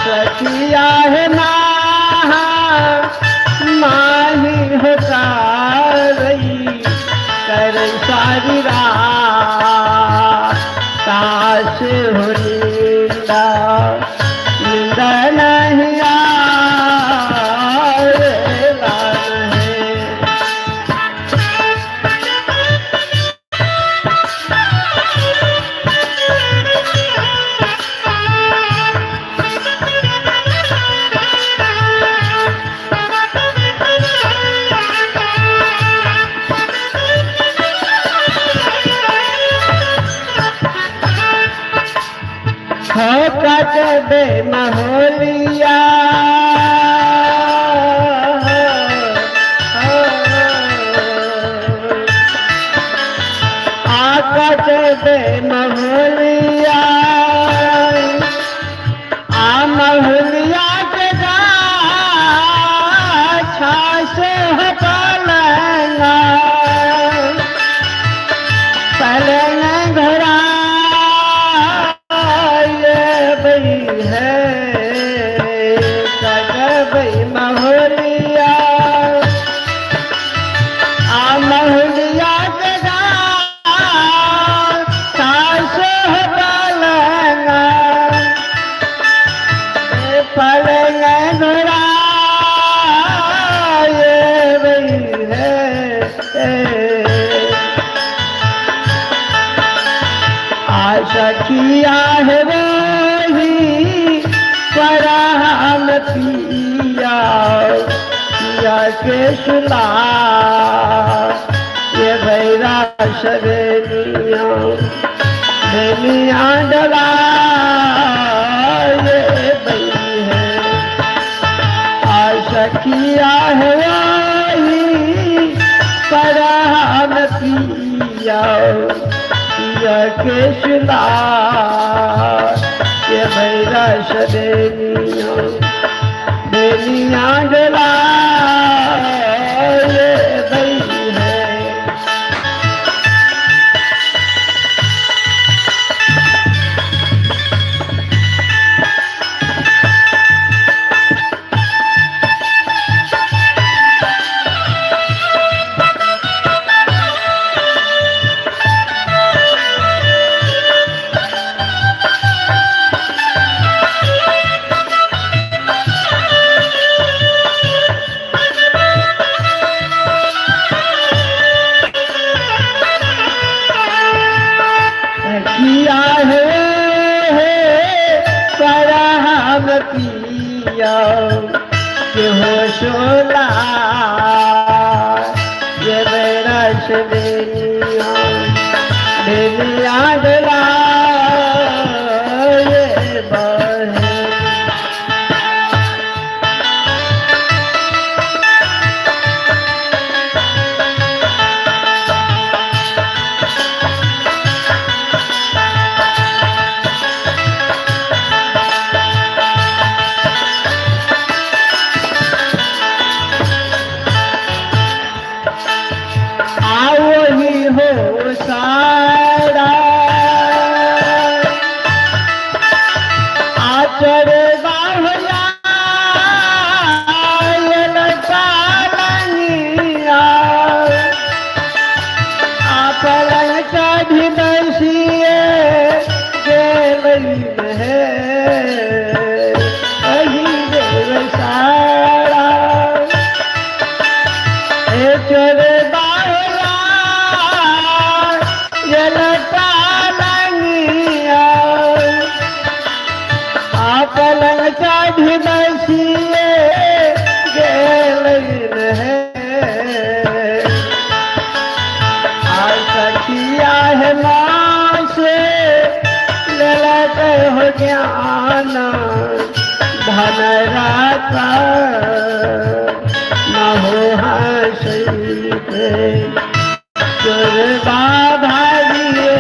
सखिया है माही होता रही, कर सारी रात ताश हो निंदा, निंदा नहीं आएला नहीं। हो कटबे महोलिया, आ कटबे महोलिया, आ महोलिया के गाछा से हो पलंगा, पलंग घरा ये बई है, कटबई महोलिया, आ महुलिया के गाछा से हो पलंगा, पलंग घरा ये बई है। आशा किया है वही पराम पिया, पिया के सुला ये भैरा सगनिया दुनिया डला ये बई है। आशा किया है वही पराम पिया, पिया के सुला ये भैरा सदेनिया बेनिया डला ये बई है। हम पिया के हो शोला ये मेरा शनिया दुनिया डरा ये बहे। आओ ही हो सारा आचर बाहुला आपलन चढ़ी बसिए गेलई है अही देव सारा चर बाहुला पालंगिया आपलन चढ़ी बसिए गेलई है आ सखिया है माँ से ललत हो ज्ञान धन राता न हो हंसी पे चोर बाधा दिए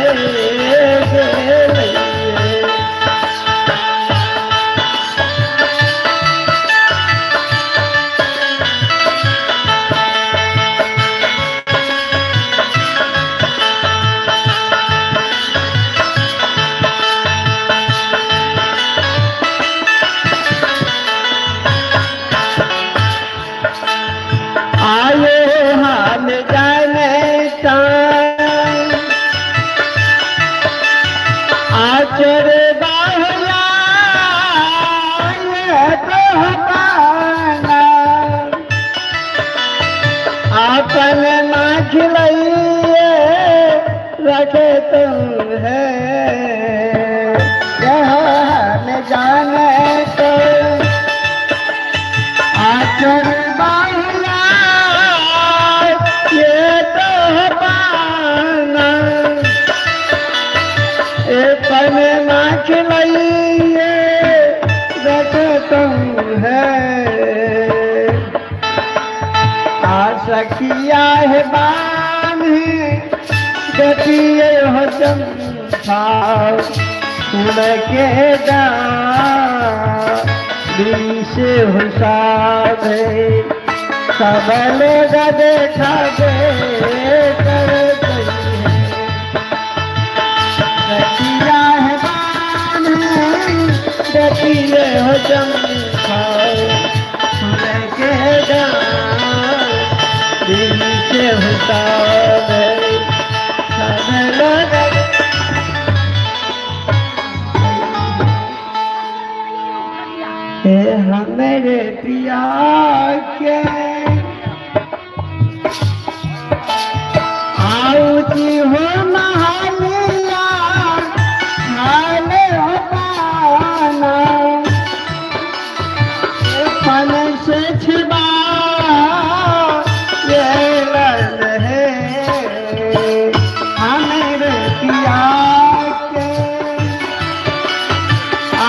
गेलई। आए हम जाने आचर बाहुला ये तो पाना आपन ना खिलाइए रखे तुम है यह हम जाने तो आचर बाहुला ये तो पाना ए पन ना खिलाइए रखे तुम है आ सखिया है बान्ही गतिए हो चंपा फूल के से हुसाभे सब लोग देखा दे कर गई है। सखिया है बान्ही गतिए हो चंपा फूल के से हुसाभे सब लोग हे हमारे पिया के आउती हो महालिया हाले हो पाना पन से छिबा ये लन है हमारे पिया के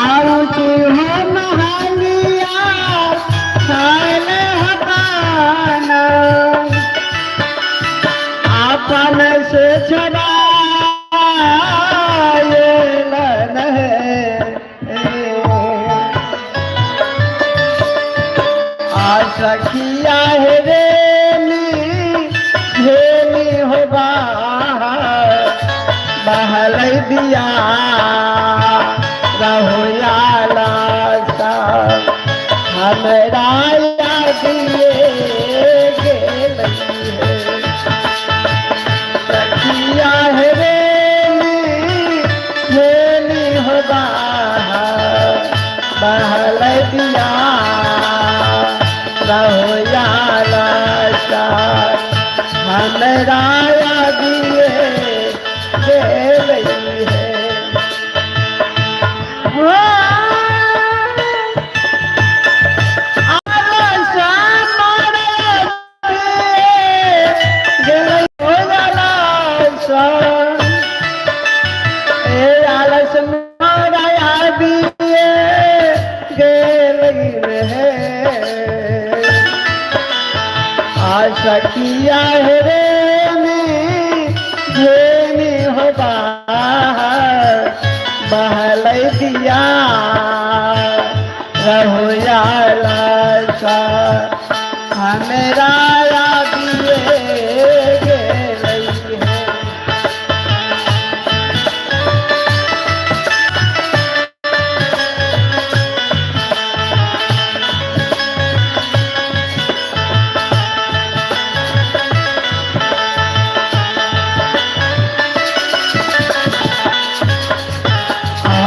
आरती हो महालिया साल हटाना आपन से छड़ा ये लन है आ सखिया है रेली घेली हो बहल दिया रहो लासा हमरा दिए गेलई है। सखिया है रेली घेली हो बहल दिया रहो लासा हमरा दिए गेलई है। हो। रहु आलसा हमरा आबिए गेलै हे।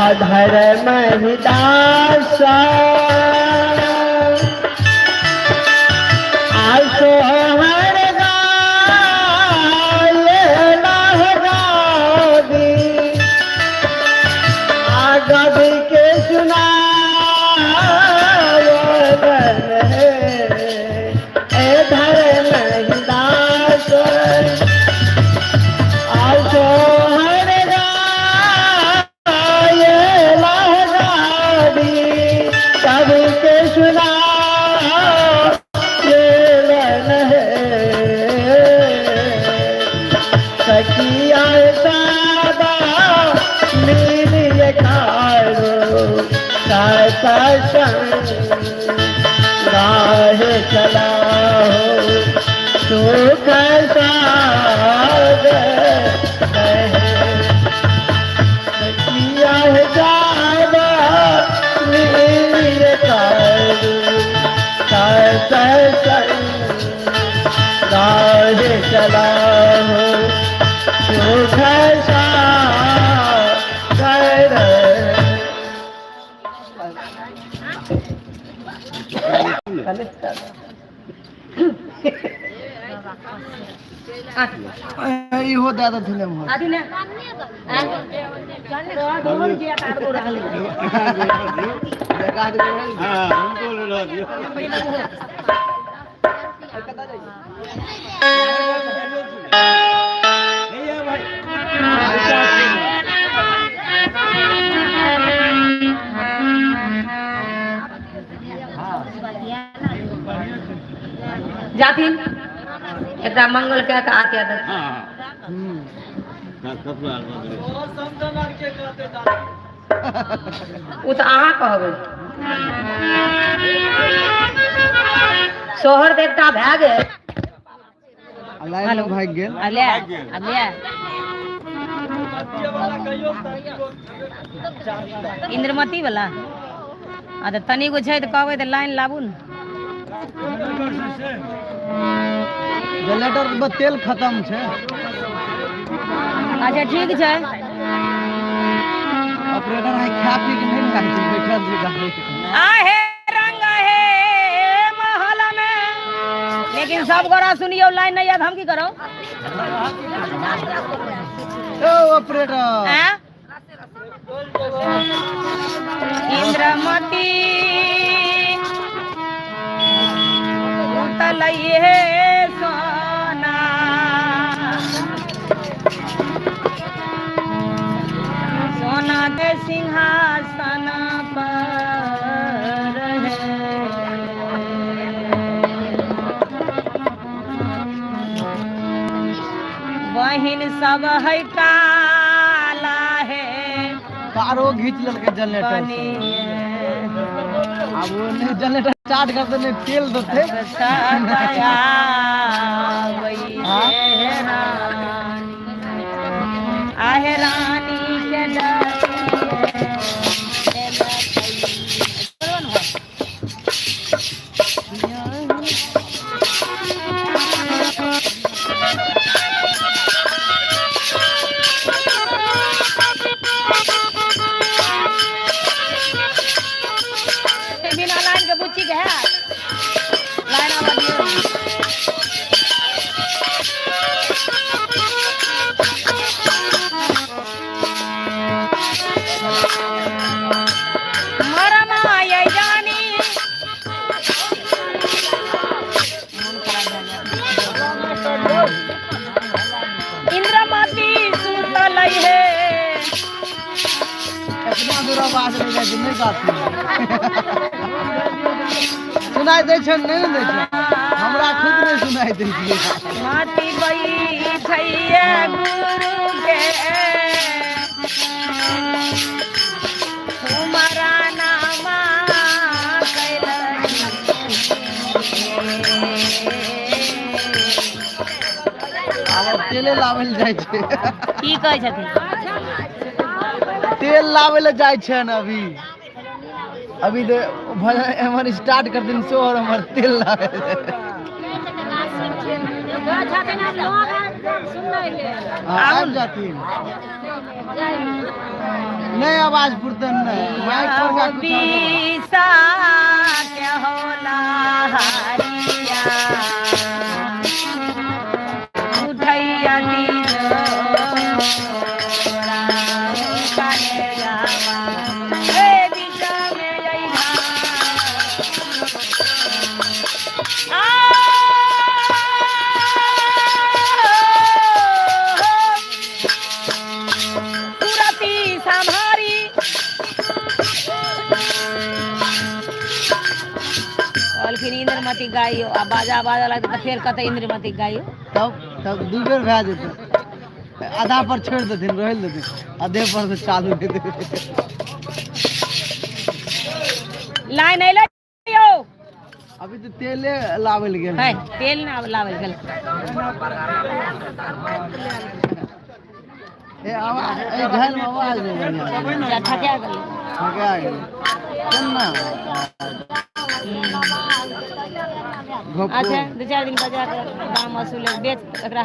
आधर महिदास आसो हर गाय लहरादी आगबी के सुना ए धर महिदास आसो हर गाय लहरादी सबके सुना ये लन है सखिया सादा मिल कारो सत्संग राह चला हो सुख सागर सखिया जादा मिल कारो सत्संग राह चला हो सुख सागर। इहो दए देथिन एम्हर। आदि ने हाँ, हुनको ले रह दियौ। हैया भाई। जाथिन एकटा मंगल कए के आके देथिन। हाँ, हाँ। कपड़ा बदले। ओ तऽ अहाँ कहबै सोहर तऽ एकटा भए गेल। लाइन भागि गेल। आ ले आ ले इंद्रमती वाला आ तऽ तनिगो छै तऽ कहबै तऽ लाइन लाबू ने। जनरेटर मे तेल खत्म छै। अच्छा ठीक छै। ऑपरेटर है खा पी के नहि ने आयल छै, बैठल छै गाड़ी। आहे रंग आहे महल में, लेकिन सब गोरा सुनियो लाइन नहीं आयत हम की करो? ओ ऑपरेटर आँ? इंद्रमती उतलई हे सोना सोना के सिंहासन पर है। बहिन सब है काला है तारो घींच लेलकै जनरेटर से। आब ओ नहि जनरेटर स्टार्ट करतै नहि तेल देतै। आहे रानी के बिना लाइन के बुच्ची के है लाइन आवा दियौ। मरमाय जानी इंद्रमती सुतल हे। एतना दूर आवाज नहि जाइ छै, नहि बात सुनाइ दै छै नहि ने दै छै, हमरा खुद नहि सुनाइ दै छै। माटी बैठैया गुरु के तुम्हारा नाम आब तेले लाबै लए जाइ छै। की कहै छथिन? तेल लाबै लए जाइ छै ने अभी। अभी दे भजन एमहर स्टार्ट कर दिन सोहर हमर तेल लाबै लए। हाँ, आबि जाथिन। नहि आवाज पुरतन नहि माइक पर का कुछ और दबा। बीसा के होला हरिया उठैया ए बीचा में अइहा सुरती सम्हारी। कहलखिन इंद्रमती गाइयो आ बाजा बाजा लगतै तऽ फेर कहतै इंद्रमती गाइयो। तब तब दू बेर भए जेतै। आधा पर छोड़ि देथिन, रहै लए देथिन, आधे पर से चालू हेतै। लाइन अयलै यौ? अभी तऽ तेले लाबै लए गेल। है तेल ना लाबै गेल। ए आवाज एहि झालमे आवाज नहि बढ़िआँ। जा ठका गेलै। ठका गेलै केना? घोपो। अच्छा, दू चारि दिन बजा कऽ दाम वसूल बेच एकरा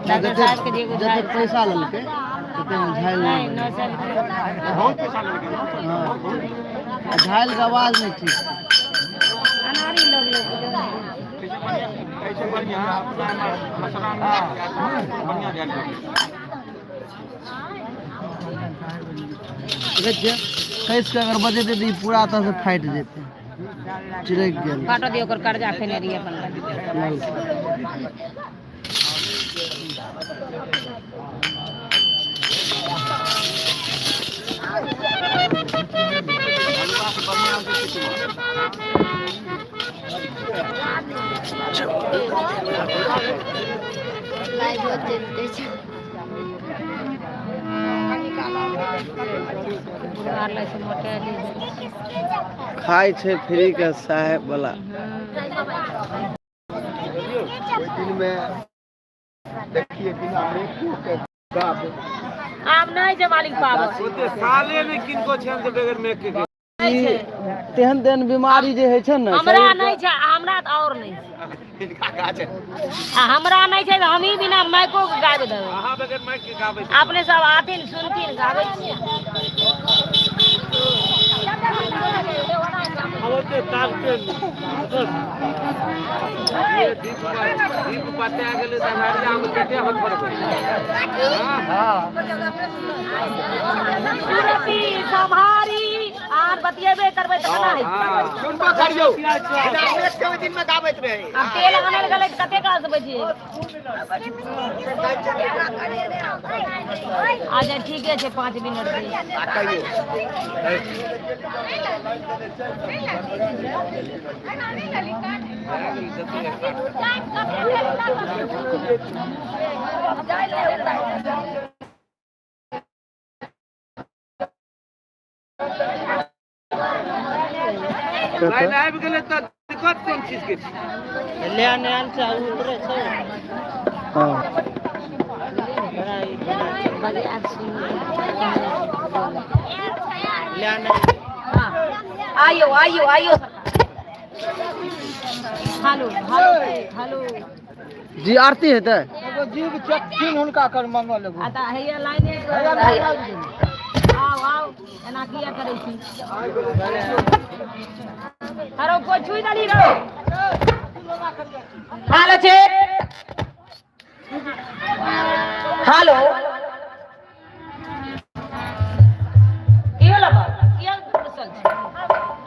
डॉक्टर साहब के जे एगो जतेक पैसा लेलकै ततेक झालि नहि नहि। 900 रुपया। हँ, आ झालि के आवाज नहि ठीक। अनारी लोग लोग। देखै छियै, कसि कऽ अगर बजेतै तऽ ई पूरा तरह से फाटि जेतै, चिरकि गेल। काटऽ दियौ, ओकर कर्जा खेने रहियै अपन। बुढ़वा लै छै मोटेली। खाइ छै फ्री के साहेब वाला। आब नहि छै मालिक पावर। साले नहि किनको छनि जे बगैर मेघ के। नहि छै। तेहन तेहन बीमारी जे होइ छै ने। हमरा शरीरके- नहि छै, हमरा तऽ आओर नहि छै। आ हमरा नहि छै तऽ हमही बिना माइको के गाबि देबै। अहाँ बगैर माइक के गाबै? अपने सब आथिन सुनथिन, गाबै छियै। दीप पता गेलै तऽ अन्हरियामे कते हाथ पड़बै? सुरती सम्हारी आर बतियेबे करबै तऽ केना हेतै? सुनबो करियौ, बिना मेघ के ओहि दिन में गाबैत रहे। आब तेल आनै लए गेलै तऽ कते काल से बजियै। अच्छा, ठीके छै, 5 मिनट दी। आ कहियौ। लाइन आबि गेलै तऽ दिक्कत कोन चीज के छै? हँ। बजा सुन। आइयो आइयो आइयो। Hello hello hello. जी, आरती हेतै। एगो जीव चेकथिन हुनका कर मंगल एगो। आ तऽ हैया लाइने। आउ आउ, एना किया करै छी? अरे कोइ छुइ देली रौ। हेलो छै, हेलो, की होलो बाबा? किया रुसल छी?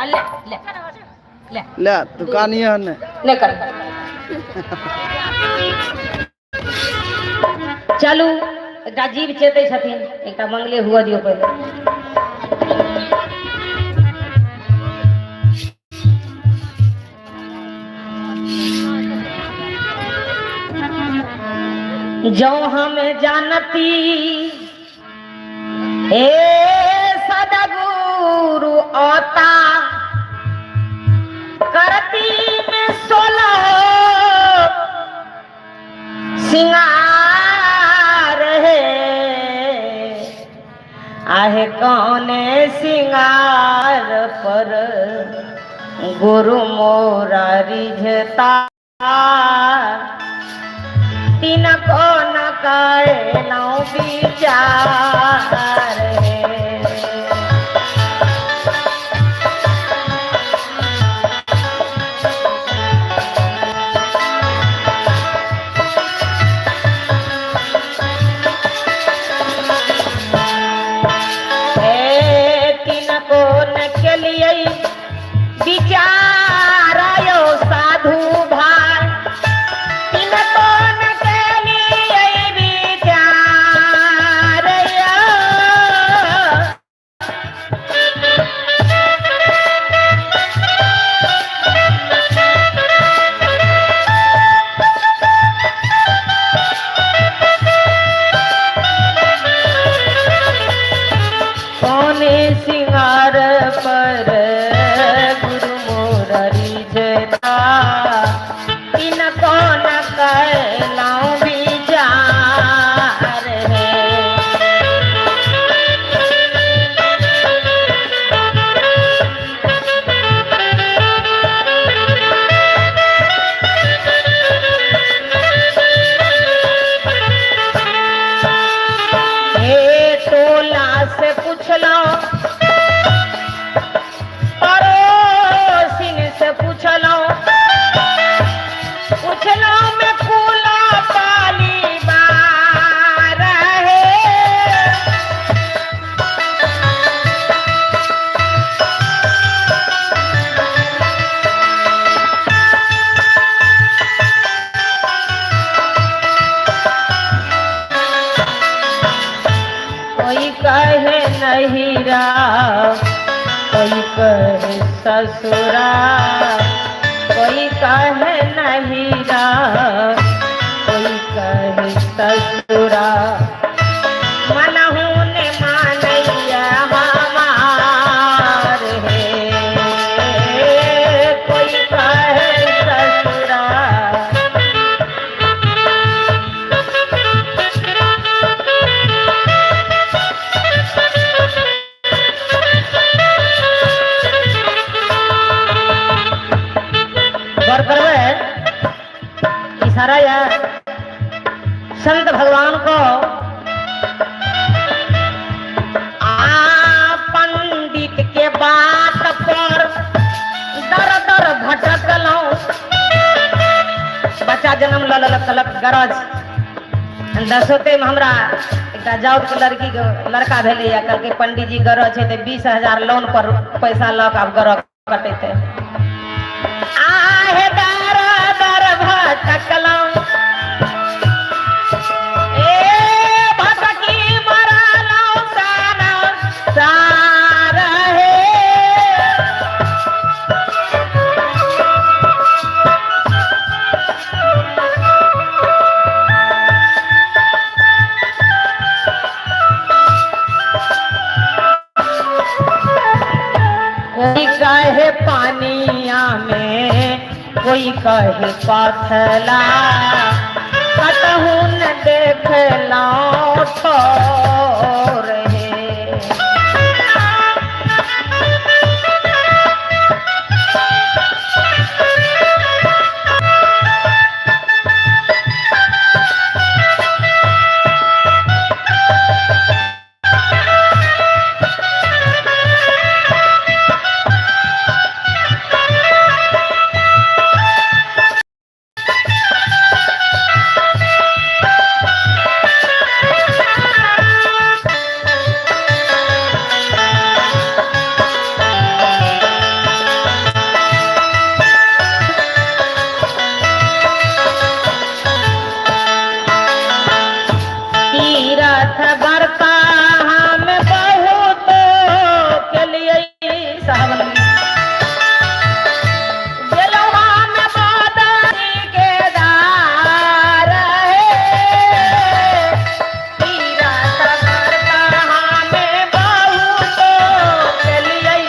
आ ले ले ले। ले तू कानिए ने। नहि कर। चलू, एकटा जीव चेतै छथिन, एकटा मंगले हुअ दियौ पहिले। जो हम जानती हे सदगुरु औता करती में 16 सिंगार हे, आहे कौने सिंगार पर गुरु मोरा रिझता, तीन को न कैलौं विचार हे। हे तिनको न केलियै विचार यो साधु भाई, तिनको न केलियै विचार यो। कौने सिंगार पर गुरु मोरा रिझता, तिनको न कैलौं विचार हे। हे टोला से पूछलो, पड़ोसिन से पूछलो, पूछलो मैं फूला पाली बार हे। कोई कहे नहिरा, कोई कहे ससुरा, कोई कहे नहिरा, कोई कहे ससुरा, मनहु ने मानैया हमार हे। कोई कहे ससुरा। गौर करबै इशारा या संत भगवान को आ पंडित के बात पर दर दर भटकलौं, बच्चा जन्म ल लेलक कहलक गरज दसोते में हमरा एकटा जाउत के लड़की के लड़का भेलैया, कहलकै पंडीजी गरज छै तऽ 20,000 लोन पर पैसा लऽ कऽ आब गरज कटेतै। आहे दर दर भटकलौं, ए भटकी मरलौं सारा सार हे। कोई कहे पानिया में, कोई कहे पाथला, कतहु न देखलौं ठोर हे। तीरथ बरता हम बहुत केलियै साहब, गेलौं हम बादरी के दार हे। तीरथ बरता हम बहुत केलियै,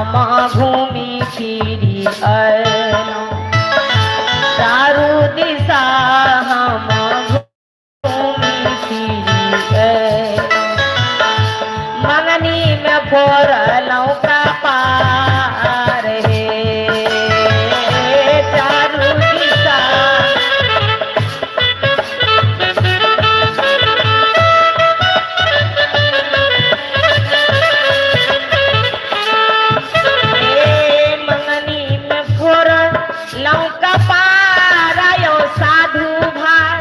हम घूमी फिरी अयलहुँ, चारू दिशा हम घूमी फिरी अयलहुँ, मंगनी में फोड़लहुँ कपार हे, चारू दिशा। हे मंगनी में फोड़लहुँ कपार यो साधु भाई,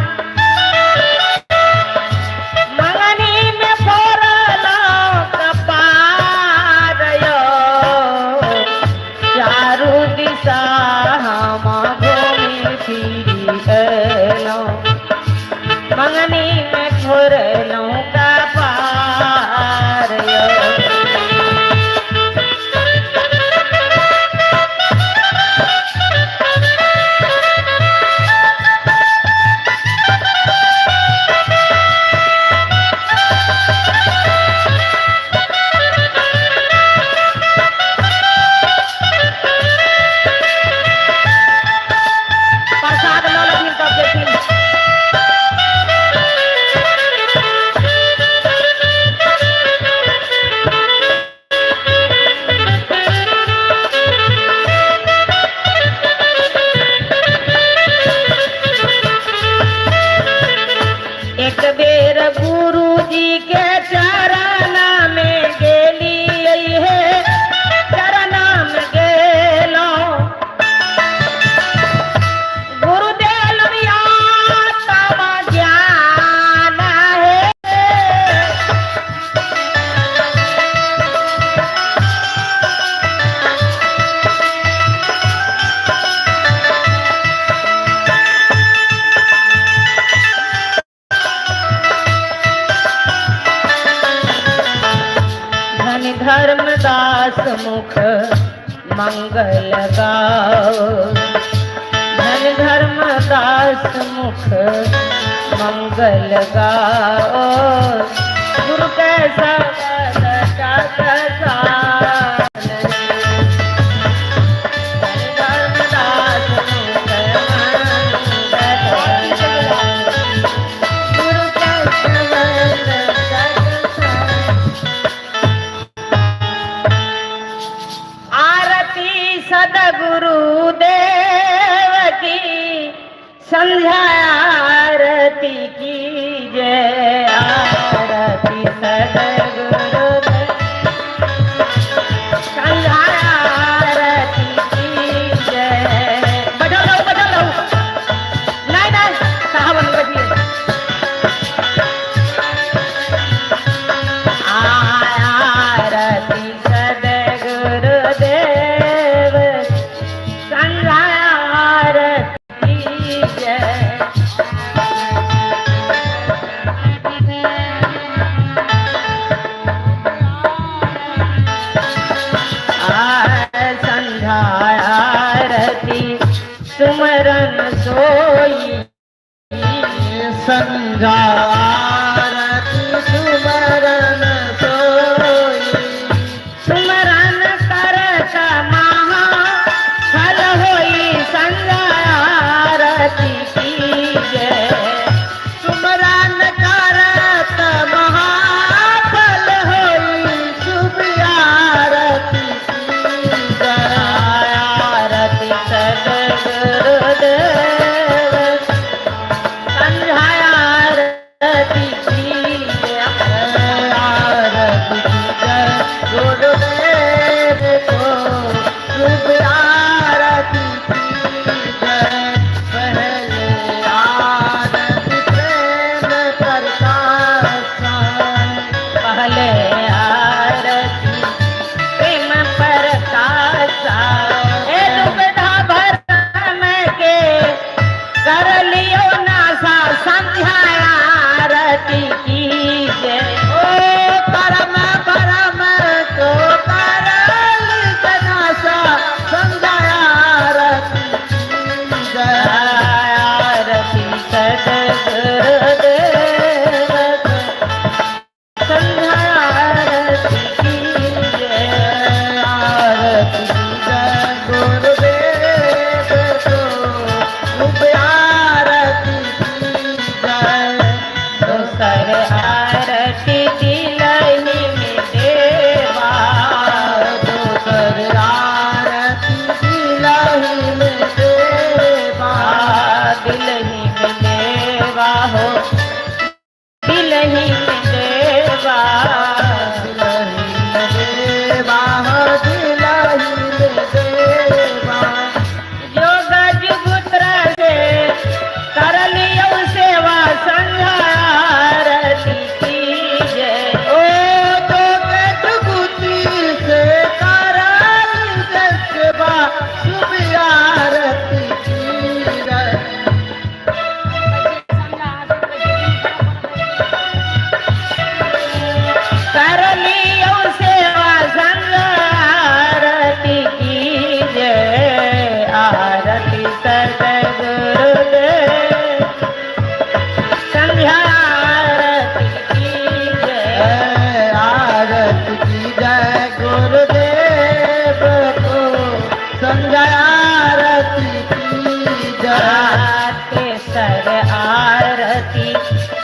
मंगनी में फोड़लहुँ कपार यो, चारू दिशा हम घूमी फिरी अयलहुँ, मंगनी में फोड़लहुँ कपार यो। प्रसाद लऽ लेथिन तब जेथिन। एक बेर गुरुजी के चरण में गेली हे, चरण में गेलहुँ, गुरुदेव आत्म ज्ञान हे, धन धर्मदास मुख मंगल गाओ, धन धर्मदास मुख मंगल गाओ, गुरु के शब्द टकसाल, धन धर्मदास मुख मंगल गाओ, गुरु के शब्द टकसाल। आरती सदगुरु देव की, संध्या आरती की जय, आरती सदगुरु देव, संध्या आरती की जय। बजल रहू, बजल रहू, नहीं नहीं साहब बजिए। आरती सदगुरु देव, संध्या आरती जय। संध्या आरती सुमरन सोई, संध्या आरती सुमरन सोई, सुमरन करत महा फल होई, संध्या आरती की जय, सुमरन करत महाफल होई, शुभ आरती की जय। आरती सदगुरु देव, संध्या आरती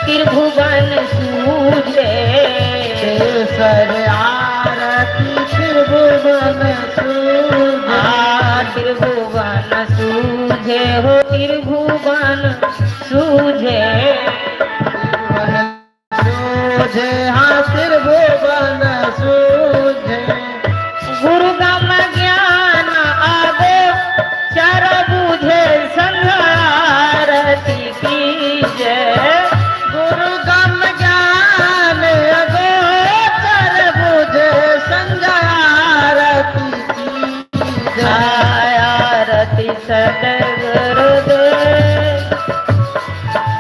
त्रिभुवन सूझे। तेसर आरती त्रिभुवन सूझे। त्रिभुवन सूझे हो त्रिभुवन सूझे। त्रिभुवन सूझे हाँ त्रिभुवन सूझे। गुरु गम ज्ञान आगो चर बुझे संध्या आरती की जय। गुरु गम ज्ञान अगोचर बुझे संध्या आरती की जय। आरती सतगुरु देव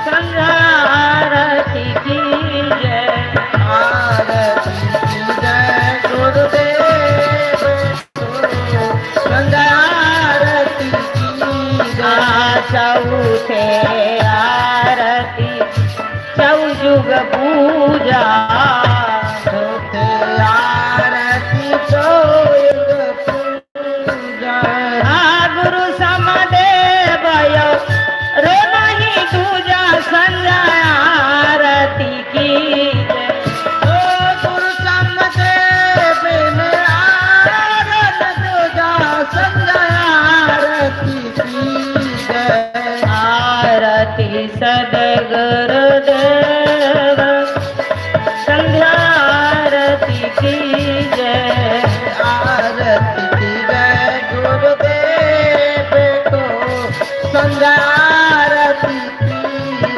संध्या आरती की जय। आरती की जय गुरुदेव को संध्या आरती की जय। चौथे आरती चौजुग पूजा। चौथे आरती चौयुग पूजा। आ गुरु समदेव रो नहीं दूजा संध्या आरती की जय। ओ गुरु समदेव ने आरत पूजा संध्या आरती की जय। आरती सदगुरु देव संध्या आरती की जय। आरती की जय गुरुदेव को संध्या आरती की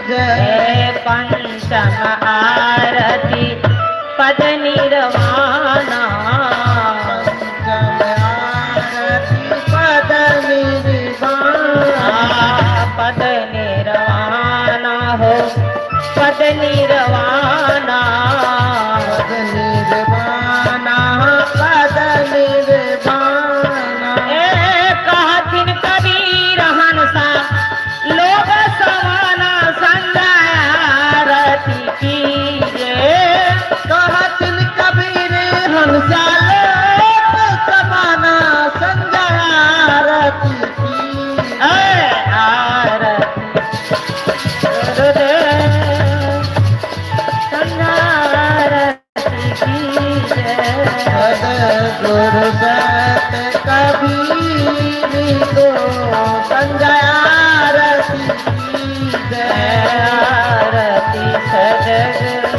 जय। हे पंचम आरती पद निर्वाणा। पंचम आरती पद निर्वाणा। पद निर्वाणा हो पद निर्वाणा। पद निर्वाणा पद निर्वाणा। ए कहथिन कबीर हंसा लोग समाना संध्या आरती की जय। कहतिन कबीर हंसा लोक समाना संध्या आरती की ए आरती गुरुदेव संध्या आरती की जय। सदगुरु सत कबीर को संध्या आरती की जय। आरती सदगुरु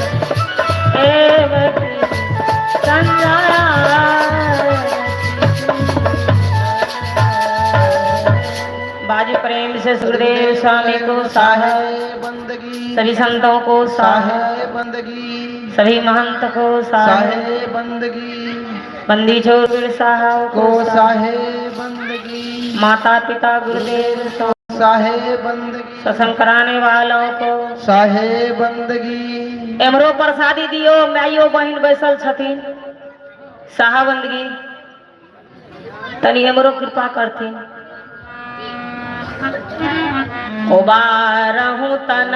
देव की संध्या बाजी प्रेम से सुखदेव स्वामी को साहेब, साहे बंदगी, सभी संतों को साहेब, साहे बंदगी, सभी महंत को साहेब, साहे बंदगी बंदी छोड़ साहब को को साहेब, साहे बंदगी, माता पिता गुरुदेव साहे बंदगी, सत्संग कराने वालों को साहे बंदगी। एमरो प्रसादी दियो। माइयो बहिन बैसल छथिन साहा बंदगी तनी एमरो कृपा करथिन। उबारहूँ तन